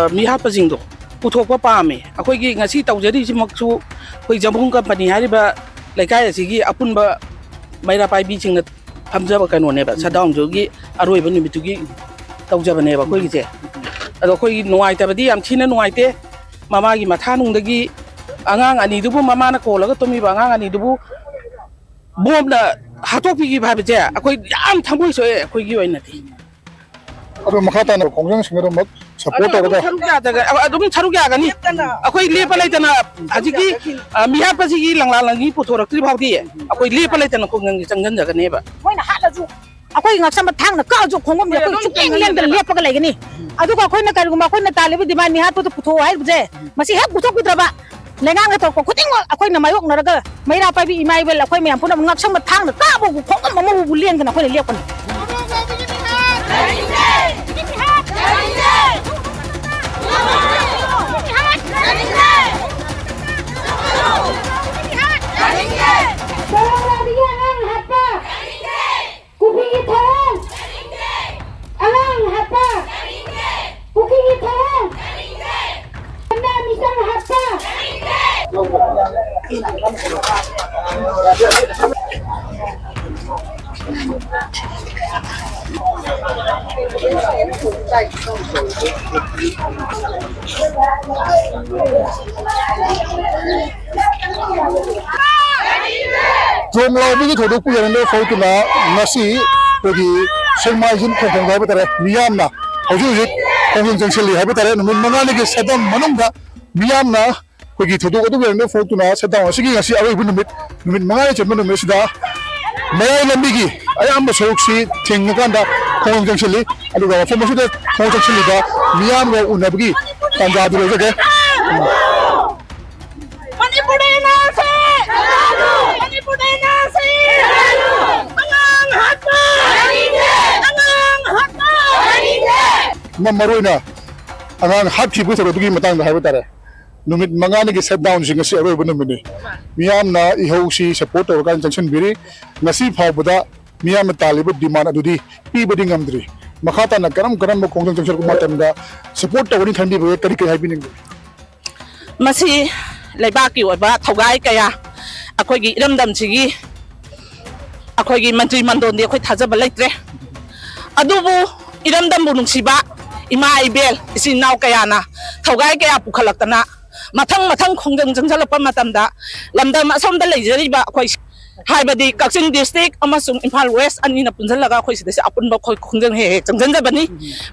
ꯃꯤꯍꯥꯠꯄꯁꯤꯡꯗꯣ ꯄꯨꯊꯣꯛꯄ ꯄꯥꯝꯃꯦ꯫ ꯑꯩꯈꯣꯏꯒꯤ ꯉꯁꯤ ꯇꯧꯖꯔꯤꯁꯤꯃꯛꯁꯨ ꯑꯩꯈꯣꯏ ꯖꯝꯕꯨꯡ ꯀꯝꯄꯅꯤ ꯍꯥꯏꯔꯤꯕ ꯂꯩꯀꯥꯏ ꯑꯁꯤꯒꯤ ꯑꯄꯨꯟꯕ ꯃꯩꯔꯥ ꯄꯥꯏꯕꯤꯁꯤꯡꯅ ꯐꯝꯖꯕ ꯀꯩꯅꯣꯅꯦꯕ, ꯁꯠꯗꯥꯎꯟꯗꯨꯒꯤ ꯑꯔꯣꯏꯕ ꯅꯨꯃꯤꯠꯇꯨꯒꯤ ꯇꯧꯖꯕꯅꯦꯕ ꯑꯩꯈꯣꯏꯒꯤꯁꯦ꯫ ꯑꯗꯣ ꯑꯩꯈꯣꯏꯒꯤ ꯅꯨꯡꯉꯥꯏꯇꯕꯗꯤ ꯌꯥꯝ ꯊꯤꯅ ꯅꯨꯡꯉꯥꯏꯇꯦ꯫ ꯃꯃꯥꯒꯤ ꯃꯊꯥꯅꯨꯡꯗꯒꯤ ꯑꯉꯥꯡ ꯑꯅꯤꯗꯨꯕꯨ ꯃꯃꯥꯅ ꯀꯣꯜꯂꯒ ꯇꯨꯝꯃꯤꯕ ꯑꯉꯥꯡ ꯑꯅꯤꯗꯨꯕꯨ ꯕꯣꯝꯅ ꯍꯥꯠꯇꯣꯛꯄꯤꯈꯤꯕ ꯍꯥꯏꯕꯁꯦ ꯑꯩꯈꯣꯏ ꯌꯥꯝ ꯊꯃꯣꯏ ꯁꯣꯛꯑꯦ ꯑꯩꯈꯣꯏꯒꯤ ꯑꯣꯏꯅꯗꯤ꯫ ꯑꯗꯣ ꯃꯈꯥ ꯇꯥꯅ ꯈꯣꯡꯖꯪꯁꯤꯡ ꯑꯗꯨꯃꯛ ꯁꯄꯣꯔꯠ ꯑꯗꯨꯝ ꯇꯧꯔꯒ ꯁꯔꯨꯛ ꯌꯥꯖꯒ-, ꯑꯗꯨꯝ ꯁꯔꯨꯛ ꯌꯥꯒꯅꯤ꯫ ꯑꯩꯈꯣꯏ ꯂꯦꯞꯄ ꯂꯩꯇꯅ ꯍꯧꯖꯤꯛꯀꯤ, ꯑ, ꯃꯤꯍꯥꯠꯄꯁꯤꯒꯤ ꯂꯪꯂꯥ ꯂꯪꯂꯤ ꯄꯨꯊꯣꯔꯛꯇ꯭ꯔꯤ ꯐꯥꯎꯗꯤ ꯑꯩꯈꯣꯏ ꯂꯦꯞꯄ ꯂꯩꯇꯅ ꯈꯣꯡꯖꯪꯁꯤ ꯆꯪꯁꯤꯟꯖꯒꯅꯦꯕ꯫ ꯃꯣꯏꯅ ꯍꯥꯠꯂꯁꯨ ꯑꯩꯈꯣꯏ ꯉꯛꯁꯝ ꯊꯥꯡꯅ ꯀꯛꯑꯁꯨ ꯈꯣꯡꯐꯝꯁꯦ ꯑꯩꯈꯣꯏ ꯁꯨꯛꯂꯦꯡ ꯂꯦꯡꯗꯅ ꯂꯦꯞꯄꯒ ꯂꯩꯒꯅꯤ꯫ ꯑꯗꯨꯒ ꯑꯩꯈꯣꯏꯅ ꯀꯔꯤꯒꯨꯝꯕ ꯑꯩꯈꯣꯏꯅ ꯇꯥꯜꯂꯤꯕ ꯗꯤꯃꯥꯟ ꯃꯤꯍꯥꯠꯄꯗꯨ ꯄꯨꯊꯣꯛꯑꯣ ꯍꯥꯏꯕꯁꯦ ꯃꯁꯤ ꯍꯦꯛ ꯄꯨꯊꯣꯛꯄꯤꯗ꯭ꯔꯕ ꯂꯩꯉꯥꯛꯅ ꯇꯧꯔꯛꯄ ꯈꯨꯗꯤꯡꯃꯛ ꯑꯩꯈꯣꯏꯅ ꯃꯥꯌꯣꯛꯅꯔꯒ ꯃꯩꯔꯥ ꯄꯥꯏꯕꯤ ꯏꯃꯥ ꯏꯕꯦꯜ ꯑꯩꯈꯣꯏ ꯃꯌꯥꯝ ꯄꯨꯝꯅꯃꯛ ꯉꯛꯁꯝꯕ ꯊꯥꯡꯅ ꯀꯥꯕꯕꯨ ꯈꯣꯡꯐꯝ ꯑꯃꯕꯨ ꯂꯦꯡꯗꯅ ꯑꯩꯈꯣꯏꯅ ꯂꯦꯞꯀꯅꯤ꯫ ꯀꯣꯂꯣꯝꯕꯤꯌꯥꯒꯤ ꯑꯉꯥꯡ ꯍꯥꯠꯄ, ꯀꯨꯀꯤꯒꯤ ꯊꯧꯑꯣꯡ, ꯑꯉꯥꯡ ꯍꯥꯠꯄ, ꯀꯨꯀꯤꯒꯤ ꯊꯧꯑꯣꯡ, ꯀꯟꯌꯥ ꯃꯤꯆꯝ ꯍꯥꯠꯄ꯫ ꯖꯣꯝ ꯂꯥꯎꯕꯒꯤ ꯊꯧꯗꯣꯛꯄꯨ ꯌꯥꯅꯤꯡꯗꯕ ꯐꯣꯡꯗꯨꯅ ꯉꯁꯤ ꯑꯩꯈꯣꯏꯒꯤ ꯁꯦꯛꯃꯥꯏꯖꯤꯡ ꯈꯣꯡꯖꯪ ꯍꯥꯏꯕ ꯇꯥꯔꯦ, ꯃꯤꯌꯥꯝꯅ ꯍꯧꯖꯤꯛ ꯍꯧꯖꯤꯛ ꯈꯣꯡꯖꯪ ꯆꯪꯁꯤꯜꯂꯤ ꯍꯥꯏꯕ ꯇꯥꯔꯦ꯫ ꯅꯨꯃꯤꯠ ꯃꯉꯥꯅꯤꯒꯤ ꯁꯠꯗꯥꯎꯟ ꯃꯅꯨꯡꯗ ꯃꯤꯌꯥꯝꯅ ꯑꯩꯈꯣꯏꯒꯤ ꯊꯧꯗꯣꯛ ꯑꯗꯨꯕꯨ ꯌꯥꯅꯤꯡꯗꯕ ꯐꯣꯡꯗꯨꯅ ꯁꯠꯗꯥꯎꯟ ꯑꯁꯤꯒꯤ ꯉꯁꯤ ꯑꯔꯣꯏꯕ ꯅꯨꯃꯤꯠ, ꯅꯨꯃꯤꯠ ꯃꯉꯥꯅꯤ ꯆꯟꯕ ꯅꯨꯃꯤꯠ ꯑꯁꯤꯗ ꯃꯌꯥꯏ ꯂꯝꯕꯤꯒꯤ ꯑꯌꯥꯝꯕ ꯁꯔꯨꯛꯁꯤ ꯊꯤꯡꯉꯀꯥꯟꯗ ꯈꯣꯡꯖꯪ ꯆꯪꯁꯤꯜꯂꯤ꯫ ꯑꯗꯨꯒ ꯃꯐꯝ ꯑꯁꯤꯗ ꯈꯣꯡꯖꯪ ꯆꯪꯁꯤꯜꯂꯤꯕ ꯃꯤꯌꯥꯝꯒ ꯎꯅꯕꯒꯤ ꯇꯥꯟꯖꯥꯗꯨ ꯂꯧꯖꯒꯦ꯫ ꯃꯅꯤꯄꯨꯔꯗ ꯑꯦꯟ ꯑꯥꯔ ꯁꯤ! ꯃꯅꯤꯄꯨꯔꯗ ꯑꯦꯟ ꯑꯥꯔ ꯁꯤ! ꯑꯉꯥꯡ ꯍꯥꯠꯄ! ꯑꯉꯥꯡ ꯍꯥꯠꯄ! ꯃ-, ꯃꯔꯨꯑꯣꯏꯅ ꯑꯉꯥꯡ ꯍꯥꯠꯈꯤꯕꯒꯤ ꯊꯧꯗꯣꯛꯇꯨꯒꯤ ꯃꯇꯥꯡꯗ ꯍꯥꯏꯕ ꯇꯥꯔꯦ꯫ ꯅꯨꯃꯤꯠ ꯃꯉꯥꯅꯤꯒꯤ ꯁꯠꯗꯥꯎꯟꯁꯤ ꯉꯁꯤ ꯑꯔꯣꯏꯕ ꯅꯨꯃꯤꯠꯅꯤ꯫ ꯃꯤꯌꯥꯝꯅ ꯏꯍꯧꯁꯤ ꯁꯄꯣꯔꯠ ꯇꯧꯔꯀꯥꯟꯗ ꯆꯪꯁꯤꯟꯕꯤꯔꯤ꯫ ꯉꯁꯤ ꯐꯥꯎꯕꯗ ꯃꯤꯌꯥꯝꯅ ꯇꯥꯜꯂꯤꯕ ꯗꯤꯃꯥꯟ ꯑꯗꯨꯗꯤ ꯄꯤꯕꯗꯤ ꯉꯝꯗ꯭ꯔꯤ꯫ ꯃꯈꯥ ꯇꯥꯅ ꯀꯔꯝ ꯀꯔꯝꯕ ꯈꯣꯡꯖꯪ ꯆꯪꯁꯤꯜꯂꯛꯄ ꯃꯇꯝꯗ ꯁꯄꯣꯔꯠ ꯇꯧꯒꯅꯤ ꯈꯟꯕꯤꯕꯒꯦ? ꯀꯔꯤ ꯀꯔꯤ ꯍꯥꯏꯕꯤꯅꯤꯡꯕꯒꯦ? ꯃꯁꯤ ꯂꯩꯕꯥꯛꯀꯤ ꯑꯣꯏꯕ ꯊꯧꯒꯥꯏ ꯀꯌꯥ, ꯑꯩꯈꯣꯏꯒꯤ ꯏꯔꯝꯗꯝꯁꯤꯒꯤ ꯑꯩꯈꯣꯏꯒꯤ ꯃꯟꯇ꯭ꯔꯤ ꯃꯟꯗꯣꯟꯗꯤ ꯑꯩꯈꯣꯏ ꯊꯥꯖꯕ ꯂꯩꯇ꯭ꯔꯦ꯫ ꯑꯗꯨꯕꯨ ꯏꯔꯝꯗꯝꯕꯨ ꯅꯨꯡꯁꯤꯕ ꯏꯃꯥ ꯏꯕꯦꯜ ꯏꯆꯤꯟ ꯏꯅꯥꯎ ꯀꯌꯥꯅ ꯊꯧꯒꯥꯏ ꯀꯌꯥ ꯄꯨꯈꯠꯂꯛꯇꯅ ꯃꯊꯪ ꯃꯊꯪ ꯈꯣꯡꯖꯪ ꯆꯪꯁꯤꯜꯂꯛꯄ ꯃꯇꯝꯗ ꯂꯝꯗꯝ ꯑꯁꯣꯝꯗ ꯂꯩꯖꯔꯤꯕ ꯑꯩꯈꯣꯏ, ꯍꯥꯏꯕꯗꯤ ꯀꯛꯆꯤꯡ ꯗꯤꯁꯇ꯭ꯔꯤꯛ ꯑꯃꯁꯨꯡ ꯏꯝꯐꯥꯜ ꯋꯦꯁ ꯑꯅꯤꯅ ꯄꯨꯟꯁꯤꯜꯂꯒ ꯑꯩꯈꯣꯏ ꯁꯤꯗꯩꯁꯤ ꯑꯄꯨꯟꯕ ꯑꯩꯈꯣꯏ ꯈꯣꯡꯖꯪ ꯍꯦꯛ ꯍꯦꯛ ꯆꯪꯁꯤꯟꯖꯕꯅꯤ꯫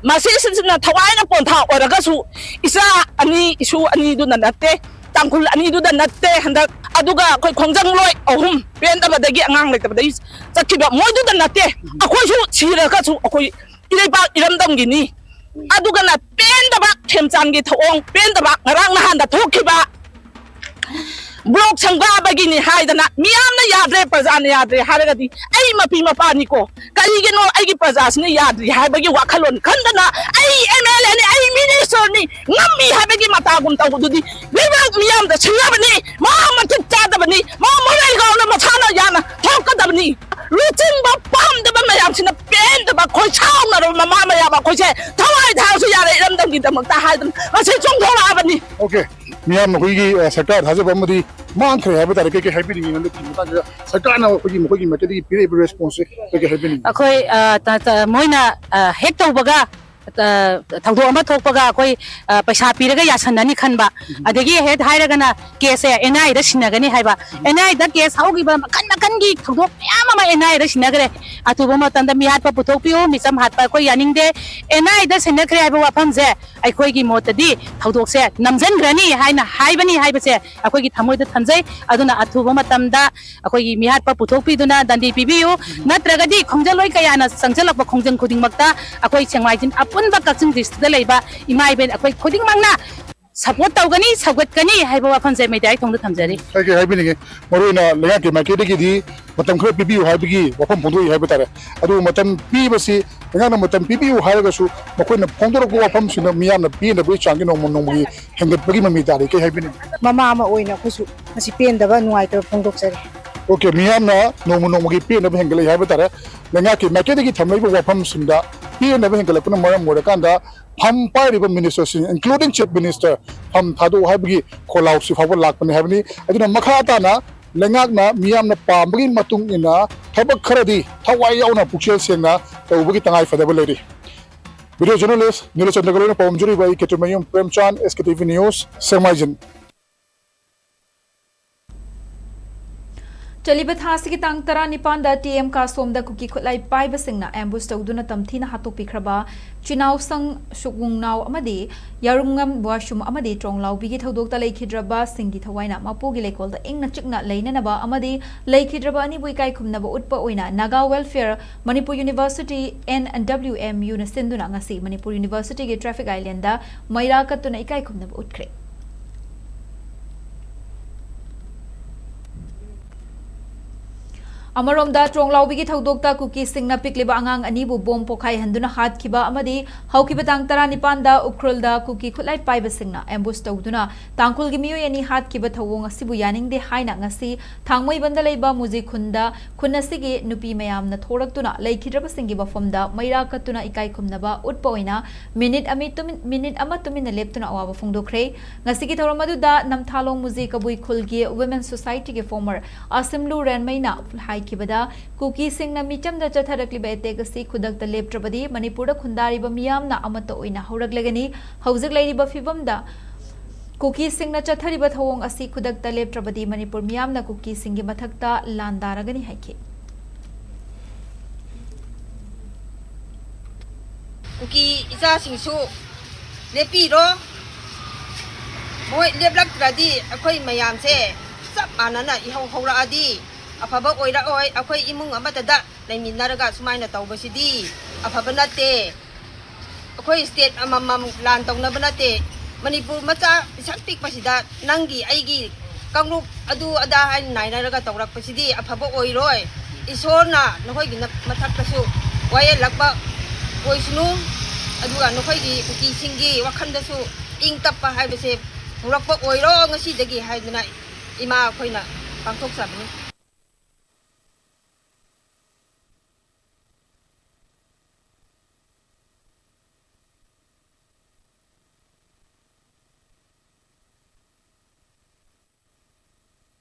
ꯃꯁꯤꯁꯤꯅ ꯊꯋꯥꯏꯅ ꯄꯣꯟꯊꯥ ꯑꯣꯏꯔꯒꯁꯨ ꯏꯆꯥ ꯑꯅꯤ ꯏꯁꯨ ꯑꯅꯤꯗꯨꯅ ꯅꯠꯇꯦ, ꯇꯥꯡꯈꯨꯜ ꯑꯅꯤꯗꯨꯗ ꯅꯠꯇꯦ꯫ ꯍꯟꯗꯛ ꯑꯗꯨꯒ ꯑꯩꯈꯣꯏ ꯈꯣꯡꯖꯪꯂꯣꯏ ꯑꯍꯨꯝ ꯄꯦꯟꯗꯕꯗꯒꯤ ꯑꯉꯥꯡ ꯂꯩꯇꯕꯗꯒꯤ ꯆꯠꯈꯤꯕ ꯃꯣꯏꯗꯨꯗ ꯅꯠꯇꯦ꯫ ꯑꯩꯈꯣꯏꯁꯨ ꯁꯤꯔꯒꯁꯨ ꯑꯩꯈꯣꯏ ꯏꯔꯩꯄꯥꯛ ꯏꯔꯝꯗꯝꯒꯤꯅꯤ꯫ ꯑꯗꯨꯒꯅ ꯄꯦꯟꯗꯕ ꯈꯦꯝꯆꯥꯟꯒꯤ ꯊꯧꯑꯣꯡ ꯄꯦꯟꯗꯕ ꯉꯔꯥꯡ ꯅꯍꯥꯟꯗ ꯊꯣꯛꯈꯤꯕ ꯕ꯭ꯂꯣꯛ ꯁꯪꯒꯥꯕꯒꯤꯅꯤ ꯍꯥꯏꯗꯅ ꯃꯤꯌꯥꯝꯅ ꯌꯥꯗ꯭ꯔꯦ, ꯄ꯭ꯔꯖꯥꯅ ꯌꯥꯗ꯭ꯔꯦ ꯍꯥꯏꯔꯒꯗꯤ ꯑꯩ ꯃꯄꯤ ꯃꯄꯥꯅꯤꯀꯣ꯫ ꯀꯔꯤꯒꯤꯅꯣ ꯑꯩꯒꯤ ꯄ꯭ꯔꯖꯥꯁꯤꯅ ꯌꯥꯗ꯭ꯔꯤ ꯍꯥꯏꯕꯒꯤ ꯋꯥꯈꯜꯂꯣꯟ ꯈꯟꯗꯅ ꯑꯩ ꯑꯦꯝ ꯑꯦꯜ ꯑꯦꯅꯤ, ꯑꯩ ꯃꯤꯅꯤꯁꯇꯔꯅꯤ, ꯉꯝꯃꯤ ꯍꯥꯏꯕꯒꯤ ꯃꯇꯥꯒꯨꯝ ꯇꯧꯕꯗꯨꯗꯤ ꯂꯩꯕꯥꯛ ꯃꯤꯌꯥꯝꯗ ꯁꯤꯟꯅꯕꯅꯤ꯫ ꯃꯥ ꯃꯇꯤꯛ ꯆꯥꯗꯕꯅꯤ, ꯃꯥ ꯃꯣꯔꯦꯜ ꯒ꯭ꯔꯥꯎꯟꯗ ꯃꯁꯥꯅ ꯌꯥꯅ ꯊꯣꯛꯀꯗꯕꯅꯤ꯫ ꯂꯨꯆꯤꯡꯕ ꯄꯥꯝꯗꯕ ꯃꯌꯥꯝꯁꯤꯅ ꯄꯦꯟꯗꯕ ꯈꯣꯏ ꯁꯥꯎꯅꯔꯕ ꯃꯃꯥ ꯃꯌꯥꯝ ꯑꯩꯈꯣꯏꯁꯦ ꯊꯋꯥꯏ ꯊꯥꯔꯁꯨ ꯌꯥꯔꯦ ꯏꯔꯝꯗꯝꯒꯤꯗꯃꯛꯇ ꯍꯥꯏꯗꯅ ꯉꯁꯤ ꯆꯣꯡꯊꯣꯔꯛꯑꯕꯅꯤ꯫ ꯑꯣꯀꯦ, ꯃꯤꯌꯥꯝꯅ ꯑꯩꯈꯣꯏꯒꯤ ꯑ, ꯁꯔꯀꯥꯔ ꯊꯥꯖꯕ ꯑꯃꯗꯤ ꯃꯥꯡꯈ꯭ꯔꯦ ꯍꯥꯏꯕ ꯇꯥꯔꯦ꯫ ꯀꯩꯀꯩ ꯍꯥꯏꯕꯤꯅꯤꯡꯉꯤ ꯍꯟꯗꯛꯀꯤ ꯃꯇꯥꯡꯁꯤꯗ ꯁꯔꯀꯥꯔꯅ ꯑꯩꯈꯣꯏꯒꯤ ꯃꯈꯣꯏꯒꯤ ꯃꯥꯏꯀꯩꯗꯒꯤ ꯄꯤꯔꯛꯏꯕ ꯔꯦꯁꯄꯣꯟꯁꯁꯦ ꯀꯩꯀꯩ ꯍꯥꯏꯕꯤꯅꯤꯡꯉꯤ? ꯑꯩꯈꯣꯏ ꯑ, ꯇ- ꯇ- ꯃꯣꯏꯅ ꯑ, ꯍꯦꯛ ꯇꯧꯕꯒ ꯑ, ꯊꯧꯗꯣꯛ ꯑꯃ ꯊꯣꯛꯄꯒ ꯑꯩꯈꯣꯏ ꯑ, ꯄꯩꯁꯥ ꯄꯤꯔꯒ ꯌꯥꯁꯟꯅꯅꯤ ꯈꯟꯕ, ꯑꯗꯒꯤ ꯍꯦꯛ ꯍꯥꯏꯔꯒꯅ ꯀꯦꯁꯁꯦ ꯑꯦꯟ ꯑꯥꯏ ꯑꯦꯗ ꯁꯤꯟꯅꯒꯅꯤ ꯍꯥꯏꯕ꯫ ꯑꯦꯟ ꯑꯥꯏ ꯑꯦꯗ ꯀꯦꯁ ꯍꯧꯈꯤꯕ ꯃꯈꯟ ꯃꯈꯟꯒꯤ ꯊꯧꯗꯣꯛ ꯃꯌꯥꯝ ꯑꯃ ꯑꯦꯟ ꯑꯥꯏ ꯑꯦꯗ ꯁꯤꯟꯅꯈ꯭ꯔꯦ꯫ ꯑꯊꯨꯕ ꯃꯇꯝꯗ ꯃꯤꯍꯥꯠꯄ ꯄꯨꯊꯣꯛꯄꯤꯌꯨ, ꯃꯤꯆꯝ ꯍꯥꯠꯄ ꯑꯩꯈꯣꯏ ꯌꯥꯅꯤꯡꯗꯦ꯫ ꯑꯦꯟ ꯑꯥꯏ ꯑꯦꯗ ꯁꯤꯟꯅꯈ꯭ꯔꯦ ꯍꯥꯏꯕ ꯋꯥꯐꯝꯁꯦ ꯑꯩꯈꯣꯏꯒꯤ ꯃꯣꯠꯇꯗꯤ ꯊꯧꯗꯣꯛꯁꯦ ꯅꯝꯖꯟꯈ꯭ꯔꯅꯤ ꯍꯥꯏꯅ ꯍꯥꯏꯕꯅꯤ ꯍꯥꯏꯕꯁꯦ ꯑꯩꯈꯣꯏꯒꯤ ꯊꯃꯣꯏꯗ ꯊꯝꯖꯩ꯫ ꯑꯗꯨꯅ ꯑꯊꯨꯕ ꯃꯇꯝꯗ ꯑꯩꯈꯣꯏꯒꯤ ꯃꯤꯍꯥꯠꯄ ꯄꯨꯊꯣꯛꯄꯤꯗꯨꯅ ꯗꯟꯗꯤ ꯄꯤꯕꯤꯌꯨ, ꯅꯠꯇ꯭ꯔꯒꯗꯤ ꯈꯣꯡꯖꯪꯂꯣꯏ ꯀꯌꯥꯅ ꯆꯪꯁꯤꯜꯂꯛꯄ ꯈꯣꯡꯖꯪ ꯈꯨꯗꯤꯡꯃꯛꯇ ꯑꯩꯈꯣꯏ ꯁꯦꯡꯃꯥꯏꯖꯤꯡ ꯑꯄꯨꯟꯕ ꯀꯛꯆꯤꯡ ꯗꯤꯁꯇ꯭ꯔꯤꯛꯇ ꯂꯩꯕ ꯏꯃꯥ ꯏꯕꯦꯟ ꯑꯩꯈꯣꯏ ꯈꯨꯗꯤꯡꯃꯛꯅ ꯁꯄꯣꯔꯠ ꯇꯧꯒꯅꯤ, ꯁꯧꯒꯠꯀꯅꯤ ꯍꯥꯏꯕ ꯋꯥꯐꯝꯁꯦ ꯃꯦꯗꯤꯌꯥꯒꯤ ꯊꯣꯡꯗ ꯊꯝꯖꯔꯤ꯫ ꯀꯩ ꯀꯩ ꯍꯥꯏꯕꯤꯅꯤꯡꯉꯤ? ꯃꯔꯨꯑꯣꯏꯅ ꯂꯩꯉꯥꯛꯀꯤ ꯃꯥꯏꯀꯩꯗꯒꯤꯗꯤ ꯃꯇꯝ ꯈꯔ ꯄꯤꯕꯤꯌꯨ ꯍꯥꯏꯕꯒꯤ ꯋꯥꯐꯝ ꯐꯣꯡꯗꯣꯛꯏ ꯍꯥꯏꯕ ꯇꯥꯔꯦ꯫ ꯑꯗꯨꯕꯨ ꯃꯇꯝ ꯄꯤꯕꯁꯤ ꯂꯩꯉꯥꯛꯅ ꯃꯇꯝ ꯄꯤꯕꯤꯌꯨ ꯍꯥꯏꯔꯒꯁꯨ ꯃꯈꯣꯏꯅ ꯐꯣꯡꯗꯣꯔꯛꯄ ꯋꯥꯐꯝꯁꯤꯡꯗ ꯃꯤꯌꯥꯝꯅ ꯄꯦꯟꯗꯕꯒꯤ ꯆꯥꯡꯁꯤ ꯅꯣꯡꯃ ꯅꯣꯡꯃꯒꯤ ꯍꯦꯟꯒꯠꯄꯒꯤ ꯃꯃꯤ ꯇꯥꯔꯤ꯫ ꯀꯩ ꯍꯥꯏꯕꯤꯅꯤꯡꯉꯤ? ꯃꯃꯥ ꯑꯃ ꯑꯣꯏꯅ ꯑꯩꯈꯣꯏꯁꯨ ꯉꯁꯤ ꯄꯦꯟꯗꯕ ꯅꯨꯡꯉꯥꯏꯇꯕ ꯐꯣꯡꯗꯣꯛꯆꯔꯤ꯫ ꯑꯣꯀꯦ, ꯃꯤꯌꯥꯝꯅ ꯅꯣꯡꯃ ꯅꯣꯡꯃꯒꯤ ꯄꯦꯟꯗꯕ ꯍꯦꯟꯒꯠꯂꯛꯏ ꯍꯥꯏꯕ ꯇꯥꯔꯦ꯫ ꯂꯩꯉꯥꯛꯀꯤ ꯃꯥꯏꯀꯩꯗꯒꯤ ꯊꯝꯂꯛꯏꯕ ꯋꯥꯐꯝꯁꯤꯡꯗ ꯄꯤꯅꯕ ꯍꯦꯟꯒꯠꯂꯛꯄꯅ ꯃꯔꯝ ꯑꯣꯏꯔꯀꯥꯟꯗ ꯐꯝ ꯄꯥꯏꯔꯤꯕ ꯃꯤꯅꯤꯁꯇꯔꯁꯤꯡ, including Chief Minister, ꯐꯝ ꯊꯥꯗꯣꯛꯎ ꯍꯥꯏꯕꯒꯤ ꯈꯣꯜꯂꯥꯎꯁꯤ ꯐꯥꯎꯕ ꯂꯥꯛꯄꯅꯤ ꯍꯥꯏꯕꯅꯤ꯫ ꯑꯗꯨꯅ ꯃꯈꯥ ꯇꯥꯅ ꯂꯩꯉꯥꯛꯅ ꯃꯤꯌꯥꯝꯅ ꯄꯥꯝꯕꯒꯤ ꯃꯇꯨꯡ ꯏꯟꯅ ꯊꯕꯛ ꯈꯔꯗꯤ ꯊꯋꯥꯏ ꯌꯥꯎꯅ ꯄꯨꯛꯆꯦꯜ ꯁꯦꯡꯅ ꯇꯧꯕꯒꯤ ꯇꯉꯥꯏ ꯐꯗꯕ ꯂꯩꯔꯤ꯫ Video journalist ꯅꯤꯂꯆꯟꯗ꯭ꯔꯒ ꯂꯣꯏꯅ ꯄꯥꯎꯝꯖꯔꯤꯕ ꯑꯩ ꯀꯦꯇ꯭ꯔꯤꯃꯌꯨꯝ ꯄ꯭ꯔꯦꯝꯆꯥꯟ, S K T V News, ꯁꯦꯛꯃꯥꯏꯖꯤꯟ꯫ ꯆꯠꯂꯤꯕ ꯊꯥ ꯑꯁꯤꯒꯤ ꯇꯥꯡ ꯇꯔꯥꯅꯤꯄꯥꯟꯗ T M ꯀꯥꯁꯣꯝꯗ ꯀꯨꯀꯤ ꯈꯨꯠꯂꯥꯏ ꯄꯥꯏꯕꯁꯤꯡꯅ ambush ꯇꯧꯗꯨꯅ ꯇꯝꯊꯤꯅ ꯍꯥꯠꯇꯣꯛꯄꯤꯈ꯭ꯔꯕ ꯆꯤꯅꯥꯎꯁꯪ ꯁꯨꯛꯋꯨꯡꯅꯥꯎ ꯑꯃꯗꯤ ꯌꯥꯔꯨꯝꯉꯝ ꯋꯥꯁꯨꯝ ꯑꯃꯗꯤ ꯇ꯭ꯔꯣꯡꯂꯥꯎꯕꯤꯒꯤ ꯊꯧꯗꯣꯛꯇ ꯂꯩꯈꯤꯗ꯭ꯔꯕꯁꯤꯡꯒꯤ ꯊꯋꯥꯏꯅ ꯃꯄꯨꯒꯤ ꯂꯩꯀꯣꯜꯗ ꯏꯪꯅ ꯆꯤꯛꯅ ꯂꯩꯅꯅꯕ ꯑꯃꯗꯤ ꯂꯩꯈꯤꯗ꯭ꯔꯕ ꯑꯅꯤꯕꯨ ꯏꯀꯥꯏ ꯈꯨꯝꯅꯕ ꯎꯠꯄ ꯑꯣꯏꯅ Naga Welfare Manipur University, N W M U ꯅ ꯁꯤꯟꯗꯨꯅ ꯉꯁꯤ ꯃꯅꯤꯄꯨꯔ University ꯒꯤ traffic island ꯗ ꯃꯩꯔꯥ ꯀꯠꯇꯨꯅ ꯏꯀꯥꯏ ꯈꯨꯝꯅꯕ ꯎꯠꯈ꯭ꯔꯦ꯫ ꯑꯃꯔꯣꯝꯗ, ꯇ꯭ꯔꯣꯡꯂꯥꯎꯕꯤꯒꯤ ꯊꯧꯗꯣꯛꯇ ꯀꯨꯀꯤꯁꯤꯡꯅ ꯄꯤꯛꯂꯤꯕ ꯑꯉꯥꯡ ꯑꯅꯤꯕꯨ ꯕꯣꯝ ꯄꯣꯈꯥꯏꯍꯟꯗꯨꯅ ꯍꯥꯠꯈꯤꯕ ꯑꯃꯗꯤ ꯍꯧꯈꯤꯕ ꯇꯥꯡ ꯇꯔꯥꯅꯤꯄꯥꯟꯗ ꯎꯈ꯭ꯔꯨꯜꯗ ꯀꯨꯀꯤ ꯈꯨꯠꯂꯥꯏ ꯄꯥꯏꯕꯁꯤꯡꯅ ambush ꯇꯧꯗꯨꯅ ꯇꯥꯡꯈꯨꯜꯒꯤ ꯃꯤꯑꯣꯏ ꯑꯅꯤ ꯍꯥꯠꯈꯤꯕ ꯊꯧꯑꯣꯡ ꯑꯁꯤꯕꯨ ꯌꯥꯅꯤꯡꯗꯦ ꯍꯥꯏꯅ ꯉꯁꯤ ꯊꯥꯡꯃꯩꯕꯟꯗ ꯂꯩꯕ ꯃꯨꯖꯤ ꯈꯨꯟꯗ ꯈꯨꯟ ꯑꯁꯤꯒꯤ ꯅꯨꯄꯤ ꯃꯌꯥꯝꯅ ꯊꯣꯔꯛꯇꯨꯅ ꯂꯩꯈꯤꯗ꯭ꯔꯕꯁꯤꯡꯒꯤ ꯃꯐꯝꯗ ꯃꯩꯔꯥ ꯀꯠꯇꯨꯅ ꯏꯀꯥꯏ ꯈꯨꯝꯅꯕ ꯎꯠꯄ ꯑꯣꯏꯅ ꯃꯤꯅꯤꯠ ꯑꯃꯤ ꯇꯨꯃꯤꯟ-, ꯃꯤꯅꯤꯠ ꯑꯃ ꯇꯨꯃꯤꯟꯅ ꯂꯦꯞꯇꯨꯅ ꯑꯋꯥꯕ ꯐꯣꯡꯗꯣꯛꯈ꯭ꯔꯦ꯫ ꯉꯁꯤꯒꯤ ꯊꯧꯔꯝ ꯑꯗꯨꯗ ꯅꯝꯊꯥꯂꯣꯡ ꯃꯨꯖꯤ ꯀꯕꯨꯏ ꯈꯨꯜꯒꯤ Women Society ꯒꯤ former ꯑꯁꯤꯝꯂꯨ ꯔꯦꯟꯃꯩꯅ ꯍꯥꯏꯈꯤꯕꯗ, ꯀꯨꯀꯤꯁꯤꯡꯅ ꯃꯤꯆꯝꯗ ꯆꯠꯊꯔꯛꯂꯤꯕ attack ꯑꯁꯤ ꯈꯨꯗꯛꯇ ꯂꯦꯞꯇ꯭ꯔꯕꯗꯤ ꯃꯅꯤꯄꯨꯔꯗ ꯈꯨꯟꯗꯥꯔꯤꯕ ꯃꯤꯌꯥꯝꯅ ꯑꯃꯠꯇ ꯑꯣꯏꯅ ꯍꯧꯔꯛꯂꯒꯅꯤ꯫ ꯍꯧꯖꯤꯛ ꯂꯩꯔꯤꯕ ꯐꯤꯕꯝꯗ ꯀꯨꯀꯤꯁꯤꯡꯅ ꯆꯠꯊꯔꯤꯕ ꯊꯧꯑꯣꯡ ꯑꯁꯤ ꯈꯨꯗꯛꯇ ꯂꯦꯞꯇ꯭ꯔꯕꯗꯤ ꯃꯅꯤꯄꯨꯔ ꯃꯤꯌꯥꯝꯅ ꯀꯨꯀꯤꯁꯤꯡꯒꯤ ꯃꯊꯛꯇ ꯂꯥꯟꯗꯥꯔꯒꯅꯤ ꯍꯥꯏꯈꯤ꯫ ꯀꯨꯀꯤ ꯏꯆꯥꯁꯤꯡꯁꯨ ꯂꯦꯞꯄꯤꯔꯣ꯫ ꯃꯣꯏ ꯂꯦꯞꯂꯛꯇ꯭ꯔꯗꯤ ꯑꯩꯈꯣꯏ ꯃꯌꯥꯝꯁꯦ ꯆꯞ ꯃꯥꯟꯅꯅ ꯏꯍꯧ ꯍꯧꯔꯛꯑꯗꯤ ꯑꯐꯕ ꯑꯣꯏꯔꯛꯑꯣꯏ꯫ ꯑꯩꯈꯣꯏ ꯏꯃꯨꯡ ꯑꯃꯠꯇꯗ ꯂꯩꯃꯤꯟꯅꯔꯒ ꯁꯨꯃꯥꯏꯅ ꯇꯧꯕꯁꯤꯗꯤ ꯑꯐꯕ ꯅꯠꯇꯦ꯫ ꯑꯩꯈꯣꯏ state ꯑꯃꯃꯝ ꯂꯥꯟ ꯇꯧꯅꯕ ꯅꯠꯇꯦ꯫ ꯃꯅꯤꯄꯨꯔ ꯃꯆꯥ ꯄꯤꯁꯛ ꯄꯤꯛꯄꯁꯤꯗ ꯅꯪꯒꯤ ꯑꯩꯒꯤ ꯀꯥꯡꯂꯨꯞ ꯑꯗꯨ ꯑꯗꯥ ꯍꯥꯏꯅ ꯅꯥꯏꯅꯔꯒ ꯇꯧꯔꯛꯄꯁꯤꯗꯤ ꯑꯐꯕ ꯑꯣꯏꯔꯣꯏ꯫ ꯏꯁꯣꯔꯅ ꯅꯈꯣꯏꯒꯤ ꯅ-, ꯃꯊꯛꯇꯁꯨ ꯋꯥꯌꯦꯜꯂꯛꯄ ꯑꯣꯏꯁꯅꯨ꯫ ꯑꯗꯨꯒ ꯅꯈꯣꯏꯒꯤ ꯀꯨꯀꯤꯁꯤꯡꯒꯤ ꯋꯥꯈꯜꯗꯁꯨ ꯏꯪ ꯇꯞꯄ ꯍꯥꯏꯕꯁꯦ ꯄꯨꯔꯛꯄ ꯑꯣꯏꯔꯣ ꯉꯁꯤꯗꯒꯤ ꯍꯥꯏꯗꯅ ꯏꯃꯥ ꯑꯩꯈꯣꯏꯅ ꯄꯥꯡꯊꯣꯛꯆꯕꯅꯤ꯫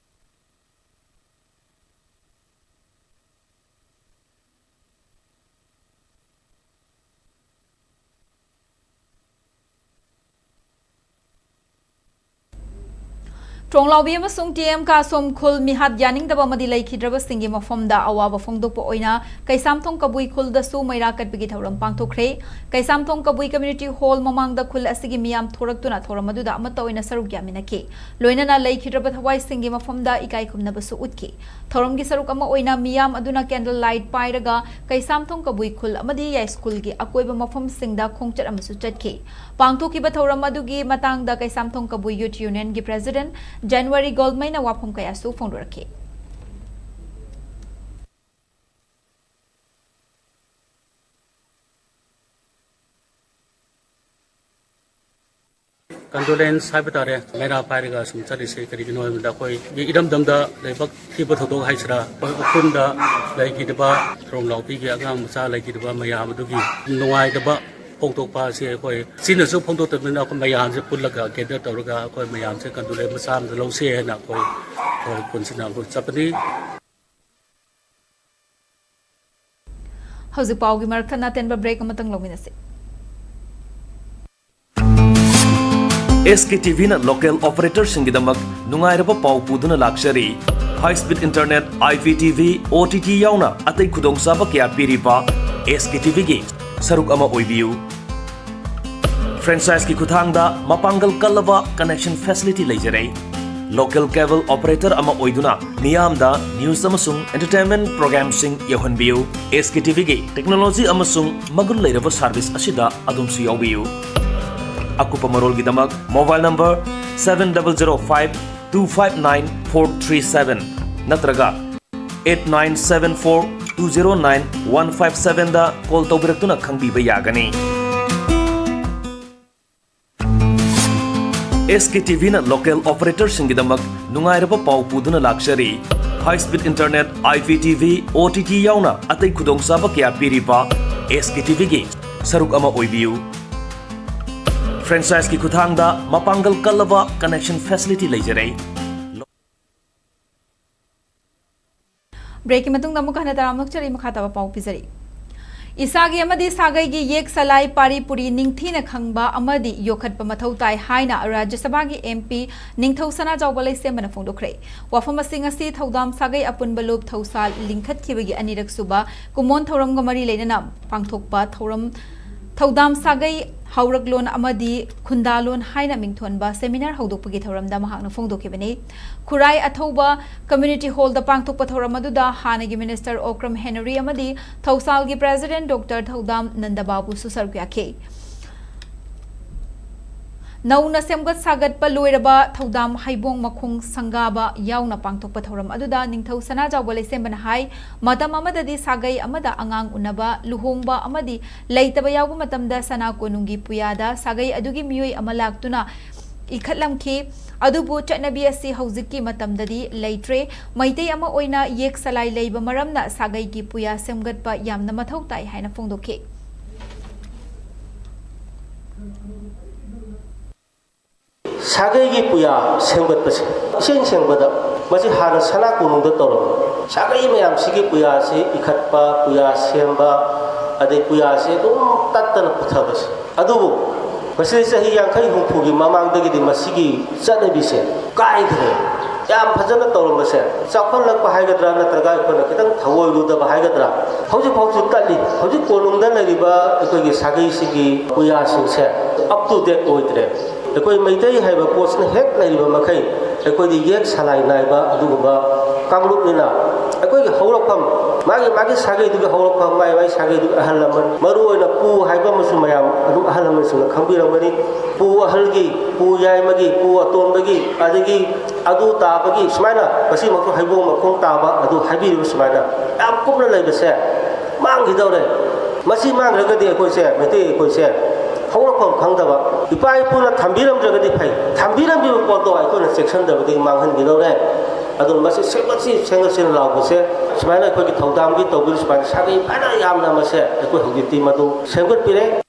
ꯊꯣꯡꯂꯥꯎꯕꯤ ꯑꯃꯁꯨꯡ ꯇꯤ ꯑꯦꯝ ꯀꯥꯁꯣꯝ ꯈꯨꯜ ꯃꯤꯍꯥꯠ ꯌꯥꯅꯤꯡꯗꯕ ꯑꯃꯗꯤ ꯂꯩꯈꯤꯗ꯭ꯔꯕꯁꯤꯡꯒꯤ ꯃꯐꯝꯗ ꯑꯋꯥꯕ ꯐꯣꯡꯗꯣꯛꯄ ꯑꯣꯏꯅ ꯀꯩꯁꯥꯝꯊꯣꯡ ꯀꯕꯨꯏ ꯈꯨꯜꯗꯁꯨ ꯃꯩꯔꯥ ꯀꯠꯄꯒꯤ ꯊꯧꯔꯝ ꯄꯥꯡꯊꯣꯛꯈ꯭ꯔꯦ꯫ ꯀꯩꯁꯥꯝꯊꯣꯡ ꯀꯕꯨꯏ ꯀꯝꯃ꯭ꯌꯨꯅꯤꯇꯤ ꯍꯣꯜ ꯃꯃꯥꯡꯗ ꯈꯨꯜ ꯑꯁꯤꯒꯤ ꯃꯤꯌꯥꯝ ꯊꯣꯔꯛꯇꯨꯅ ꯊꯧꯔꯝ ꯑꯗꯨꯗ ꯑꯃꯠꯇ ꯑꯣꯏꯅ ꯁꯔꯨꯛ ꯌꯥꯃꯤꯟꯅꯈꯤ꯫ ꯂꯣꯏꯅꯅ ꯂꯩꯈꯤꯗ꯭ꯔꯕ ꯊꯋꯥꯏꯁꯤꯡꯒꯤ ꯃꯐꯝꯗ ꯏꯀꯥꯏ ꯈꯨꯝꯅꯕꯁꯨ ꯎꯠꯈꯤ꯫ ꯊꯧꯔꯝꯒꯤ ꯁꯔꯨꯛ ꯑꯃ ꯑꯣꯏꯅ ꯃꯤꯌꯥꯝ ꯑꯗꯨꯅ candle light ꯄꯥꯏꯔꯒ ꯀꯩꯁꯥꯝꯊꯣꯡ ꯀꯕꯨꯏ ꯈꯨꯜ ꯑꯃꯗꯤ ꯌꯥꯏꯁ꯭ꯀꯨꯜꯒꯤ ꯑꯀꯣꯏꯕ ꯃꯐꯝꯁꯤꯡꯗ ꯈꯣꯡꯆꯠ ꯑꯃꯁꯨ ꯆꯠꯈꯤ꯫ ꯄꯥꯡꯊꯣꯛꯈꯤꯕ ꯊꯧꯔꯝ ꯑꯗꯨꯒꯤ ꯃꯇꯥꯡꯗ ꯀꯩꯁꯥꯝꯊꯣꯡ ꯀꯕꯨꯏ ꯌꯨꯊ ꯌꯨꯅꯤꯌꯟꯒꯤ ꯄ꯭ꯔꯦꯁꯤꯗꯦꯟꯠ ꯖꯟꯋꯥꯔꯤ ꯒꯣꯜꯃꯩꯅ ꯋꯥꯐꯝ ꯀꯌꯥꯁꯨ ꯐꯣꯡꯗꯣꯔꯛꯈꯤ꯫ Condolence ꯍꯥꯏꯕ ꯇꯥꯔꯦ, ꯃꯩꯔꯥ ꯄꯥꯏꯔꯒ ꯁꯨꯝ ꯆꯠꯂꯤꯁꯦ ꯀꯔꯤꯒꯤꯅꯣ ꯍꯥꯏꯕꯗ, ꯑꯩꯈꯣꯏꯒꯤ ꯏꯔꯝꯗꯝꯗ ꯂꯩꯕꯥꯛ ꯊꯤꯕ ꯊꯧꯗꯣꯛ ꯍꯥꯏꯁꯤꯔꯥ, ꯑꯩꯈꯣꯏ ꯎꯈ꯭ꯔꯨꯜꯗ ꯂꯩꯈꯤꯗꯕ ꯊꯣꯡꯂꯥꯎꯕꯤꯒꯤ ꯑꯉꯥꯡ ꯃꯆꯥ ꯂꯩꯈꯤꯗꯕ ꯃꯌꯥꯝ ꯑꯗꯨꯒꯤ ꯅꯨꯡꯉꯥꯏꯇꯕ ꯐꯣꯡꯗꯣꯛꯄ ꯑꯁꯤ ꯑꯩꯈꯣꯏ ꯁꯤꯅꯁꯨ ꯐꯣꯡꯗꯣꯛꯇꯕꯅꯤꯅ, ꯑꯩꯈꯣꯏ ꯃꯌꯥꯝꯁꯦ ꯄꯨꯜꯂꯒ gather ꯇꯧꯔꯒ ꯑꯩꯈꯣꯏ ꯃꯌꯥꯝꯁꯦ condolence ꯃꯆꯥ ꯑꯃꯗ ꯂꯧꯁꯦ ꯍꯥꯏꯅ ꯑꯩꯈꯣꯏ, ꯑꯩꯈꯣꯏ ꯄꯨꯟꯁꯤꯟꯅ ꯑꯩꯈꯣꯏ ꯆꯠꯄꯅꯤ꯫ ꯍꯧꯖꯤꯛ ꯄꯥꯎꯒꯤ ꯃꯔꯛ ꯊꯠꯅ ꯑꯇꯦꯟꯕ break ꯑꯃꯇꯪ ꯂꯧꯃꯤꯟꯅꯁꯤ꯫ ꯑꯦꯁ ꯀꯦ ꯇꯤ ꯚꯤꯅ local operatorꯁꯤꯡꯒꯤꯗꯃꯛ ꯅꯨꯡꯉꯥꯏꯔꯕ ꯄꯥꯎ ꯄꯨꯗꯨꯅ ꯂꯥꯛꯆꯔꯤ꯫ High speed internet, I P T V, O T T ꯌꯥꯎꯅ ꯑꯇꯩ ꯈꯨꯗꯣꯡꯆꯥꯕ ꯀꯌꯥ ꯄꯤꯔꯤꯕ ꯑꯦꯁ ꯀꯦ ꯇꯤ ꯚꯤꯒꯤ ꯁꯔꯨꯛ ꯑꯃ ꯑꯣꯏꯕꯤꯌꯨ꯫ Franchiseꯀꯤ ꯈꯨꯠꯊꯥꯡꯗ ꯃꯄꯥꯡꯒꯜ ꯀꯜꯂꯕ connection facility ꯂꯩꯖꯔꯦ꯫ Local cable operator ꯑꯃ ꯑꯣꯏꯗꯨꯅ ꯃꯤꯌꯥꯝꯗ news ꯑꯃꯁꯨꯡ entertainment programꯁꯤꯡ ꯌꯧꯍꯟꯕꯤꯌꯨ꯫ ꯑꯦꯁ ꯀꯦ ꯇꯤ ꯚꯤꯒꯤ technology ꯑꯃꯁꯨꯡ ꯃꯒꯨꯟ ꯂꯩꯔꯕ service ꯑꯁꯤꯗ ꯑꯗꯣꯝꯁꯨ ꯌꯥꯎꯕꯤꯌꯨ꯫ ꯑꯀꯨꯞꯄ ꯃꯔꯣꯜꯒꯤꯗꯃꯛ mobile number seven double zero five two five nine four three seven ꯅꯠꯇ꯭ꯔꯒ eight nine seven four two zero nine one five seven ꯗ call ꯇꯧꯕꯤꯔꯛꯇꯨꯅ ꯈꯪꯕꯤꯕ ꯌꯥꯒꯅꯤ꯫ ꯑꯦꯁ ꯀꯦ ꯇꯤ ꯚꯤꯅ local operatorꯁꯤꯡꯒꯤꯗꯃꯛ ꯅꯨꯡꯉꯥꯏꯔꯕ ꯄꯥꯎ ꯄꯨꯗꯨꯅ ꯂꯥꯛꯆꯔꯤ꯫ High speed internet, I P T V, O T T ꯌꯥꯎꯅ ꯑꯇꯩ ꯈꯨꯗꯣꯡꯆꯥꯕ ꯀꯌꯥ ꯄꯤꯔꯤꯕ ꯑꯦꯁ ꯀꯦ ꯇꯤ ꯚꯤꯒꯤ ꯁꯔꯨꯛ ꯑꯃ ꯑꯣꯏꯕꯤꯌꯨ꯫ Franchiseꯀꯤ ꯈꯨꯠꯊꯥꯡꯗ ꯃꯄꯥꯡꯒꯜ ꯀꯜꯂꯕ connection facility ꯂꯩꯖꯔꯦ꯫ Breakꯀꯤ ꯃꯇꯨꯡꯗ ꯑꯃꯨꯛ ꯍꯟꯅ ꯇꯔꯥꯝꯅ ꯑꯣꯛꯆꯔꯤ꯫ ꯃꯈꯥ ꯇꯥꯕ ꯄꯥꯎ ꯄꯤꯖꯔꯤ꯫ ꯏꯁꯥꯒꯤ ꯑꯃꯗꯤ ꯁꯥꯒꯩꯒꯤ ꯌꯦꯛ ꯁꯂꯥꯏ ꯄꯥꯔꯤ ꯄꯨꯔꯤ ꯅꯤꯡꯊꯤꯅ ꯈꯪꯕ ꯑꯃꯗꯤ ꯌꯣꯛꯈꯠꯄ ꯃꯊꯧ ꯇꯥꯏ ꯍꯥꯏꯅ ꯔꯥꯖ꯭ꯌ ꯁꯚꯥꯒꯤ MP ꯅꯤꯡꯊꯧ ꯁꯅꯥꯖꯥꯎꯕ ꯂꯩꯁꯦꯝꯕꯅ ꯐꯣꯡꯗꯣꯛꯈ꯭ꯔꯦ꯫ ꯋꯥꯐꯝ ꯑꯁꯤ ꯉꯁꯤ ꯊꯧꯗꯥꯝ ꯁꯥꯒꯩ ꯑꯄꯨꯟꯕ ꯂꯨꯞ ꯊꯧꯁꯥꯜ ꯂꯤꯡꯈꯠꯈꯤꯕꯒꯤ ꯑꯅꯤꯔꯛ ꯁꯨꯕ ꯀꯨꯝꯑꯣꯟ ꯊꯧꯔꯝꯒ ꯃꯔꯤ ꯂꯩꯅꯅ ꯄꯥꯡꯊꯣꯛꯄ ꯊꯧꯔꯝ, ꯊꯧꯗꯥꯝ ꯁꯥꯒꯩ ꯍꯧꯔꯛꯂꯣꯟ ꯑꯃꯗꯤ ꯈꯨꯟꯗꯥꯂꯣꯟ ꯍꯥꯏꯅ ꯃꯤꯡꯊꯣꯟꯕ seminar ꯍꯧꯗꯣꯛꯄꯒꯤ ꯊꯧꯔꯝꯗ ꯃꯍꯥꯛꯅ ꯐꯣꯡꯗꯣꯛꯈꯤꯕꯅꯤ꯫ ꯈꯨꯔꯥꯏ ꯑꯊꯧꯕ Community Hallꯗ ꯄꯥꯡꯊꯣꯛꯄ ꯊꯧꯔꯝ ꯑꯗꯨꯗ ꯍꯥꯟꯅꯒꯤ Minister ꯑꯣꯀ꯭ꯔꯝ ꯍꯦꯅꯔꯤ ꯑꯃꯗꯤ ꯊꯧꯁꯥꯜꯒꯤ President Doctor ꯊꯧꯗꯥꯝ ꯅꯟꯗꯕꯥꯕꯨꯁꯨ ꯁꯔꯨꯛ ꯌꯥꯈꯤ꯫ ꯅꯧꯅ ꯁꯦꯝꯒꯠ ꯁꯥꯒꯠꯄ ꯂꯣꯏꯔꯕ ꯊꯧꯗꯥꯝ ꯍꯩꯕꯣꯡ ꯃꯈꯣꯡ ꯁꯪꯒꯥꯕ ꯌꯥꯎꯅ ꯄꯥꯡꯊꯣꯛꯄ ꯊꯧꯔꯝ ꯑꯗꯨꯗ ꯅꯤꯡꯊꯧ ꯁꯅꯥꯖꯥꯎꯕ ꯂꯩꯁꯦꯝꯕꯅ ꯍꯥꯏ, ꯃꯇꯝ ꯑꯃꯗꯗꯤ ꯁꯥꯒꯩ ꯑꯃꯗ ꯑꯉꯥꯡ ꯎꯅꯕ, ꯂꯨꯍꯣꯡꯕ ꯑꯃꯗꯤ ꯂꯩꯇꯕ ꯌꯥꯎꯕ ꯃꯇꯝꯗ ꯁꯅꯥ ꯀꯣꯅꯨꯡꯒꯤ ꯄꯨꯌꯥꯗ ꯁꯥꯒꯩ ꯑꯗꯨꯒꯤ ꯃꯤꯑꯣꯏ ꯑꯃ ꯂꯥꯛꯇꯨꯅ ꯏꯈꯠꯂꯝꯈꯤ꯫ ꯑꯗꯨꯕꯨ ꯆꯠꯅꯕꯤ ꯑꯁꯤ ꯍꯧꯖꯤꯛꯀꯤ ꯃꯇꯝꯗꯗꯤ ꯂꯩꯇ꯭ꯔꯦ꯫ ꯃꯩꯇꯩ ꯑꯃ ꯑꯣꯏꯅ ꯌꯦꯛ ꯁꯂꯥꯏ ꯂꯩꯕ ꯃꯔꯝꯅ ꯁꯥꯒꯩꯒꯤ ꯄꯨꯌꯥ ꯁꯦꯝꯒꯠꯄ ꯌꯥꯝꯅ ꯃꯊꯧ ꯇꯥꯏ ꯍꯥꯏꯅ ꯐꯣꯡꯗꯣꯛꯈꯤ꯫ ꯁꯥꯒꯩꯒꯤ ꯄꯨꯌꯥ ꯁꯦꯝꯒꯠꯄꯁꯦ ꯏꯁꯦꯡ ꯁꯦꯡꯕꯗ ꯃꯁꯤ ꯍꯥꯟꯅ ꯁꯅꯥ ꯀꯣꯅꯨꯡꯗ ꯇꯧꯔꯝꯃꯤ꯫ ꯁꯥꯒꯩ ꯃꯌꯥꯝꯁꯤꯒꯤ ꯄꯨꯌꯥꯁꯤ ꯏꯈꯠꯄ, ꯄꯨꯌꯥ ꯁꯦꯝꯕ, ꯑꯗꯩ ꯄꯨꯌꯥꯁꯤ ꯑꯗꯨꯝ ꯇꯠꯇꯅ ꯄꯨꯊꯕꯁꯦ꯫ ꯑꯗꯨꯕꯨ ꯃꯁꯤꯗ ꯆꯍꯤ ꯌꯥꯡꯈꯩ ꯍꯨꯝꯐꯨꯒꯤ ꯃꯃꯥꯡꯗꯒꯤꯗꯤ ꯃꯁꯤꯒꯤ ꯆꯠꯅꯕꯤꯁꯦ ꯀꯥꯏꯈ꯭ꯔꯦ꯫ ꯌꯥꯝ ꯐꯖꯅ ꯇꯧꯔꯝꯕꯁꯦ ꯆꯥꯎꯈꯠꯂꯛꯄ ꯍꯥꯏꯒꯗ꯭ꯔꯥ ꯅꯠꯇ꯭ꯔꯒ ꯑꯩꯈꯣꯏꯅ ꯈꯤꯇꯪ ꯊꯧꯑꯣꯏꯔꯨꯗꯕ ꯍꯥꯏꯒꯗ꯭ꯔꯥ, ꯍꯧꯖꯤꯛ ꯐꯥꯎꯁꯨ ꯇꯠꯂꯤ꯫ ꯍꯧꯖꯤꯛ ꯀꯣꯅꯨꯡꯗ ꯂꯩꯔꯤꯕ ꯑꯩꯈꯣꯏꯒꯤ ꯁꯥꯒꯩꯁꯤꯒꯤ ꯄꯨꯌꯥꯁꯤꯡꯁꯦ up to date ꯑꯣꯏꯗ꯭ꯔꯦ꯫ ꯑꯩꯈꯣꯏ ꯃꯩꯇꯩ ꯍꯥꯏꯕ ꯄꯣꯠꯁꯤꯅ ꯍꯦꯛ ꯂꯩꯔꯤꯕ ꯃꯈꯩ ꯑꯩꯈꯣꯏꯗꯤ ꯌꯦꯛ ꯁꯂꯥꯏ ꯅꯥꯏꯕ ꯑꯗꯨꯒꯨꯝꯕ ꯀꯥꯡꯂꯨꯞꯅꯤꯅ ꯑꯩꯈꯣꯏꯒꯤ ꯍꯧꯔꯛꯐꯝ, ꯃꯥꯒꯤ ꯃꯥꯒꯤ ꯁꯥꯒꯩꯗꯨꯒꯤ ꯍꯧꯔꯛꯐꯝ, ꯃꯥꯒꯤ ꯃꯥꯒꯤ ꯁꯥꯒꯩꯗꯨꯒꯤ ꯑꯍꯜ ꯂꯃꯟ, ꯃꯔꯨꯑꯣꯏꯅ ꯄꯨ ꯍꯥꯏꯕ ꯑꯃꯁꯨ ꯃꯌꯥꯝ ꯑꯗꯨꯝ ꯑꯍꯜ ꯂꯃꯟꯁꯤꯡꯅ ꯈꯪꯕꯤꯔꯝꯒꯅꯤ꯫ ꯄꯨ ꯑꯍꯜꯒꯤ, ꯄꯨ ꯌꯥꯏꯃꯒꯤ, ꯄꯨ ꯑꯇꯣꯟꯕꯒꯤ, ꯑꯗꯒꯤ ꯑꯗꯨ ꯇꯥꯕꯒꯤ, ꯁꯨꯃꯥꯏꯅ ꯉꯁꯤꯃꯛꯁꯨ ꯍꯩꯕꯣꯡ ꯃꯈꯣꯡ ꯇꯥꯕ ꯑꯗꯨ ꯍꯥꯏꯕꯤꯔꯤꯕ ꯁꯨꯃꯥꯏꯅ ꯌꯥꯝ ꯀꯨꯞꯅ ꯂꯩꯕꯁꯦ ꯃꯥꯡꯈꯤꯗꯧꯔꯦ꯫ ꯃꯁꯤ ꯃꯥꯡꯈ꯭ꯔꯒꯗꯤ ꯑꯩꯈꯣꯏꯁꯦ, ꯃꯩꯇꯩ ꯑꯩꯈꯣꯏꯁꯦ ꯍꯧꯔꯛꯐꯝ ꯈꯪꯗꯕ, ꯏꯄꯥ ꯏꯄꯨꯅ ꯊꯝꯕꯤꯔꯝꯗ꯭ꯔꯒꯗꯤ ꯐꯩ, ꯊꯝꯕꯤꯔꯝꯂꯤꯕ ꯄꯣꯠꯇꯣ ꯑꯩꯈꯣꯏꯅ ꯆꯦꯛꯁꯤꯟꯗꯕꯗꯒꯤ ꯃꯥꯡꯍꯟꯈꯤꯗꯧꯔꯦ꯫ ꯑꯗꯨꯅ ꯃꯁꯤ ꯁꯦꯝꯒꯠꯁꯤ, ꯁꯦꯝꯒꯠꯁꯤꯅ ꯂꯥꯎꯕꯁꯦ ꯁꯨꯃꯥꯏꯅ ꯑꯩꯈꯣꯏꯒꯤ ꯊꯧꯗꯥꯝꯒꯤ ꯇꯧꯕꯤꯔꯤ ꯁꯨꯃꯥꯏꯅ ꯁꯥꯒꯩ ꯐꯅ ꯌꯥꯝꯅ ꯃꯁꯦ ꯑꯩꯈꯣꯏ ꯍꯧꯖꯤꯛꯇꯤ ꯃꯗꯨ ꯁꯦꯝꯒꯠꯄꯤꯔꯦ꯫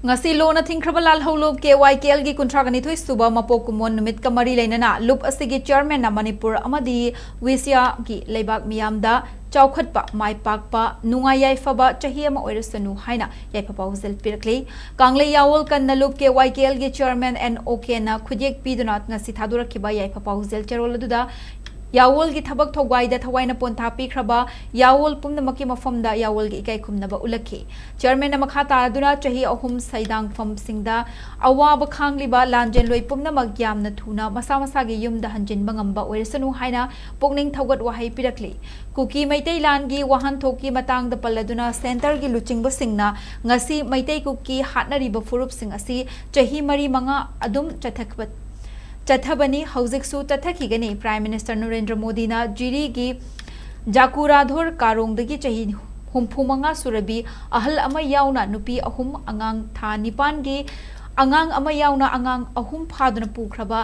ꯉꯁꯤ ꯂꯣꯟꯅ ꯊꯤꯡꯈ꯭ꯔꯕ ꯂꯥꯜꯍꯧꯂꯨꯞ KYKLꯒꯤ ꯀꯨꯟꯊ꯭ꯔꯥꯒ ꯅꯤꯊꯣꯏ ꯁꯨꯕ ꯃꯄꯣꯛ ꯀꯨꯝꯑꯣꯟ ꯅꯨꯃꯤꯠꯀ ꯃꯔꯤ ꯂꯩꯅꯅ ꯂꯨꯞ ꯑꯁꯤꯒꯤ chairmanꯅ ꯃꯅꯤꯄꯨꯔ ꯑꯃꯗꯤ ꯋꯤꯁꯤꯌꯥꯒꯤ ꯂꯩꯕꯥꯛ ꯃꯤꯌꯥꯝꯗ ꯆꯥꯎꯈꯠꯄ, ꯃꯥꯏ ꯄꯥꯛꯄ, ꯅꯨꯡꯉꯥꯏ ꯌꯥꯏꯐꯕ ꯆꯍꯤ ꯑꯃ ꯑꯣꯏꯔꯁꯅꯨ ꯍꯥꯏꯅ ꯌꯥꯏꯐ ꯄꯥꯎꯖꯦꯜ ꯄꯤꯔꯛꯂꯤ꯫ ꯀꯪꯂꯩ ꯌꯥꯋꯣꯜ ꯀꯟꯅ ꯂꯨꯞ ꯀꯦ ꯋꯥꯏ ꯀꯦ ꯑꯦꯜꯒꯤ ꯆꯤꯌꯔꯃꯦꯟ ꯑꯦꯟ ꯑꯣ ꯀꯦꯅ ꯈꯨꯠꯌꯦꯛ ꯄꯤꯗꯨꯅ ꯉꯁꯤ ꯊꯥꯗꯣꯔꯛꯈꯤꯕ ꯌꯥꯏꯐ ꯄꯥꯎꯖꯦꯜ ꯆꯦꯔꯣꯜ ꯑꯗꯨꯗ ꯌꯥꯋꯣꯜꯒꯤ ꯊꯕꯛ ꯊꯧꯒꯥꯏꯗ ꯊꯋꯥꯏꯅ ꯄꯣꯟꯊꯥ ꯄꯤꯈ꯭ꯔꯕ ꯌꯥꯋꯣꯜ ꯄꯨꯝꯅꯃꯛꯀꯤ ꯃꯐꯝꯗ ꯌꯥꯋꯣꯜꯒꯤ ꯏꯀꯥꯏ ꯈꯨꯝꯅꯕ ꯎꯠꯂꯛꯈꯤ꯫ ꯆꯤꯌꯔꯃꯦꯟꯅ ꯃꯈꯥ ꯇꯥꯗꯨꯅ ꯆꯍꯤ ꯑꯍꯨꯝ ꯁꯩꯗꯥꯡꯐꯝꯁꯤꯡꯗ ꯑꯋꯥꯕ ꯈꯥꯡꯂꯤꯕ ꯂꯥꯟꯖꯦꯟꯂꯣꯏ ꯄꯨꯝꯅꯃꯛ ꯌꯥꯝꯅ ꯊꯨꯅ ꯃꯁꯥ ꯃꯁꯥꯒꯤ ꯌꯨꯝꯗ ꯍꯟꯖꯤꯟꯕ ꯉꯝꯕ ꯑꯣꯏꯔꯁꯅꯨ ꯍꯥꯏꯅ ꯄꯨꯛꯅꯤꯡ ꯊꯧꯒꯠ ꯋꯥꯍꯩ ꯄꯤꯔꯛꯂꯤ꯫ ꯀꯨꯀꯤ ꯃꯩꯇꯩ ꯂꯥꯟꯒꯤ ꯋꯥꯍꯟꯊꯣꯛꯀꯤ ꯃꯇꯥꯡꯗ ꯄꯜꯂꯗꯨꯅ ꯁꯦꯟꯇꯔꯒꯤ ꯂꯨꯆꯤꯡꯕꯁꯤꯡꯅ ꯉꯁꯤ ꯃꯩꯇꯩ ꯀꯨꯀꯤ ꯍꯥꯠꯅꯔꯤꯕ ꯐꯨꯔꯨꯞꯁꯤꯡ ꯑꯁꯤ ꯆꯍꯤ ꯃꯔꯤ ꯃꯉꯥ ꯑꯗꯨꯝ ꯆꯠꯊꯈꯤꯕ ꯆꯠꯊꯕꯅꯤ, ꯍꯧꯖꯤꯛꯁꯨ ꯆꯠꯊꯈꯤꯒꯅꯤ꯫ ꯄ꯭ꯔꯥꯏꯝ ꯃꯤꯅꯤꯁꯇꯔ ꯅꯔꯦꯟꯗ꯭ꯔ ꯃꯣꯗꯤꯅ ꯖꯤꯔꯤꯒꯤ ꯖꯥꯀꯨꯔꯥꯙꯣꯔ ꯀꯥꯔꯣꯡꯗꯒꯤ ꯆꯍꯤ ꯍꯨꯝꯐꯨ ꯃꯉꯥ ꯁꯨꯔꯕꯤ ꯑꯍꯜ ꯑꯃ ꯌꯥꯎꯅ ꯅꯨꯄꯤ ꯑꯍꯨꯝ, ꯑꯉꯥꯡ ꯊꯥ ꯅꯤꯄꯥꯟꯒꯤ ꯑꯉꯥꯡ ꯑꯃ ꯌꯥꯎꯅ ꯑꯉꯥꯡ ꯑꯍꯨꯝ ꯐꯥꯗꯨꯅ ꯄꯨꯈ꯭ꯔꯕ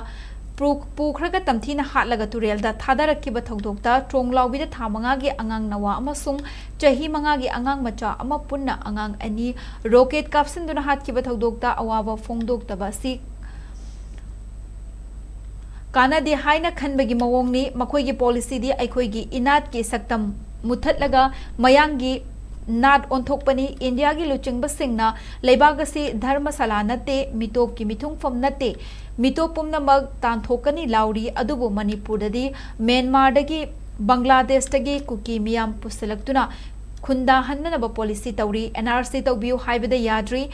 ꯄꯨ-, ꯄꯨꯈ꯭ꯔꯒ ꯇꯝꯊꯤꯅ ꯍꯥꯠꯂꯒ ꯇꯨꯔꯦꯜꯗ ꯊꯥꯗꯔꯛꯈꯤꯕ ꯊꯧꯗꯣꯛꯇ ꯇ꯭ꯔꯣꯡꯂꯥꯎꯕꯤꯗ ꯊꯥ ꯃꯉꯥꯒꯤ ꯑꯉꯥꯡ ꯅꯋꯥ ꯑꯃꯁꯨꯡ ꯆꯍꯤ ꯃꯉꯥꯒꯤ ꯑꯉꯥꯡ ꯃꯆꯥ ꯑꯃ ꯄꯨꯟꯅ ꯑꯉꯥꯡ ꯑꯅꯤ ꯔꯣꯀꯦꯠ ꯀꯥꯞꯁꯤꯟꯗꯨꯅ ꯍꯥꯠꯈꯤꯕ ꯊꯧꯗꯣꯛꯇ ꯑꯋꯥꯕ ꯐꯣꯡꯗꯣꯛꯇꯕ ꯑꯁꯤ ꯀꯥꯟꯅꯗꯦ ꯍꯥꯏꯅ ꯈꯟꯕꯒꯤ ꯃꯑꯣꯡꯅꯤ꯫ ꯃꯈꯣꯏꯒꯤ ꯄꯣꯂꯤꯁꯤꯗꯤ ꯑꯩꯈꯣꯏꯒꯤ ꯏꯅꯥꯠꯀꯤ ꯁꯛꯇꯝ ꯃꯨꯊꯠꯂꯒ ꯃꯌꯥꯡꯒꯤ ꯅꯥꯠ ꯑꯣꯟꯊꯣꯛꯄꯅꯤ꯫ ꯏꯟꯗꯤꯌꯥꯒꯤ ꯂꯨꯆꯤꯡꯕꯁꯤꯡꯅ ꯂꯩꯕꯥꯛ ꯑꯁꯤ ꯙꯔꯃꯁꯥꯂꯥ ꯅꯠꯇꯦ, ꯃꯤꯇꯣꯞꯀꯤ ꯃꯤꯊꯨꯡꯐꯝ ꯅꯠꯇꯦ, ꯃꯤꯇꯣꯞ ꯄꯨꯝꯅꯃꯛ ꯇꯥꯟꯊꯣꯛꯀꯅꯤ ꯂꯥꯎꯔꯤ꯫ ꯑꯗꯨꯕꯨ ꯃꯅꯤꯄꯨꯔꯗꯗꯤ ꯃ꯭ꯌꯥꯟꯃꯥꯔꯗꯒꯤ, ꯕꯪꯒ꯭ꯂꯥꯗꯦꯁꯇꯒꯤ ꯀꯨꯀꯤ ꯃꯤꯌꯥꯝ ꯄꯨꯁꯤꯜꯂꯛꯇꯨꯅ ꯈꯨꯟꯗꯥꯍꯟꯅꯅꯕ ꯄꯣꯂꯤꯁꯤ ꯇꯧꯔꯤ꯫ ꯑꯦꯟ ꯑꯥꯔ ꯁꯤ ꯇꯧꯕꯤꯌꯨ ꯍꯥꯏꯕꯗ ꯌꯥꯗ꯭ꯔꯤ꯫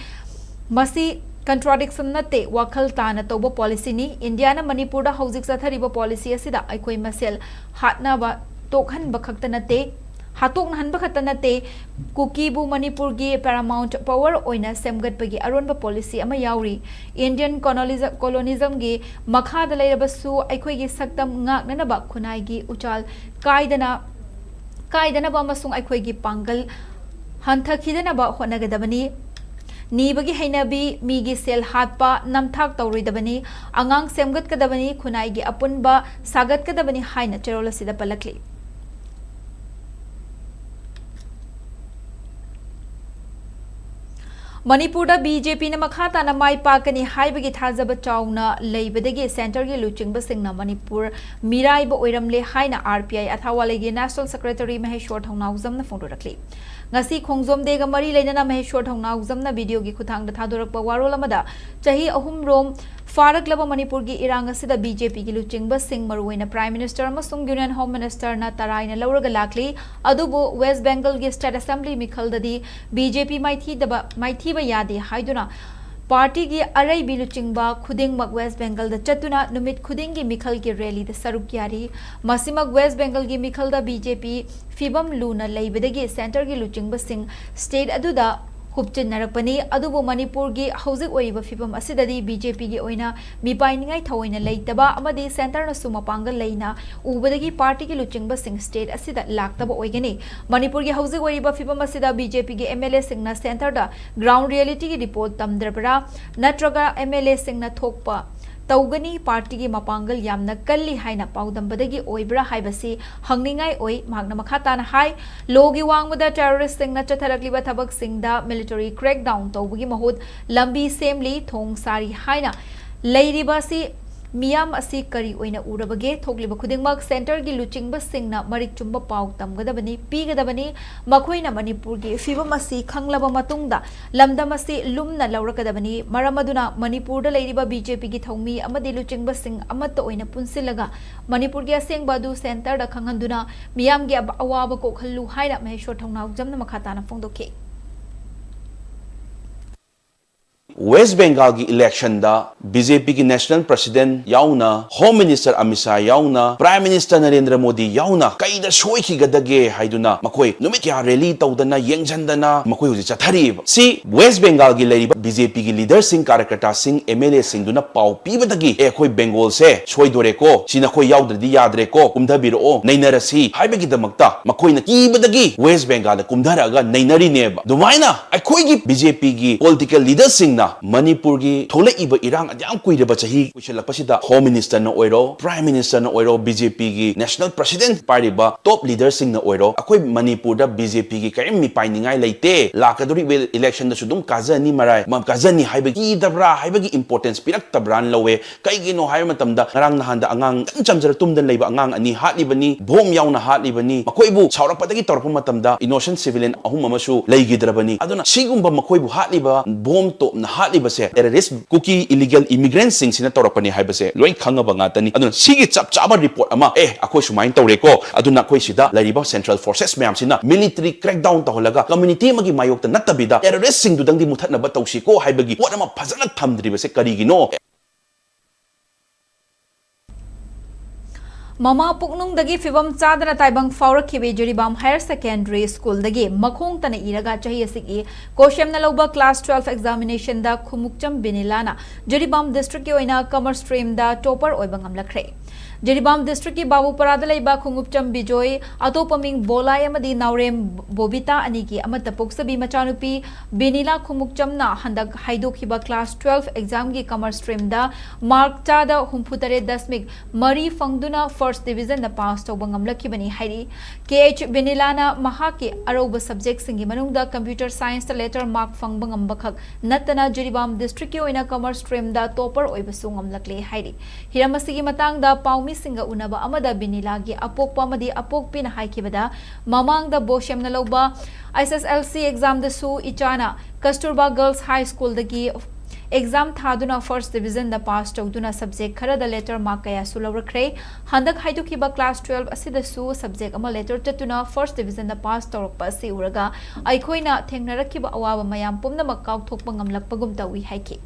ꯃꯁꯤ ꯀꯟꯇ꯭ꯔꯥꯗꯤꯛꯁꯟ ꯅꯠꯇꯦ, ꯋꯥꯈꯜ ꯇꯥꯅ ꯇꯧꯕ ꯄꯣꯂꯤꯁꯤꯅꯤ꯫ ꯏꯟꯗꯤꯌꯥꯅ ꯃꯅꯤꯄꯨꯔꯗ ꯍꯧꯖꯤꯛ ꯆꯠꯊꯔꯤꯕ ꯄꯣꯂꯤꯁꯤ ꯑꯁꯤꯗ ꯑꯩꯈꯣꯏ ꯃꯁꯦꯜ ꯍꯥꯠꯅꯕ ꯇꯣꯛꯍꯟꯕ ꯈꯛꯇ ꯅꯠꯇꯦ, ꯍꯥꯠꯇꯣꯛꯅꯍꯟꯕ ꯈꯛꯇ ꯅꯠꯇꯦ, ꯀꯨꯀꯤꯕꯨ ꯃꯅꯤꯄꯨꯔꯒꯤ paramount power ꯑꯣꯏꯅ ꯁꯦꯝꯒꯠꯄꯒꯤ ꯑꯔꯣꯟꯕ ꯄꯣꯂꯤꯁꯤ ꯑꯃ ꯌꯥꯎꯔꯤ꯫ ꯏꯟꯗꯤꯌꯟ ꯀꯣꯅꯣꯂꯤꯖ-, ꯀꯣꯂꯣꯅꯤꯖꯝꯒꯤ ꯃꯈꯥꯗ ꯂꯩꯔꯕꯁꯨ ꯑꯩꯈꯣꯏꯒꯤ ꯁꯛꯇꯝ ꯉꯥꯛꯅꯅꯕ ꯈꯨꯟꯅꯥꯏꯒꯤ ꯎꯆꯥꯜ ꯀꯥꯏꯗꯅ, ꯀꯥꯏꯗꯅꯕ ꯑꯃꯁꯨꯡ ꯑꯩꯈꯣꯏꯒꯤ ꯄꯥꯡꯒꯜ ꯍꯟꯊꯈꯤꯗꯅꯕ ꯍꯣꯠꯅꯒꯗꯕꯅꯤ꯫ ꯅꯤꯕꯒꯤ ꯍꯩꯅꯕꯤ, ꯃꯤꯒꯤ ꯁꯦꯜ ꯍꯥꯠꯄ, ꯅꯝꯊꯥꯛ ꯇꯧꯔꯣꯏꯗꯕꯅꯤ꯫ ꯑꯉꯥꯡ ꯁꯦꯝꯒꯠꯀꯗꯕꯅꯤ, ꯈꯨꯟꯅꯥꯏꯒꯤ ꯑꯄꯨꯟꯕ ꯁꯥꯒꯠꯀꯗꯕꯅꯤ ꯍꯥꯏꯅ ꯆꯦꯔꯣꯜ ꯑꯁꯤꯗ ꯄꯜꯂꯛꯂꯤ꯫ ꯃꯅꯤꯄꯨꯔꯗ ꯕꯤ ꯖꯦ ꯄꯤꯅ ꯃꯈꯥ ꯇꯥꯅ ꯃꯥꯏ ꯄꯥꯛꯀꯅꯤ ꯍꯥꯏꯕꯒꯤ ꯊꯥꯖꯕ ꯆꯥꯎꯅ ꯂꯩꯕꯗꯒꯤ ꯁꯦꯟꯇꯔꯒꯤ ꯂꯨꯆꯤꯡꯕꯁꯤꯡꯅ ꯃꯅꯤꯄꯨꯔ ꯃꯤꯔꯥꯏꯕ ꯑꯣꯏꯔꯝꯂꯦ ꯍꯥꯏꯅ ꯑꯥꯔ ꯄꯤ ꯑꯥꯏ ꯑꯊꯥꯋꯥꯂꯩꯒꯤ ꯅꯦꯁꯅꯦꯜ ꯁꯦꯀ꯭ꯔꯦꯇꯔꯤ ꯃꯍꯦꯁ꯭ꯋꯔ ꯊꯧꯅꯥꯎꯖꯝꯅ ꯐꯣꯡꯗꯣꯔꯛꯂꯤ꯫ ꯉꯁꯤ ꯈꯣꯡꯖꯣꯝ ꯗꯦꯒ ꯃꯔꯤ ꯂꯩꯅꯅ ꯃꯍꯦꯁ꯭ꯋꯔ ꯊꯧꯅꯥꯎꯖꯝꯅ ꯚꯤꯗꯤꯑꯣꯒꯤ ꯈꯨꯠꯊꯥꯡꯗ ꯊꯥꯗꯣꯔꯛꯄ ꯋꯥꯔꯣꯜ ꯑꯃꯗ, ꯆꯍꯤ ꯑꯍꯨꯝꯔꯣꯝ ꯐꯥꯔꯛꯂꯕ ꯃꯅꯤꯄꯨꯔꯒꯤ ꯏꯔꯥꯡ ꯑꯁꯤꯗ ꯕꯤ ꯖꯦ ꯄꯤꯒꯤ ꯂꯨꯆꯤꯡꯕꯁꯤꯡ, ꯃꯔꯨꯑꯣꯏꯅ ꯄ꯭ꯔꯥꯏꯝ ꯃꯤꯅꯤꯁꯇꯔ ꯑꯃꯁꯨꯡ ꯌꯨꯅꯤꯌꯟ ꯍꯣꯝ ꯃꯤꯅꯤꯁꯇꯔꯅ ꯇꯔꯥꯏꯅ ꯂꯧꯔꯒ ꯂꯥꯛꯂꯤ꯫ ꯑꯗꯨꯕꯨ ꯋꯦꯁ꯭ꯠ ꯕꯦꯡꯒꯜꯒꯤ ꯁ꯭ꯇꯦꯠ ꯑꯦꯁꯦꯝꯕ꯭ꯂꯤ ꯃꯤꯈꯜꯗꯗꯤ ꯕꯤ ꯖꯦ ꯄꯤ ꯃꯥꯏꯊꯤꯗꯕ, ꯃꯥꯏꯊꯤꯕ ꯌꯥꯗꯦ ꯍꯥꯏꯗꯨꯅ ꯄꯥꯔꯇꯤꯒꯤ ꯑꯔꯩꯕꯤ ꯂꯨꯆꯤꯡꯕ ꯈꯨꯗꯤꯡꯃꯛ ꯋꯦꯁ꯭ꯠ ꯕꯦꯡꯒꯜꯗ ꯆꯠꯇꯨꯅ ꯅꯨꯃꯤꯠ ꯈꯨꯗꯤꯡꯒꯤ ꯃꯤꯈꯜꯒꯤ ꯔꯦꯂꯤꯗ ꯁꯔꯨꯛ ꯌꯥꯔꯤ꯫ ꯃꯁꯤꯃꯛ ꯋꯦꯁ꯭ꯠ ꯕꯦꯡꯒꯜꯒꯤ ꯃꯤꯈꯜꯗ ꯕꯤ ꯖꯦ ꯄꯤ ꯐꯤꯕꯝ ꯂꯨꯅ ꯂꯩꯕꯗꯒꯤ ꯁꯦꯟꯇꯔꯒꯤ ꯂꯨꯆꯤꯡꯕꯁꯤꯡ ꯁ꯭ꯇꯦꯠ ꯑꯗꯨꯗ ꯍꯨꯞꯆꯤꯟꯅꯔꯛꯄꯅꯤ꯫ ꯑꯗꯨꯕꯨ ꯃꯅꯤꯄꯨꯔꯒꯤ ꯍꯧꯖꯤꯛ ꯑꯣꯏꯔꯤꯕ ꯐꯤꯕꯝ ꯑꯁꯤꯗꯗꯤ ꯕꯤ ꯖꯦ ꯄꯤꯒꯤ ꯑꯣꯏꯅ ꯃꯤꯄꯥꯏꯅꯤꯡꯉꯥꯏ ꯊꯑꯣꯏꯅ ꯂꯩꯇꯕ ꯑꯃꯗꯤ ꯁꯦꯟꯇꯔꯅꯁꯨ ꯃꯄꯥꯡꯒꯜ ꯂꯩꯅ ꯎꯕꯗꯒꯤ ꯄꯥꯔꯇꯤꯒꯤ ꯂꯨꯆꯤꯡꯕꯁꯤꯡ ꯁ꯭ꯇꯦꯠ ꯑꯁꯤꯗ ꯂꯥꯛꯇꯕ ꯑꯣꯏꯒꯅꯤ꯫ ꯃꯅꯤꯄꯨꯔꯒꯤ ꯍꯧꯖꯤꯛ ꯑꯣꯏꯔꯤꯕ ꯐꯤꯕꯝ ꯑꯁꯤꯗ ꯕꯤ ꯖꯦ ꯄꯤꯒꯤ ꯑꯦꯝ ꯑꯦꯜ ꯑꯦꯁꯤꯡꯅ ꯁꯦꯟꯇꯔꯗ ꯒ꯭ꯔꯥꯎꯟ ꯔꯤꯌꯦꯂꯤꯇꯤꯒꯤ ꯔꯤꯄꯣꯔꯠ ꯇꯝꯗ꯭ꯔꯕ꯭ꯔꯥ? ꯅꯠꯇ꯭ꯔꯒ ꯑꯦꯝ ꯑꯦꯜ ꯑꯦꯁꯤꯡꯅ ꯊꯣꯛꯄ ꯇꯧꯒꯅꯤ, ꯄꯥꯔꯇꯤꯒꯤ ꯃꯄꯥꯡꯒꯜ ꯌꯥꯝꯅ ꯀꯜꯂꯤ ꯍꯥꯏꯅ ꯄꯥꯎꯗꯝꯕꯗꯒꯤ ꯑꯣꯏꯕ꯭ꯔꯥ ꯍꯥꯏꯕꯁꯤ ꯍꯪꯅꯤꯡꯉꯥꯏ ꯑꯣꯏ꯫ ꯃꯍꯥꯛꯅ ꯃꯈꯥ ꯇꯥꯅ ꯍꯥꯏ, ꯂꯣꯒꯤ ꯋꯥꯡꯃꯗ ꯇꯦꯔꯣꯔꯤꯁ꯭ꯠꯁꯤꯡꯅ ꯆꯠꯊꯔꯛꯂꯤꯕ ꯊꯕꯛꯁꯤꯡꯗ ꯃꯤꯂꯤꯇꯔꯤ ꯀ꯭ꯔꯦꯛꯗꯥꯎꯟ ꯇꯧꯕꯒꯤ ꯃꯍꯨꯠ ꯂꯝꯕꯤ ꯁꯦꯝꯂꯤ, ꯊꯣꯡ ꯁꯥꯔꯤ ꯍꯥꯏꯅ ꯂꯩꯔꯤꯕ ꯑꯁꯤ ꯃꯤꯌꯥꯝ ꯑꯁꯤ ꯀꯔꯤ ꯑꯣꯏꯅ ꯎꯔꯕꯒꯦ? ꯊꯣꯛꯂꯤꯕ ꯈꯨꯗꯤꯡꯃꯛ ꯁꯦꯟꯇꯔꯒꯤ ꯂꯨꯆꯤꯡꯕꯁꯤꯡꯅ ꯃꯔꯤꯛ ꯆꯨꯝꯕ ꯄꯥꯎ ꯇꯝꯒꯗꯕꯅꯤ, ꯄꯤꯒꯗꯕꯅꯤ꯫ ꯃꯈꯣꯏꯅ ꯃꯅꯤꯄꯨꯔꯒꯤ ꯐꯤꯕꯝ ꯑꯁꯤ ꯈꯪꯂꯕ ꯃꯇꯨꯡꯗ ꯂꯝꯗꯝ ꯑꯁꯤ ꯂꯨꯝꯅ ꯂꯧꯔꯛꯀꯗꯕꯅꯤ꯫ ꯃꯔꯝ ꯑꯗꯨꯅ ꯃꯅꯤꯄꯨꯔꯗ ꯂꯩꯔꯤꯕ ꯕꯤ ꯖꯦ ꯄꯤꯒꯤ ꯊꯧꯃꯤ ꯑꯃꯗꯤ ꯂꯨꯆꯤꯡꯕꯁꯤꯡ ꯑꯃꯠꯇ ꯑꯣꯏꯅ ꯄꯨꯟꯁꯤꯜꯂꯒ ꯃꯅꯤꯄꯨꯔꯒꯤ ꯑꯁꯦꯡꯕ ꯑꯗꯨ ꯁꯦꯟꯇꯔꯗ ꯈꯪꯍꯟꯗꯨꯅ ꯃꯤꯌꯥꯝꯒꯤ ꯑꯕ-, ꯑꯋꯥꯕ ꯀꯣꯛꯍꯜꯂꯨ ꯍꯥꯏꯅ ꯃꯍꯦꯁ꯭ꯋꯔ ꯊꯧꯅꯥꯎꯖꯝꯅ ꯃꯈꯥ ꯇꯥꯅ ꯐꯣꯡꯗꯣꯛꯈꯤ꯫ ꯋꯦꯁ꯭ꯠ ꯕꯦꯡꯒꯜꯒꯤ ꯏꯂꯦꯛꯁꯟꯗ ꯕꯤ ꯖꯦ ꯄꯤꯒꯤ ꯅꯦꯁꯅꯦꯜ ꯄ꯭ꯔꯁꯤꯗꯦꯟꯠ ꯌꯥꯎꯅ, ꯍꯣꯝ ꯃꯤꯅꯤꯁꯇꯔ ꯑꯃꯤꯠ ꯁꯥꯍ ꯌꯥꯎꯅ, ꯄ꯭ꯔꯥꯏꯝ ꯃꯤꯅꯤꯁꯇꯔ ꯅꯔꯦꯟꯗ꯭ꯔ ꯃꯣꯗꯤ ꯌꯥꯎꯅ ꯀꯩꯗ ꯁꯣꯏꯈꯤꯒꯗꯒꯦ ꯍꯥꯏꯗꯨꯅ ꯃꯈꯣꯏ ꯅꯨꯃꯤꯠ ꯀꯌꯥ ꯔꯦꯂꯤ ꯇꯧꯗꯅ, ꯌꯦꯡꯁꯤꯟꯗꯅ ꯃꯈꯣꯏ ꯍꯧꯖꯤꯛ ꯆꯠꯊꯔꯤꯕ꯫ ꯁꯤ ꯋꯦꯁ꯭ꯠ ꯕꯦꯡꯒꯜꯒꯤ ꯂꯩꯔꯤꯕ ꯕꯤ ꯖꯦ ꯄꯤꯒꯤ ꯂꯤꯗꯔꯁꯤꯡ, ꯀꯥꯔ꯭ꯌꯀꯔꯇꯥꯁꯤꯡ, ꯑꯦꯝ ꯑꯦꯜ ꯑꯦꯁꯤꯡꯗꯨꯅ ꯄꯥꯎ ꯄꯤꯕꯗꯒꯤ, "ꯑꯦ, ꯑꯩꯈꯣꯏ ꯕꯦꯡꯒꯣꯜꯁꯦ ꯁꯣꯏꯗꯣꯔꯦꯀꯣ, ꯁꯤ ꯅꯈꯣꯏ ꯌꯥꯎꯗ꯭ꯔꯗꯤ ꯌꯥꯗ꯭ꯔꯦꯀꯣ, ꯀꯨꯝꯊꯕꯤꯔꯛꯑꯣ, ꯅꯩꯅꯔꯁꯤ" ꯍꯥꯏꯕꯒꯤꯗꯃꯛꯇ ꯃꯈꯣꯏꯅ ꯀꯤꯕꯗꯒꯤ ꯋꯦꯁ꯭ꯠ ꯕꯦꯡꯒꯜꯗ ꯀꯨꯝꯊꯔꯛꯑꯒ ꯅꯩꯅꯔꯤꯅꯦꯕ꯫ ꯑꯗꯨꯃꯥꯏꯅ ꯑꯩꯈꯣꯏꯒꯤ ꯕꯤ ꯖꯦ ꯄꯤꯒꯤ ꯄꯣꯂꯤꯇꯤꯀꯦꯜ ꯂꯤꯗꯔꯁꯤꯡꯅ ꯃꯅꯤꯄꯨꯔꯒꯤ ꯊꯣꯛꯂꯛꯏꯕ ꯏꯔꯥꯡ ꯑꯗꯨꯌꯥꯝ ꯀꯨꯏꯔꯕ ꯆꯍꯤ ꯀꯨꯏꯁꯜꯂꯛꯄꯁꯤꯗ Home Ministerꯅ ꯑꯣꯏꯔꯣ, Prime Ministerꯅ ꯑꯣꯏꯔꯣ, BJPꯒꯤ National President ꯄꯥꯏꯔꯤꯕ top leaderꯁꯤꯡꯅ ꯑꯣꯏꯔꯣ, ꯑꯩꯈꯣꯏ ꯃꯅꯤꯄꯨꯔꯗ BJPꯒꯤ ꯀꯔꯤꯝ ꯃꯤꯄꯥꯏꯅꯤꯡꯉꯥꯏ ꯂꯩꯇꯦ, ꯂꯥꯛꯀꯗꯧꯔꯤꯕ electionꯗꯁꯨ ꯑꯗꯨꯝ ꯀꯥꯖꯅꯤ ꯃꯔꯥꯏ, ꯃ-, ꯀꯥꯖꯅꯤ ꯍꯥꯏꯕ ꯀꯤꯗꯕ꯭ꯔꯥ ꯍꯥꯏꯕꯒꯤ importance ꯄꯤꯔꯛꯇꯕ꯭ꯔꯥꯅ ꯂꯧꯋꯦ꯫ ꯀꯩꯒꯤꯅꯣ ꯍꯥꯏꯕ ꯃꯇꯝꯗ ꯉꯔꯥꯡ ꯅꯍꯥꯟꯗ ꯑꯉꯥꯡ ꯏꯆꯝ ꯆꯝꯖꯔ ꯇꯨꯝꯗꯅ ꯂꯩꯕ ꯑꯉꯥꯡ ꯑꯅꯤ ꯍꯥꯠꯂꯤꯕꯅꯤ, bomb ꯌꯥꯎꯅ ꯍꯥꯠꯂꯤꯕꯅꯤ, ꯃꯈꯣꯏꯕꯨ ꯁꯥꯎꯔꯛꯄꯗꯒꯤ ꯇꯧꯔꯛꯄ ꯃꯇꯝꯗ innocent civilian ꯑꯍꯨꯝ ꯑꯃꯁꯨ ꯂꯩꯈꯤꯗ꯭ꯔꯕꯅꯤ꯫ ꯑꯗꯨꯅ ꯁꯤꯒꯨꯝꯕ ꯃꯈꯣꯏꯕꯨ ꯍꯥꯠꯂꯤꯕ, bomb ꯇꯣꯞꯅ ꯍꯥꯠꯂꯤꯕꯁꯦ terrorist ꯀꯨꯀꯤ illegal immigrantꯁꯤꯡꯁꯤꯅ ꯇꯧꯔꯛꯄꯅꯤ ꯍꯥꯏꯕꯁꯦ ꯂꯣꯏ ꯈꯪꯉꯕ ꯉꯥꯛꯇꯅꯤ꯫ ꯑꯗꯨꯅ ꯁꯤꯒꯤ ꯆꯞ ꯆꯥꯕ report ꯑꯃ, ꯑꯦ, ꯑꯩꯈꯣꯏ ꯁꯨꯃꯥꯏꯅ ꯇꯧꯔꯦꯀꯣ, ꯑꯗꯨꯅ ꯑꯩꯈꯣꯏ ꯁꯤꯗ ꯂꯩꯔꯤꯕ central forces ꯃꯌꯥꯝꯁꯤꯅ military crackdown ꯇꯧꯍꯜꯂꯒ community ꯑꯃꯒꯤ ꯃꯥꯌꯣꯛꯇ ꯅꯠꯇꯕꯤꯗ terroristꯁꯤꯡꯗꯨꯗꯪꯗꯤ ꯃꯨꯊꯠꯅꯕ ꯇꯧꯁꯤꯀꯣ ꯍꯥꯏꯕꯒꯤ ꯄꯣꯠ ꯑꯃ ꯐꯖꯅ ꯊꯝꯗ꯭ꯔꯤꯕꯁꯦ ꯀꯔꯤꯒꯤꯅꯣ? ꯃꯃꯥ ꯄꯨꯛꯅꯨꯡꯗꯒꯤ ꯐꯤꯕꯝ ꯆꯥꯗꯅ ꯇꯥꯏꯕꯪ ꯐꯥꯎꯔꯛꯈꯤꯕ ꯖꯤꯔꯤꯕꯥꯝ Higher Secondary Schoolꯗꯒꯤ ꯃꯈꯣꯡ ꯇꯅ ꯏꯔꯒ ꯆꯍꯤ ꯑꯁꯤꯒꯤ ꯀꯣꯁꯦꯝꯅ ꯂꯧꯕ class twelve examinationꯗ ꯈꯨꯃꯨꯛꯆꯝ ꯕꯤꯅꯤꯂꯥꯅ ꯖꯤꯔꯤꯕꯥꯝ districtꯀꯤ ꯑꯣꯏꯅ commerce streamꯗ topper ꯑꯣꯏꯕ ꯉꯝꯂꯛꯈ꯭ꯔꯦ꯫ ꯖꯤꯔꯤꯕꯥꯝ districtꯀꯤ ꯕꯥꯕꯨꯄꯥꯔꯥꯗ ꯂꯩꯕ ꯈꯨꯃꯨꯛꯆꯝ ꯕꯤꯖꯣꯏ, ꯑꯇꯣꯞꯄ ꯃꯤꯡ ꯕꯣꯂꯥꯏ ꯑꯃꯗꯤ ꯅꯥꯎꯔꯦꯝ ꯕꯣꯕꯤꯇꯥ ꯑꯅꯤꯒꯤ ꯑꯃꯠꯇ ꯄꯣꯛꯆꯕꯤ ꯃꯆꯥꯅꯨꯄꯤ ꯕꯤꯅꯤꯂꯥ ꯈꯨꯃꯨꯛꯆꯝꯅ ꯍꯟꯗꯛ ꯍꯥꯏꯗꯣꯛꯈꯤꯕ class twelve examꯒꯤ commerce streamꯗ mark ꯆꯥꯗ ꯍꯨꯝꯐꯨ ꯇꯔꯦꯠ ꯗꯁꯃꯤꯛ ꯃꯔꯤ ꯐꯪꯗꯨꯅ first divisionꯗ pass ꯇꯧꯕ ꯉꯝꯂꯛꯈꯤꯕꯅꯤ ꯍꯥꯏꯔꯤ꯫ ꯀꯦ ꯑꯩꯆ ꯕꯤꯅꯤꯂꯥꯅ ꯃꯍꯥꯛꯀꯤ ꯑꯔꯧꯕ subjectꯁꯤꯡꯒꯤ ꯃꯅꯨꯡꯗ computer scienceꯇ letter mark ꯐꯪꯕ ꯉꯝꯕꯈꯛ ꯅꯠꯇꯅ ꯖꯤꯔꯤꯕꯥꯝ districtꯀꯤ ꯑꯣꯏꯅ commerce streamꯗ topper ꯑꯣꯏꯕꯁꯨ ꯉꯝꯂꯛꯂꯦ ꯍꯥꯏꯔꯤ꯫ ꯍꯤꯔꯝ ꯑꯁꯤꯒꯤ ꯃꯇꯥꯡꯗ ꯄꯥꯎꯃꯤꯁꯤꯡꯒ ꯎꯅꯕ ꯑꯃꯗ ꯕꯤꯅꯤꯂꯥꯒꯤ ꯑꯄꯣꯛꯄ ꯑꯃꯗꯤ ꯑꯄꯣꯛꯄꯤꯅ ꯍꯥꯏꯈꯤꯕꯗ, ꯃꯃꯥꯡꯗ ꯕꯣꯁꯦꯝꯅ ꯂꯧꯕ S S L C examꯗꯁꯨ ꯏꯆꯥꯅ ꯀꯁꯇꯨꯔꯕꯥ Girls High Schoolꯗꯒꯤ exam ꯊꯥꯗꯨꯅ first divisionꯗ pass ꯇꯧꯗꯨꯅ subject ꯈꯔꯗ letter mark ꯀꯌꯥꯁꯨ ꯂꯧꯔꯛꯈ꯭ꯔꯦ꯫ ꯍꯟꯗꯛ ꯍꯥꯏꯗꯣꯛꯈꯤꯕ class twelve ꯑꯁꯤꯗꯁꯨ subject ꯑꯃ letter ꯆꯠꯇꯨꯅ first divisionꯗ pass ꯇꯧꯔꯛꯄ ꯑꯁꯤ ꯎꯔꯒ ꯑꯩꯈꯣꯏꯅ ꯊꯦꯡꯅꯔꯛꯈꯤꯕ ꯑꯋꯥꯕ ꯃꯌꯥꯝ ꯄꯨꯝꯅꯃꯛ ꯀꯥꯎꯊꯣꯛꯄ ꯉꯝꯂꯛꯄꯒꯨꯝ ꯇꯧꯏ ꯍꯥꯏꯈꯤ꯫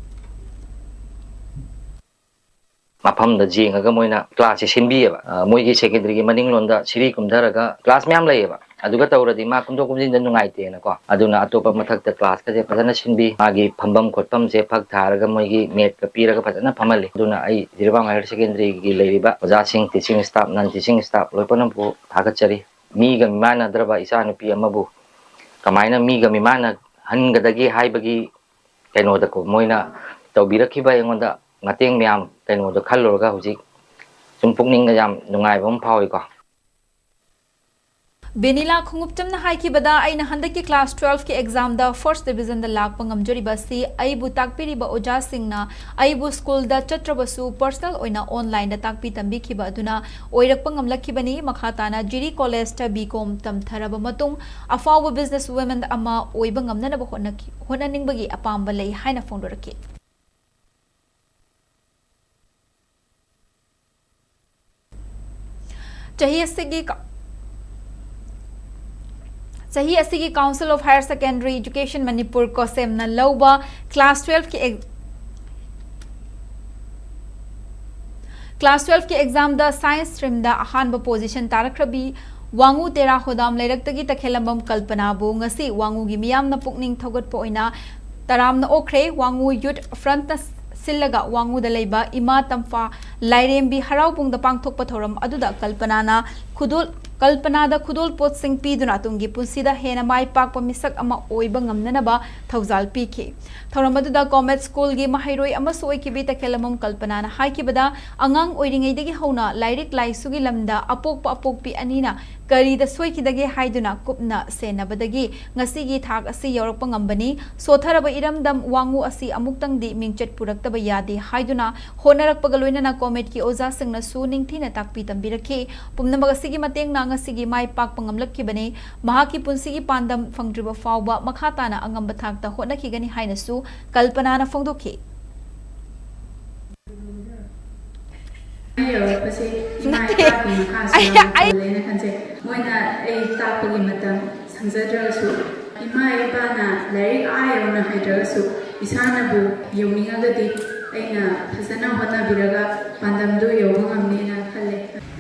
ꯃꯐꯝꯗ ꯌꯦꯡꯉꯒ ꯃꯣꯏꯅ classꯁꯦ ꯁꯤꯟꯕꯤꯌꯦꯕ꯫ ꯑ, ꯃꯣꯏꯒꯤ secondaryꯒꯤ ꯃꯅꯤꯡꯂꯣꯝꯗ ꯁꯤꯔꯤ ꯀꯨꯝꯊꯔꯒ class ꯃꯌꯥꯝ ꯂꯩꯌꯦꯕ꯫ ꯑꯗꯨꯒ ꯇꯧꯔꯗꯤ ꯃꯥ ꯀꯨꯝꯊꯣꯛ ꯀꯨꯝꯁꯤꯟꯗ ꯅꯨꯡꯉꯥꯏꯇꯦꯅꯀꯣ꯫ ꯑꯗꯨꯅ ꯑꯇꯣꯞꯄ ꯃꯊꯛꯇ classꯀꯁꯦ ꯐꯖꯅ ꯁꯤꯟꯕꯤ꯫ ꯃꯥꯒꯤ ꯐꯝꯐꯝ ꯈꯣꯠꯐꯝꯁꯦ ꯐꯛ ꯊꯥꯔꯒ ꯃꯣꯏꯒꯤ matꯀ ꯄꯤꯔꯒ ꯐꯖꯅ ꯐꯝꯍꯜꯂꯤ꯫ ꯑꯗꯨꯅ ꯑꯩ ꯖꯤꯔꯤꯕꯥꯝ Higher Secondary ꯂꯩꯔꯤꯕ ꯑꯣꯖꯥꯁꯤꯡ, teaching staff, non teaching staff ꯂꯣꯏ ꯄꯨꯝꯅꯃꯛꯄꯨ ꯊꯥꯒꯠꯆꯔꯤ꯫ ꯃꯤꯒ ꯃꯤꯃꯥꯟꯅꯗ꯭ꯔꯕ ꯏꯆꯥꯅꯨꯄꯤ ꯑꯃꯕꯨ ꯀꯃꯥꯏꯅ ꯃꯤꯒ ꯃꯤꯃꯥꯟꯅꯍꯟꯒꯗꯒꯦ ꯍꯥꯏꯕꯒꯤ ꯀꯩꯅꯣꯗꯀꯣ, ꯃꯣꯏꯅ ꯇꯧꯕꯤꯔꯛꯈꯤꯕ ꯑꯩꯉꯣꯟꯗ ꯃꯇꯦꯡ ꯃꯌꯥꯝ, ꯀꯩꯅꯣꯗꯣ ꯈꯜꯂꯨꯔꯒ ꯍꯧꯖꯤꯛ ꯁꯨꯝ ꯄꯨꯛꯅꯤꯡꯗ ꯌꯥꯝ ꯅꯨꯡꯉꯥꯏꯕ ꯑꯃ ꯐꯥꯎꯏꯀꯣ꯫ ꯕꯦꯅꯤꯂꯥ ꯈꯣꯡꯎꯞꯆꯝꯅ ꯍꯥꯏꯈꯤꯕꯗ, ꯑꯩꯅ ꯍꯟꯗꯛꯀꯤ class twelve ꯀꯤ exam ꯗ first division ꯗ ꯂꯥꯛꯄ ꯉꯝꯖꯔꯤꯕ ꯑꯁꯤ ꯑꯩꯕꯨ ꯇꯥꯛꯄꯤꯔꯤꯕ ꯑꯣꯖꯥꯁꯤꯡꯅ ꯑꯩꯕꯨ school ꯗ ꯆꯠꯇ꯭ꯔꯕꯁꯨ personal ꯑꯣꯏꯅ online ꯗ ꯇꯥꯛꯄꯤ ꯇꯝꯕꯤꯈꯤꯕ ꯑꯗꯨꯅ ꯑꯣꯏꯔꯛꯄ ꯉꯝꯂꯛꯈꯤꯕꯅꯤ꯫ ꯃꯈꯥ ꯇꯥꯅ ꯖꯤꯔꯤ College ꯇ B Com ꯇꯝꯊꯔꯕ ꯃꯇꯨꯡ ꯑꯐꯥꯎꯕ business woman ꯑꯃ ꯑꯣꯏꯕ ꯉꯝꯅꯅꯕ ꯍꯣꯠꯅꯈꯤ-, ꯍꯣꯠꯅꯅꯤꯡꯕꯒꯤ ꯑꯄꯥꯝꯕ ꯂꯩ ꯍꯥꯏꯅ ꯐꯣꯡꯗꯣꯔꯛꯈꯤ꯫ ꯆꯍꯤ ꯑꯁꯤꯒꯤ ꯀ-, ꯆꯍꯤ ꯑꯁꯤꯒꯤ Council of Higher Secondary Education Manipur, COHSEM ꯅ ꯂꯧꯕ class twelve ꯀꯤ ex-, class twelve ꯀꯤ exam ꯗ science stream ꯗ ꯑꯍꯥꯟꯕ position ꯇꯥꯔꯛꯈ꯭ꯔꯕꯤ ꯋꯥꯉꯨ ꯇꯦꯔꯥ ꯍꯣꯗꯥꯝ ꯂꯩꯔꯛꯇꯒꯤ ꯇꯈꯦꯜꯂꯝꯕꯝ ꯀꯜꯄꯅꯥꯕꯨ ꯉꯁꯤ ꯋꯥꯉꯨꯒꯤ ꯃꯤꯌꯥꯝꯅ ꯄꯨꯛꯅꯤꯡ ꯊꯧꯒꯠꯄ ꯑꯣꯏꯅ ꯇꯔꯥꯝꯅ ꯑꯣꯛꯈ꯭ꯔꯦ꯫ ꯋꯥꯉꯨ Youth Front ꯅ ꯁꯤꯜꯂꯒ ꯋꯥꯉꯨꯗ ꯂꯩꯕ ꯏꯃꯥ ꯇꯝꯐꯥ ꯂꯥꯏꯔꯦꯝꯕꯤ ꯍꯔꯥꯎꯕꯨꯡꯗ ꯄꯥꯡꯊꯣꯛꯄ ꯊꯧꯔꯝ ꯑꯗꯨꯗ ꯀꯜꯄꯅꯥꯅ ꯈꯨꯗꯣꯜ-, ꯀꯜꯄꯅꯥꯗ ꯈꯨꯗꯣꯜ ꯄꯣꯠꯁꯤꯡ ꯄꯤꯗꯨꯅ ꯇꯨꯡꯒꯤ ꯄꯨꯟꯁꯤꯗ ꯍꯦꯟꯅ ꯃꯥꯏ ꯄꯥꯛꯄ ꯃꯤꯁꯛ ꯑꯃ ꯑꯣꯏꯕ ꯉꯝꯅꯅꯕ ꯊꯧꯖꯥꯜ ꯄꯤꯈꯤ꯫ ꯊꯧꯔꯝ ꯑꯗꯨꯗ COMET School ꯒꯤ ꯃꯍꯩꯔꯣꯏ ꯑꯃꯁꯨ ꯑꯣꯏꯈꯤꯕꯤ ꯇꯈꯦꯜꯂꯝꯕꯝ ꯀꯜꯄꯅꯥꯅ ꯍꯥꯏꯈꯤꯕꯗ, ꯑꯉꯥꯡ ꯑꯣꯏꯔꯤꯉꯩꯗꯒꯤ ꯍꯧꯅ ꯂꯥꯏꯔꯤꯛ ꯂꯥꯏꯁꯨꯒꯤ ꯂꯝꯗ ꯑꯄꯣꯛꯄ ꯑꯄꯣꯛꯄꯤ ꯑꯅꯤꯅ ꯀꯔꯤꯗ ꯁꯣꯏꯈꯤꯗꯒꯦ ꯍꯥꯏꯗꯨꯅ ꯀꯨꯞꯅ ꯁꯦꯟꯅꯕꯗꯒꯤ ꯉꯁꯤꯒꯤ ꯊꯥꯛ ꯑꯁꯤ ꯌꯧꯔꯛꯄ ꯉꯝꯕꯅꯤ꯫ ꯁꯣꯠꯊꯔꯕ ꯏꯔꯝꯗꯝ ꯋꯥꯉꯨ ꯑꯁꯤ ꯑꯃꯨꯛꯇꯪꯗꯤ ꯃꯤꯡꯆꯠ ꯄꯨꯔꯛꯇꯕ ꯌꯥꯗꯦ ꯍꯥꯏꯗꯨꯅ ꯍꯣꯠꯅꯔꯛꯄꯒ ꯂꯣꯏꯅꯅ COMET ꯀꯤ ꯑꯣꯖꯥꯁꯤꯡꯅꯁꯨ ꯅꯤꯡꯊꯤꯅ ꯇꯥꯛꯄꯤ ꯇꯝꯕꯤꯔꯛꯈꯤ꯫ ꯄꯨꯝꯅꯃꯛ ꯑꯁꯤꯒꯤ ꯃꯇꯦꯡꯅ ꯉꯁꯤꯒꯤ ꯃꯥꯏ ꯄꯥꯛꯄ ꯉꯝꯂꯛꯈꯤꯕꯅꯤ꯫ ꯃꯍꯥꯛꯀꯤ ꯄꯨꯟꯁꯤꯒꯤ ꯄꯥꯟꯗꯝ ꯐꯪꯗ꯭ꯔꯤꯕ ꯐꯥꯎꯕ ꯃꯈꯥ ꯇꯥꯅ ꯑꯉꯝꯕ ꯊꯥꯛꯇ ꯍꯣꯠꯅꯈꯤꯒꯅꯤ ꯍꯥꯏꯅꯁꯨ ꯀꯜꯄꯅꯥꯅ ꯐꯣꯡꯗꯣꯛꯈꯤ꯫ ꯑꯩ ꯌꯧꯔꯛꯄꯁꯦ ꯏꯃꯥ ꯏꯄꯥꯒꯤ ꯃꯈꯥꯁꯨ ꯌꯥꯝꯅ ꯄꯣꯜꯂꯦꯅ ꯈꯟꯖꯩ꯫ ꯃꯣꯏꯅ ꯑꯩ ꯇꯥꯛꯄꯒꯤ ꯃꯇꯝ ꯁꯪꯖꯗ꯭ꯔꯒꯁꯨ, ꯏꯃꯥ ꯏꯄꯥꯅ ꯂꯥꯏꯔꯤꯛ ꯑꯥ ꯌꯧꯅ ꯍꯩꯇ꯭ꯔꯒꯁꯨ ꯏꯁꯥꯅꯕꯨ ꯌꯧꯅꯤꯡꯉꯒꯗꯤ ꯑꯩꯅ ꯐꯖꯅ ꯍꯣꯠꯅꯕꯤꯔꯒ ꯄꯥꯟꯗꯝꯗꯨ ꯌꯧꯕ ꯉꯝꯅꯤꯅ ꯈꯜꯂꯦ꯫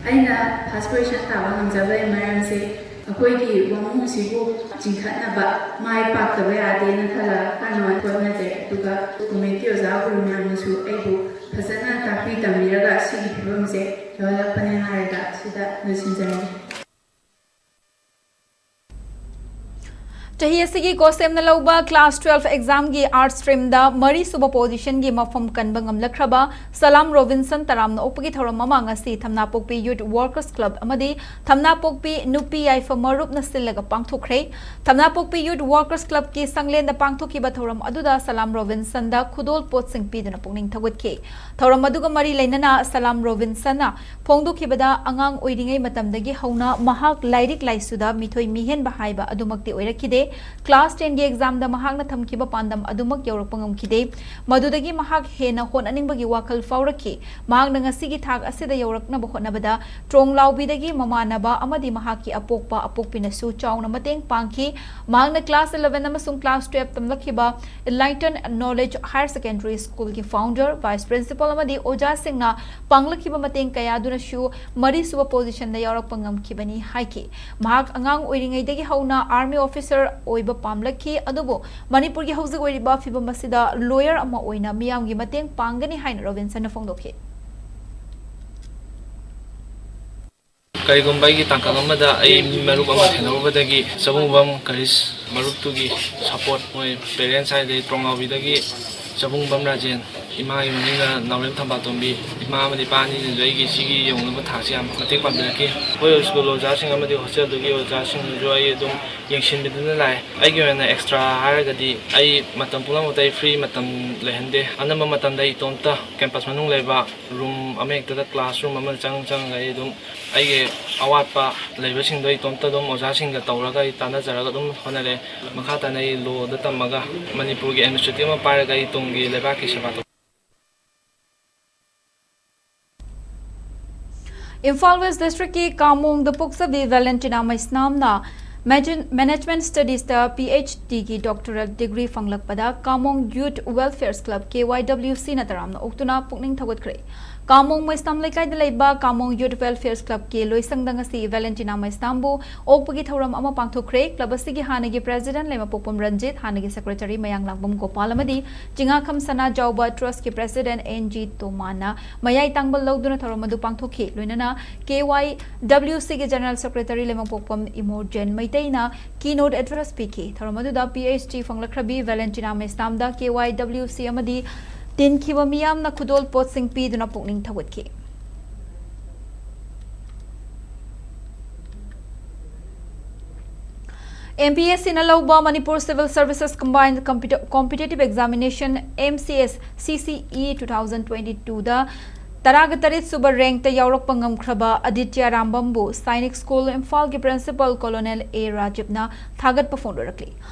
ꯑꯩꯅ first position ꯇꯥꯕ ꯉꯝꯖꯕꯒꯤ ꯃꯔꯝꯁꯦ ꯑꯩꯈꯣꯏꯒꯤ ꯋꯥꯉꯨꯁꯤꯕꯨ ꯆꯤꯡꯈꯠꯅꯕ ꯃꯥꯏ ꯄꯥꯛꯇꯕ ꯌꯥꯗꯦꯅ ꯈꯜꯂꯒ ꯀꯟꯅ ꯍꯣꯠꯅꯖꯩ꯫ ꯑꯗꯨꯒ COMET ꯀꯤ ꯑꯣꯖꯥ ꯒꯨꯔꯨ ꯃꯌꯥꯝꯅꯁꯨ ꯑꯩꯕꯨ ꯐꯖꯅ ꯇꯥꯛꯄꯤ ꯇꯝꯕꯤꯔꯒ ꯁꯤꯒꯤ ꯐꯤꯕꯝꯁꯦ ꯌꯧꯍꯜꯂꯛꯄꯅꯦ ꯍꯥꯏꯔꯒ ꯁꯤꯗ ꯂꯣꯏꯁꯤꯟꯖꯔꯒꯦ꯫ ꯆꯍꯤ ꯑꯁꯤꯒꯤ ꯀꯣꯁꯦꯝꯅ ꯂꯧꯕ class twelve examꯒꯤ arts streamꯗ ꯃꯔꯤꯁꯨꯕ positionꯒꯤ ꯃꯐꯝ ꯀꯟꯕ ꯉꯝꯂꯛꯈ꯭ꯔꯕ ꯁꯂꯥꯝ ꯔꯣꯕꯤꯟꯁꯟ ꯇꯔꯥꯝꯅ ꯑꯣꯛꯄꯒꯤ ꯊꯧꯔꯝ ꯑꯃ ꯉꯁꯤ ꯊꯝꯅꯥꯄꯣꯛꯄꯤ Youth Workers Club ꯑꯃꯗꯤ ꯊꯝꯅꯥꯄꯣꯛꯄꯤ ꯅꯨꯄꯤ ꯌꯥꯏꯐ ꯃꯔꯨꯞꯅ ꯁꯤꯜꯂꯒ ꯄꯥꯡꯊꯣꯛꯈ꯭ꯔꯦ꯫ ꯊꯝꯅꯥꯄꯣꯛꯄꯤ Youth Workers Clubꯀꯤ ꯁꯪꯂꯦꯟꯗ ꯄꯥꯡꯊꯣꯛꯈꯤꯕ ꯊꯧꯔꯝ ꯑꯗꯨꯗ ꯁꯂꯥꯝ ꯔꯣꯕꯤꯟꯁꯟꯗ ꯈꯨꯗꯣꯜ ꯄꯣꯠꯁꯤꯡ ꯄꯤꯗꯨꯅ ꯄꯨꯛꯅꯤꯡ ꯊꯧꯒꯠꯈꯤ꯫ ꯊꯧꯔꯝ ꯑꯗꯨꯒ ꯃꯔꯤ ꯂꯩꯅꯅ ꯁꯂꯥꯝ ꯔꯣꯕꯤꯟꯁꯟꯅ ꯐꯣꯡꯗꯣꯛꯈꯤꯕꯗ ꯑꯉꯥꯡ ꯑꯣꯏꯔꯤꯉꯩ ꯃꯇꯝꯗꯒꯤ ꯍꯧꯅ ꯃꯍꯥꯛ ꯂꯥꯏꯔꯤꯛ ꯂꯥꯏꯁꯨꯗ ꯃꯤꯊꯣꯏ ꯃꯤꯍꯦꯟꯕ ꯍꯥꯏꯕ ꯑꯗꯨꯃꯛꯇꯤ ꯑꯣꯏꯔꯛꯈꯤꯗꯦ꯫ Class tenꯒꯤ examꯗ ꯃꯍꯥꯛꯅ ꯊꯝꯈꯤꯕ ꯄꯥꯟꯗꯝ ꯑꯗꯨꯃꯛ ꯌꯧꯔꯛꯄ ꯉꯝꯈꯤꯗꯦ꯫ ꯃꯗꯨꯗꯒꯤ ꯃꯍꯥꯛ ꯍꯦꯟꯅ ꯍꯣꯠꯅꯅꯤꯡꯕꯒꯤ ꯋꯥꯈꯜ ꯐꯥꯎꯔꯛꯈꯤ꯫ ꯃꯍꯥꯛꯅ ꯉꯁꯤꯒꯤ ꯊꯥꯛ ꯑꯁꯤꯗ ꯌꯧꯔꯛꯅꯕ ꯍꯣꯠꯅꯕꯗ ꯇ꯭ꯔꯣꯡꯂꯥꯎꯕꯤꯗꯒꯤ ꯃꯃꯥꯟꯅꯕ ꯑꯃꯗꯤ ꯃꯍꯥꯛꯀꯤ ꯑꯄꯣꯛꯄ ꯑꯄꯣꯛꯄꯤꯅꯁꯨ ꯆꯥꯎꯅ ꯃꯇꯦꯡ ꯄꯥꯡꯈꯤ꯫ ꯃꯍꯥꯛꯅ class eleven ꯑꯃꯁꯨꯡ class twelve ꯇꯝꯂꯛꯈꯤꯕ Enlighten Knowledge Higher Secondary Schoolꯒꯤ founder, vice principal ꯑꯃꯗꯤ ꯑꯣꯖꯥꯁꯤꯡꯅ ꯄꯥꯡꯂꯛꯈꯤꯕ ꯃꯇꯦꯡ ꯀꯌꯥ ꯑꯗꯨꯅꯁꯨ ꯃꯔꯤꯁꯨꯕ positionꯗ ꯌꯥꯎꯔꯛꯄ ꯉꯝꯈꯤꯕꯅꯤ ꯍꯥꯏꯈꯤ꯫ ꯃꯍꯥꯛ ꯑꯉꯥꯡ ꯑꯣꯏꯔꯤꯉꯩꯗꯒꯤ ꯍꯧꯅ army officer ꯑꯣꯏꯕ ꯄꯥꯝꯂꯛꯈꯤ, ꯑꯗꯨꯕꯨ ꯃꯅꯤꯄꯨꯔꯒꯤ ꯍꯧꯖꯤꯛ ꯑꯣꯏꯔꯤꯕ ꯐꯤꯕꯝ ꯑꯁꯤꯗ lawyer ꯑꯃ ꯑꯣꯏꯅ ꯃꯤꯌꯥꯝꯒꯤ ꯃꯇꯦꯡ ꯄꯥꯡꯒꯅꯤ ꯍꯥꯏꯅ ꯔꯣꯕꯤꯟꯁꯟꯅ ꯐꯣꯡꯗꯣꯛꯈꯤ꯫ ꯀꯔꯤꯒꯨꯝꯕ ꯑꯩꯒꯤ ꯇꯥꯡꯀꯛ ꯑꯃꯗ ꯑꯩ ꯃꯤ ꯃꯔꯨꯞ ꯑꯃ ꯊꯦꯡꯅꯔꯨꯕꯗꯒꯤ ꯆꯕꯨꯡꯕꯝ ꯀꯔꯤꯁ ꯃꯔꯨꯞꯇꯨꯒꯤ support, ꯃꯣꯏ parents ꯍꯥꯏꯔꯗꯤ ꯇ꯭ꯔꯣꯡꯂꯥꯎꯕꯤꯗꯒꯤ ꯆꯕꯨꯡꯕꯝ ꯔꯥꯖꯦꯟ, ꯏꯃꯥꯒꯤ ꯃꯃꯤꯡꯅ ꯅꯥꯎꯔꯦꯝ ꯊꯝꯕꯥꯜꯇꯣꯝꯕꯤ, ꯏꯃꯥ ꯑꯃꯗꯤ ꯏꯄꯥ ꯑꯅꯤꯅꯁꯨ ꯑꯩꯒꯤ ꯁꯤꯒꯤ ꯌꯧꯅꯕ ꯊꯥꯛꯁꯤ ꯌꯥꯝ ꯃꯇꯦꯡ ꯄꯥꯡꯕꯤꯔꯛꯈꯤ꯫ ꯑꯩꯈꯣꯏ school ꯑꯣꯖꯥꯁꯤꯡ ꯑꯃꯗꯤ hostelꯗꯨꯒꯤ ꯑꯣꯖꯥꯁꯤꯡꯅꯁꯨ ꯑꯩ ꯑꯗꯨꯝ ꯌꯦꯡꯁꯤꯟꯕꯤꯗꯨꯅ ꯂꯥꯛꯑꯦ꯫ ꯑꯩꯒꯤ ꯑꯣꯏꯅ extra ꯍꯥꯏꯔꯒꯗꯤ ꯑꯩ ꯃꯇꯝ ꯄꯨꯝꯅꯃꯛꯇ ꯑꯩ free ꯃꯇꯝ ꯂꯩꯍꯟꯗꯦ꯫ ꯑꯅꯝꯕ ꯃꯇꯝꯗ ꯑꯩ ꯏꯇꯣꯝꯇ campus ꯃꯅꯨꯡ ꯂꯩꯕ room ꯑꯃꯍꯦꯛꯇꯗ classroom ꯑꯃꯗ ꯆꯪ ꯆꯪꯉꯒ ꯑꯩ ꯑꯗꯨꯝ ꯑꯩꯒꯤ ꯑꯋꯥꯠꯄ ꯂꯩꯕꯁꯤꯡꯗꯣ ꯑꯩ ꯏꯇꯣꯝꯇ ꯑꯗꯨꯝ ꯑꯣꯖꯥꯁꯤꯡꯒ ꯇꯧꯔꯒ ꯑꯩ ꯇꯥꯟꯅꯖꯔꯒ ꯑꯗꯨꯝ ꯍꯣꯠꯅꯔꯦ꯫ ꯃꯈꯥ ꯇꯥꯅ ꯑꯩ lawꯗ ꯇꯝꯃꯒ ꯃꯅꯤꯄꯨꯔꯒꯤ administrative ꯑꯃ ꯄꯥꯏꯔꯒ ꯑꯩ ꯇꯨꯡꯒꯤ ꯂꯩꯕꯥꯛꯀꯤ ꯁꯦꯕꯥ ꯇꯧ- Imphal West Districtꯀꯤ ꯀꯥꯃꯣꯡꯗ ꯄꯣꯛꯆꯕꯤ ꯚꯦꯂꯦꯟꯇꯤꯅꯥ ꯃꯩꯁꯅꯥꯝꯅ Management Studiesꯇ PhDꯒꯤ doctoral degree ꯐꯪꯂꯛꯄꯗ ꯀꯥꯃꯣꯡ Youth Welfare Club, KYWCꯅ ꯇꯔꯥꯝꯅ ꯑꯣꯛꯇꯨꯅ ꯄꯨꯛꯅꯤꯡ ꯊꯧꯒꯠꯈ꯭ꯔꯦ꯫ ꯀꯥꯃꯣꯡ ꯃꯩꯁꯅꯥꯝ ꯂꯩꯀꯥꯏꯗ ꯂꯩꯕ ꯀꯥꯃꯣꯡ Youth Welfare Clubꯀꯤ ꯂꯣꯏꯁꯪꯗ ꯉꯁꯤ ꯚꯦꯂꯦꯟꯇꯤꯅꯥ ꯃꯩꯁꯅꯥꯝꯕꯨ ꯑꯣꯛꯄꯒꯤ ꯊꯧꯔꯝ ꯑꯃ ꯄꯥꯡꯊꯣꯛꯈ꯭ꯔꯦ꯫ Club ꯑꯁꯤꯒꯤ ꯍꯥꯟꯅꯒꯤ president ꯂꯩꯃꯄꯣꯛꯄꯝ ꯔꯟꯖꯤꯠ, ꯍꯥꯟꯅꯒꯤ secretary ꯃꯌꯥꯡꯂꯥꯡꯕꯝ ꯒꯣꯄꯥꯜ ꯑꯃꯗꯤ ꯆꯤꯉꯥꯈꯝ ꯁꯅꯥꯖꯥꯎꯕ Trustꯀꯤ president N G ꯇꯣꯃꯥꯅ ꯃꯌꯥꯏ ꯇꯥꯡꯕ ꯂꯧꯗꯨꯅ ꯊꯧꯔꯝ ꯑꯗꯨ ꯄꯥꯡꯊꯣꯛꯈꯤ꯫ ꯂꯣꯏꯅꯅ KYWCꯒꯤ general secretary ꯂꯩꯃꯄꯣꯛꯄꯝ ꯏꯃꯣꯔꯖꯦꯟ Meitei ꯃꯩꯇꯩꯅ keynote address ꯄꯤꯈꯤ꯫ ꯊꯧꯔꯝ ꯑꯗꯨꯗ PhD ꯐꯪꯂꯛꯈ꯭ꯔꯕꯤ ꯚꯦꯂꯦꯟꯇꯤꯅꯥ ꯃꯩꯁꯅꯥꯝꯗ KYWC ꯑꯃꯗꯤ ꯇꯤꯟꯈꯤꯕ ꯃꯤꯌꯥꯝꯅ ꯈꯨꯗꯣꯜ ꯄꯣꯠꯁꯤꯡ ꯄꯤꯗꯨꯅ ꯄꯨꯛꯅꯤꯡ ꯊꯧꯒꯠꯈꯤ꯫ MPSCꯅ ꯂꯧꯕ Manipur Civil Services Combined Competi- Competitive Examination, MCS CCE two thousand twenty twoꯗ ꯇꯔꯥꯒ ꯇꯔꯦꯠ ꯁꯨꯕ ꯔꯦꯡꯛꯇ ꯌꯥꯎꯔꯛꯄ ꯉꯝꯈ꯭ꯔꯕ ꯑꯗꯤꯇ꯭ꯌ ꯔꯥꯝꯕꯝꯕꯨ ꯁꯥꯏꯅꯤꯛ ꯁ꯭ꯀꯨꯜ ꯏꯝꯐꯥꯜꯒꯤ ꯄ꯭ꯔꯤꯟꯁꯤꯄꯜ ꯀꯣꯂꯣꯅꯦꯜ ꯑꯦ ꯔꯥꯖꯤꯞꯅ ꯊꯥꯒꯠꯄ ꯐꯣꯡꯗꯣꯔꯛꯂꯤ꯫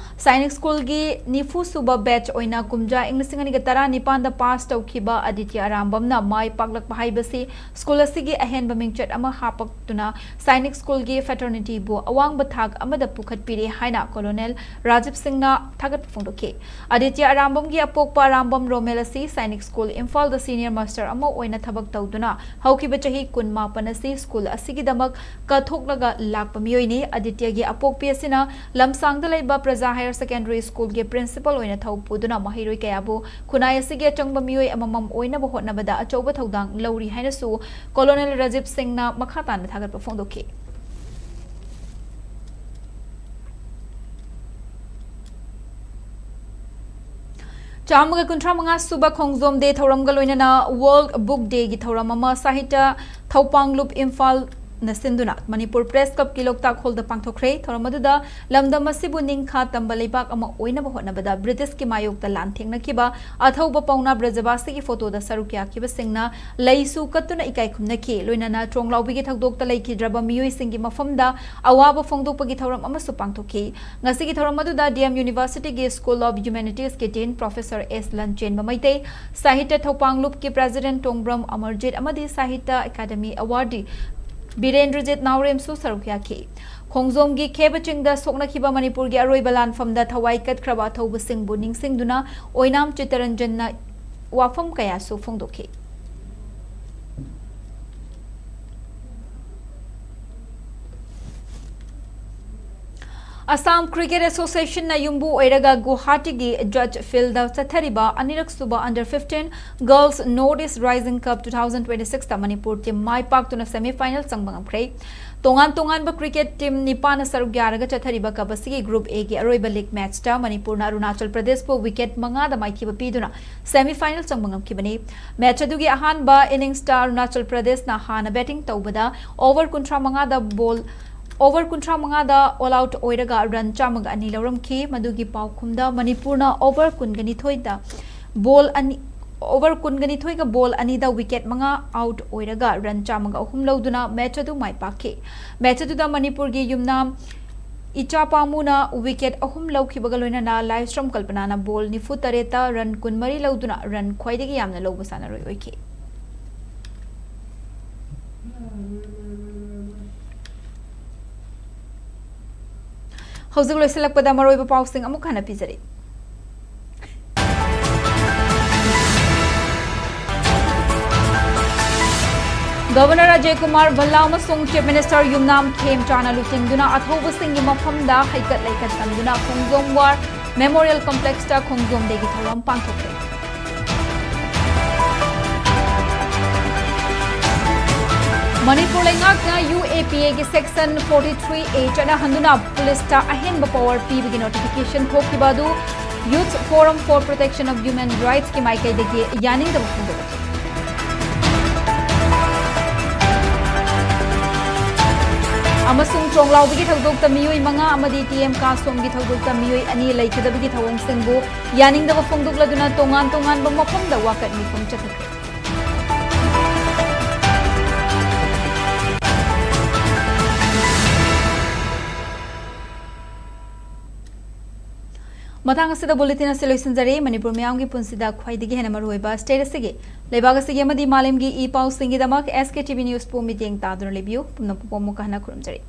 ꯁꯥꯏꯅꯤꯛ ꯁ꯭ꯀꯨꯜꯒꯤ ꯅꯤꯐꯨ ꯁꯨꯕ ꯕꯦꯆ ꯑꯣꯏꯅ ꯀꯨꯝꯖꯥ ꯏꯪ ꯂꯤꯁꯤꯡ ꯑꯅꯤꯒ ꯇꯔꯥꯅꯤꯄꯥꯟꯗ ꯄꯥꯁ ꯇꯧꯈꯤꯕ ꯑꯗꯤꯇ꯭ꯌ ꯔꯥꯝꯕꯝꯅ ꯃꯥꯏ ꯄꯥꯛꯂꯛꯄ ꯍꯥꯏꯕꯁꯤ ꯁ꯭ꯀꯨꯜ ꯑꯁꯤꯒꯤ ꯑꯍꯦꯟꯕ ꯃꯤꯡꯆꯠ ꯑꯃ ꯍꯥꯞꯄꯛꯇꯨꯅ ꯁꯥꯏꯅꯤꯛ ꯁ꯭ꯀꯨꯜꯒꯤ ꯐ꯭ꯔꯦꯇꯔꯅꯤꯇꯤꯕꯨ ꯑꯋꯥꯡꯕ ꯊꯥꯛ ꯑꯃꯗ ꯄꯨꯈꯠꯄꯤꯔꯦ ꯍꯥꯏꯅ ꯀꯣꯂꯣꯅꯦꯜ ꯔꯥꯖꯤꯞ ꯁꯤꯡꯅ ꯊꯥꯒꯠꯄ ꯐꯣꯡꯗꯣꯛꯈꯤ꯫ ꯑꯗꯤꯇ꯭ꯌ ꯑꯔꯥꯝꯕꯝꯒꯤ ꯑꯄꯣꯛꯄ ꯑꯔꯥꯝꯕꯝ ꯔꯣꯃꯦꯜ ꯑꯁꯤ ꯁꯥꯏꯅꯤꯛ ꯁ꯭ꯀꯨꯜ ꯏꯝꯐꯥꯜꯗ ꯁꯤꯅꯤꯌꯔ ꯃꯥꯁꯇꯔ ꯑꯃ ꯑꯣꯏꯅ ꯊꯕꯛ ꯇꯧꯗꯨꯅ ꯍꯧꯈꯤꯕ ꯆꯍꯤ ꯀꯨꯟꯃꯥꯄꯟ ꯑꯁꯤ ꯁ꯭ꯀꯨꯜ ꯑꯁꯤꯒꯤꯗꯃꯛ ꯀꯠꯊꯣꯛꯂꯒ ꯂꯥꯛꯄ ꯃꯤꯑꯣꯏꯅꯤ꯫ ꯑꯗꯤꯇ꯭ꯌꯒꯤ ꯑꯄꯣꯛꯄꯤ ꯑꯁꯤꯅ ꯂꯝꯁꯥꯡꯗ ꯂꯩꯕ ꯄ꯭ꯔꯖꯥ ꯍꯥꯌꯔ ꯁꯦꯀꯦꯟꯗꯔꯤ ꯁ꯭ꯀꯨꯜꯒꯤ ꯄ꯭ꯔꯤꯟꯁꯤꯄꯜ ꯑꯣꯏꯅ ꯊꯧ ꯄꯨꯗꯨꯅ ꯃꯍꯩꯔꯣꯏ ꯀꯌꯥꯕꯨ ꯈꯨꯟꯅꯥꯏ ꯑꯁꯤꯒꯤ ꯑꯆꯪꯕ ꯃꯤꯑꯣꯏ ꯑꯃꯃꯝ ꯑꯣꯏꯅꯕ ꯍꯣꯠꯅꯕꯗ ꯑꯆꯧꯕ ꯊꯧꯗꯥꯡ ꯂꯧꯔꯤ ꯍꯥꯏꯅꯁꯨ ꯀꯣꯂꯣꯅꯦꯜ ꯔꯥꯖꯤꯞ ꯁꯤꯡꯅ ꯃꯈꯥ ꯇꯥꯅ ꯊꯥꯒꯠꯄ ꯐꯣꯡꯗꯣꯛꯈꯤ꯫ ꯆꯥꯝꯃꯒ ꯀꯨꯟꯊ꯭ꯔꯥ ꯃꯉꯥ ꯁꯨꯕ ꯈꯣꯡꯖꯣꯝ ꯗꯦ ꯊꯧꯔꯝꯒ ꯂꯣꯏꯅꯅ ꯋꯥꯔꯜꯗ ꯕꯨꯛ ꯗꯦꯒꯤ ꯊꯧꯔꯝ ꯑꯃ ꯁꯥꯍꯤꯇ꯭ꯌ ꯊꯧꯄꯥꯡꯂꯨꯞ ꯏꯝꯐꯥꯜꯅ ꯁꯤꯟꯗꯨꯅ ꯃꯅꯤꯄꯨꯔ ꯄ꯭ꯔꯦꯁ ꯀ꯭ꯂꯕꯀꯤ ꯂꯣꯛꯇꯥꯛ ꯍꯣꯜꯗ ꯄꯥꯡꯊꯣꯛꯈ꯭ꯔꯦ꯫ ꯊꯧꯔꯝ ꯑꯗꯨꯗ ꯂꯝꯗꯝ ꯑꯁꯤꯕꯨ ꯅꯤꯡꯈꯥ ꯇꯝꯕ ꯂꯩꯕꯥꯛ ꯑꯃ ꯑꯣꯏꯅꯕ ꯍꯣꯠꯅꯕꯗ ꯕ꯭ꯔꯤꯇꯤꯁꯀꯤ ꯃꯥꯌꯣꯛꯇ ꯂꯥꯟꯊꯦꯡꯅꯈꯤꯕ ꯑꯊꯧꯕ ꯄꯥꯎꯅꯥ ꯕ꯭ꯔꯖꯕꯥꯁꯤꯒꯤ ꯐꯣꯇꯣꯗ ꯁꯔꯨꯛ ꯌꯥꯈꯤꯕꯁꯤꯡꯅ ꯂꯩꯁꯨ ꯀꯠꯇꯨꯅ ꯏꯀꯥꯏ ꯈꯨꯝꯅꯈꯤ꯫ ꯂꯣꯏꯅꯅ ꯇ꯭ꯔꯣꯡꯂꯥꯎꯕꯤꯒꯤ ꯊꯧꯗꯣꯛꯇ ꯂꯩꯈꯤꯗ꯭ꯔꯕ ꯃꯤꯑꯣꯏꯁꯤꯡꯒꯤ ꯃꯐꯝꯗ ꯑꯋꯥꯕ ꯐꯣꯡꯗꯣꯛꯄꯒꯤ ꯊꯧꯔꯝ ꯑꯃꯁꯨ ꯄꯥꯡꯊꯣꯛꯈꯤ꯫ ꯉꯁꯤꯒꯤ ꯊꯧꯔꯝ ꯑꯗꯨꯗ DM Universityꯒꯤ School of Humanities ꯀꯤ Dean Professor S ꯂꯟꯆꯦꯟꯕ ꯃꯩꯇꯩ, ꯁꯥꯍꯤꯇ꯭ꯌ ꯊꯧꯄꯥꯡꯂꯨꯞꯀꯤ President ꯇꯣꯡꯕ꯭ꯔꯝ ꯑꯃꯔꯖꯤꯠ ꯑꯃꯗꯤ ꯁꯥꯍꯤꯇ꯭ꯌ ꯑꯦꯀꯥꯗꯃꯤ ꯑꯦꯋꯥꯔꯗꯤ ꯕꯤꯔꯦꯟꯗ꯭ꯔꯖꯤꯠ ꯅꯥꯎꯔꯦꯝꯁꯨ ꯁꯔꯨꯛ ꯌꯥꯈꯤ꯫ ꯈꯣꯡꯖꯣꯝꯒꯤ ꯈꯦꯕ ꯆꯤꯡꯗ ꯁꯣꯛꯅꯈꯤꯕ ꯃꯅꯤꯄꯨꯔꯒꯤ ꯑꯔꯣꯏꯕ ꯂꯥꯟꯐꯝꯗ ꯊꯋꯥꯏ ꯀꯠꯈ꯭ꯔꯕ ꯑꯊꯧꯕꯁꯤꯡꯕꯨ ꯅꯤꯡꯁꯤꯡꯗꯨꯅ ꯑꯣꯏꯅꯥꯝ ꯆꯤꯠꯇꯔꯟꯖꯟꯅ ꯋꯥꯐꯝ ꯀꯌꯥꯁꯨ ꯐꯣꯡꯗꯣꯛꯈꯤ꯫ Assam Cricket Association ꯅ ꯌꯨꯝꯕꯨ ꯑꯣꯏꯔꯒ ꯒꯨꯋꯥꯍꯥꯇꯤꯒꯤ ꯖꯖ ꯐꯤꯜꯗ ꯆꯠꯊꯔꯤꯕ ꯑꯅꯤꯔꯛ ꯁꯨꯕ Under fifteen Girls North East Rising Cup two thousand twenty-six ꯇ ꯃꯅꯤꯄꯨꯔ ꯇꯤꯝ ꯃꯥꯏ ꯄꯥꯛꯇꯨꯅ semi final ꯆꯪꯕ ꯉꯝꯈ꯭ꯔꯦ꯫ ꯇꯣꯉꯥꯟ ꯇꯣꯉꯥꯟꯕ ꯀ꯭ꯔꯤꯀꯦꯠ ꯇꯤꯝ ꯅꯤꯄꯥꯟꯅ ꯁꯔꯨꯛ ꯌꯥꯔꯒ ꯆꯠꯊꯔꯤꯕ ꯀꯞ ꯑꯁꯤꯒꯤ Group A ꯒꯤ ꯑꯔꯣꯏꯕ ꯂꯤꯒ ꯃꯦꯆꯇ ꯃꯅꯤꯄꯨꯔꯅ ꯑꯔꯨꯅꯥꯆꯜ ꯄ꯭ꯔꯗꯦꯁꯄꯨ ꯋꯤꯀꯦꯠ ꯃꯉꯥꯗ ꯃꯥꯏꯊꯤꯕ ꯄꯤꯗꯨꯅ semi final ꯆꯪꯕ ꯉꯝꯈꯤꯕꯅꯤ꯫ ꯃꯦꯆ ꯑꯗꯨꯒꯤ ꯑꯍꯥꯟꯕ ꯏꯅꯤꯡꯁꯇ ꯑꯔꯨꯅꯥꯆꯜ ꯄ꯭ꯔꯗꯦꯁꯅ ꯍꯥꯟꯅ ꯕꯦꯇꯤꯡ ꯇꯧꯕꯗ ꯑꯣꯚꯔ ꯀꯨꯟꯊ꯭ꯔꯥ ꯃꯉꯥꯗ ꯕꯣꯜ ꯑꯣꯚꯔ ꯀꯨꯟꯊ꯭ꯔꯥ ꯃꯉꯥꯗ ꯑꯣꯜ ꯑꯥꯎꯠ ꯑꯣꯏꯔꯒ ꯔꯟ ꯆꯥꯝꯃꯒ ꯑꯅꯤ ꯂꯧꯔꯝꯈꯤ꯫ ꯃꯗꯨꯒꯤ ꯄꯥꯎꯈꯨꯝꯗ ꯃꯅꯤꯄꯨꯔꯅ ꯑꯣꯚꯔ ꯀꯨꯟꯒ ꯅꯤꯊꯣꯏꯗ ꯕꯣꯜ ꯑꯅꯤ ꯑꯣꯚꯔ ꯀꯨꯟꯒ ꯅꯤꯊꯣꯏꯒ ꯕꯣꯜ ꯑꯅꯤꯗ ꯋꯤꯀꯦꯠ ꯃꯉꯥ ꯑꯥꯎꯠ ꯑꯣꯏꯔꯒ ꯔꯟ ꯆꯥꯝꯃꯒ ꯑꯍꯨꯝ ꯂꯧꯗꯨꯅ ꯃꯦꯆ ꯑꯗꯨ ꯃꯥꯏ ꯄꯥꯛꯈꯤ꯫ ꯃꯦꯆ ꯑꯗꯨꯗ ꯃꯅꯤꯄꯨꯔꯒꯤ ꯌꯨꯝꯅꯥꯝ ꯏꯆꯥ ꯄꯥꯃꯨꯅ ꯋꯤꯀꯦꯠ ꯑꯍꯨꯝ ꯂꯧꯈꯤꯕꯒ ꯂꯣꯏꯅꯅ ꯂꯥꯏꯁ꯭ꯔꯝ ꯀꯜꯄꯅꯥꯅ ꯕꯣꯜ ꯅꯤꯐꯨ ꯇꯔꯦꯠꯇ ꯔꯟ ꯀꯨꯟꯃꯔꯤ ꯂꯧꯗꯨꯅ ꯔꯟ ꯈ꯭ꯋꯥꯏꯗꯒꯤ ꯌꯥꯝꯅ ꯂꯧꯕ ꯁꯥꯟꯅꯔꯣꯏ ꯑꯣꯏꯈꯤ꯫ ꯍꯧꯖꯤꯛ ꯂꯣꯏꯁꯤꯜꯂꯛꯄꯗ ꯃꯔꯨꯑꯣꯏꯕ ꯄꯥꯎꯁꯤꯡ ꯑꯃꯨꯛ ꯍꯟꯅ ꯄꯤꯖꯔꯤ꯫ ꯒꯚꯔꯅꯔ ꯑꯖꯌ ꯀꯨꯃꯥꯔ ꯚꯜꯂꯥ ꯑꯃꯁꯨꯡ ꯆꯤꯐ ꯃꯤꯅꯤꯁꯇꯔ ꯌꯨꯝꯅꯥꯝ ꯈꯦꯝꯆꯥꯅ ꯂꯨꯆꯤꯡꯗꯨꯅ ꯑꯊꯧꯕꯁꯤꯡꯒꯤ ꯃꯐꯝꯗ ꯍꯩꯀꯠ ꯂꯩꯀꯠ ꯇꯝꯗꯨꯅ ꯈꯣꯡꯖꯣꯝ ꯋꯥꯔ ꯃꯦꯃꯣꯔꯤꯌꯦꯜ ꯀꯝꯄ꯭ꯂꯦꯛꯁꯇ ꯈꯣꯡꯖꯣꯝ ꯗꯦꯒꯤ ꯊꯧꯔꯝ ꯄꯥꯡꯊꯣꯛꯈ꯭ꯔꯦ꯫ ꯃꯅꯤꯄꯨꯔ ꯂꯩꯉꯥꯛꯅ U A P A ꯒꯤ Section forty-three A ꯆꯠꯅꯍꯟꯗꯨꯅ ꯄꯨꯂꯤꯁꯇ ꯑꯍꯦꯟꯕ ꯄꯥꯋꯔ ꯄꯤꯕꯒꯤ ꯅꯣꯇꯤꯐꯤꯀꯦꯁꯟ ꯊꯣꯛꯈꯤꯕ ꯑꯗꯨ Youth Forum for Protection of Human Rights ꯀꯤ ꯃꯥꯏꯀꯩꯗꯒꯤ ꯌꯥꯅꯤꯡꯗꯕ ꯐꯣꯡꯗꯣꯛꯈꯤ꯫ ꯑꯃꯁꯨꯡ ꯆꯣꯡꯂꯥꯎꯕꯒꯤ ꯊꯧꯗꯣꯛꯇ ꯃꯤꯑꯣꯏ ꯃꯉꯥ ꯑꯃꯗꯤ T M ꯀꯥꯁꯣꯝꯒꯤ ꯊꯧꯗꯣꯛꯇ ꯃꯤꯑꯣꯏ ꯑꯅꯤ ꯂꯩꯈꯤꯗꯕꯒꯤ ꯊꯧꯑꯣꯡꯁꯤꯡꯕꯨ ꯌꯥꯅꯤꯡꯗꯕ ꯐꯣꯡꯗꯣꯛꯂꯗꯨꯅ ꯇꯣꯉꯥꯟ ꯇꯣꯉꯥꯟꯕ ꯃꯐꯝꯗ ꯋꯥꯀꯠ ꯃꯤꯐꯝ ꯆꯠꯊꯈ꯭ꯔꯦ꯫ ꯃꯇꯥꯡ ꯑꯁꯤꯗ ꯕꯨꯂꯦꯇꯤꯟ ꯑꯁꯤ ꯂꯣꯏꯁꯤꯟꯖꯔꯦ꯫ ꯃꯅꯤꯄꯨꯔ ꯃꯤꯌꯥꯝꯒꯤ ꯄꯨꯟꯁꯤꯗ ꯈ꯭ꯋꯥꯏꯗꯒꯤ ꯍꯦꯟꯅ ꯃꯔꯨꯑꯣꯏꯕ ꯁ꯭ꯇꯦꯠ ꯑꯁꯤꯒꯤ, ꯂꯩꯕꯥꯛ ꯑꯁꯤꯒꯤ ꯑꯃꯗꯤ ꯃꯥꯂꯦꯝꯒꯤ E ꯄꯥꯎꯁꯤꯡꯒꯤꯗꯃꯛ S K T V News ꯄꯨ ꯃꯤꯠꯌꯦꯡ ꯇꯥꯗꯨꯅ ꯂꯩꯕꯤꯌꯨ꯫ ꯄꯨꯝꯅꯃꯛꯄꯨ ꯑꯃꯨꯛꯀ ꯍꯟꯅ ꯈꯨꯔꯨꯝꯖꯔꯤ꯫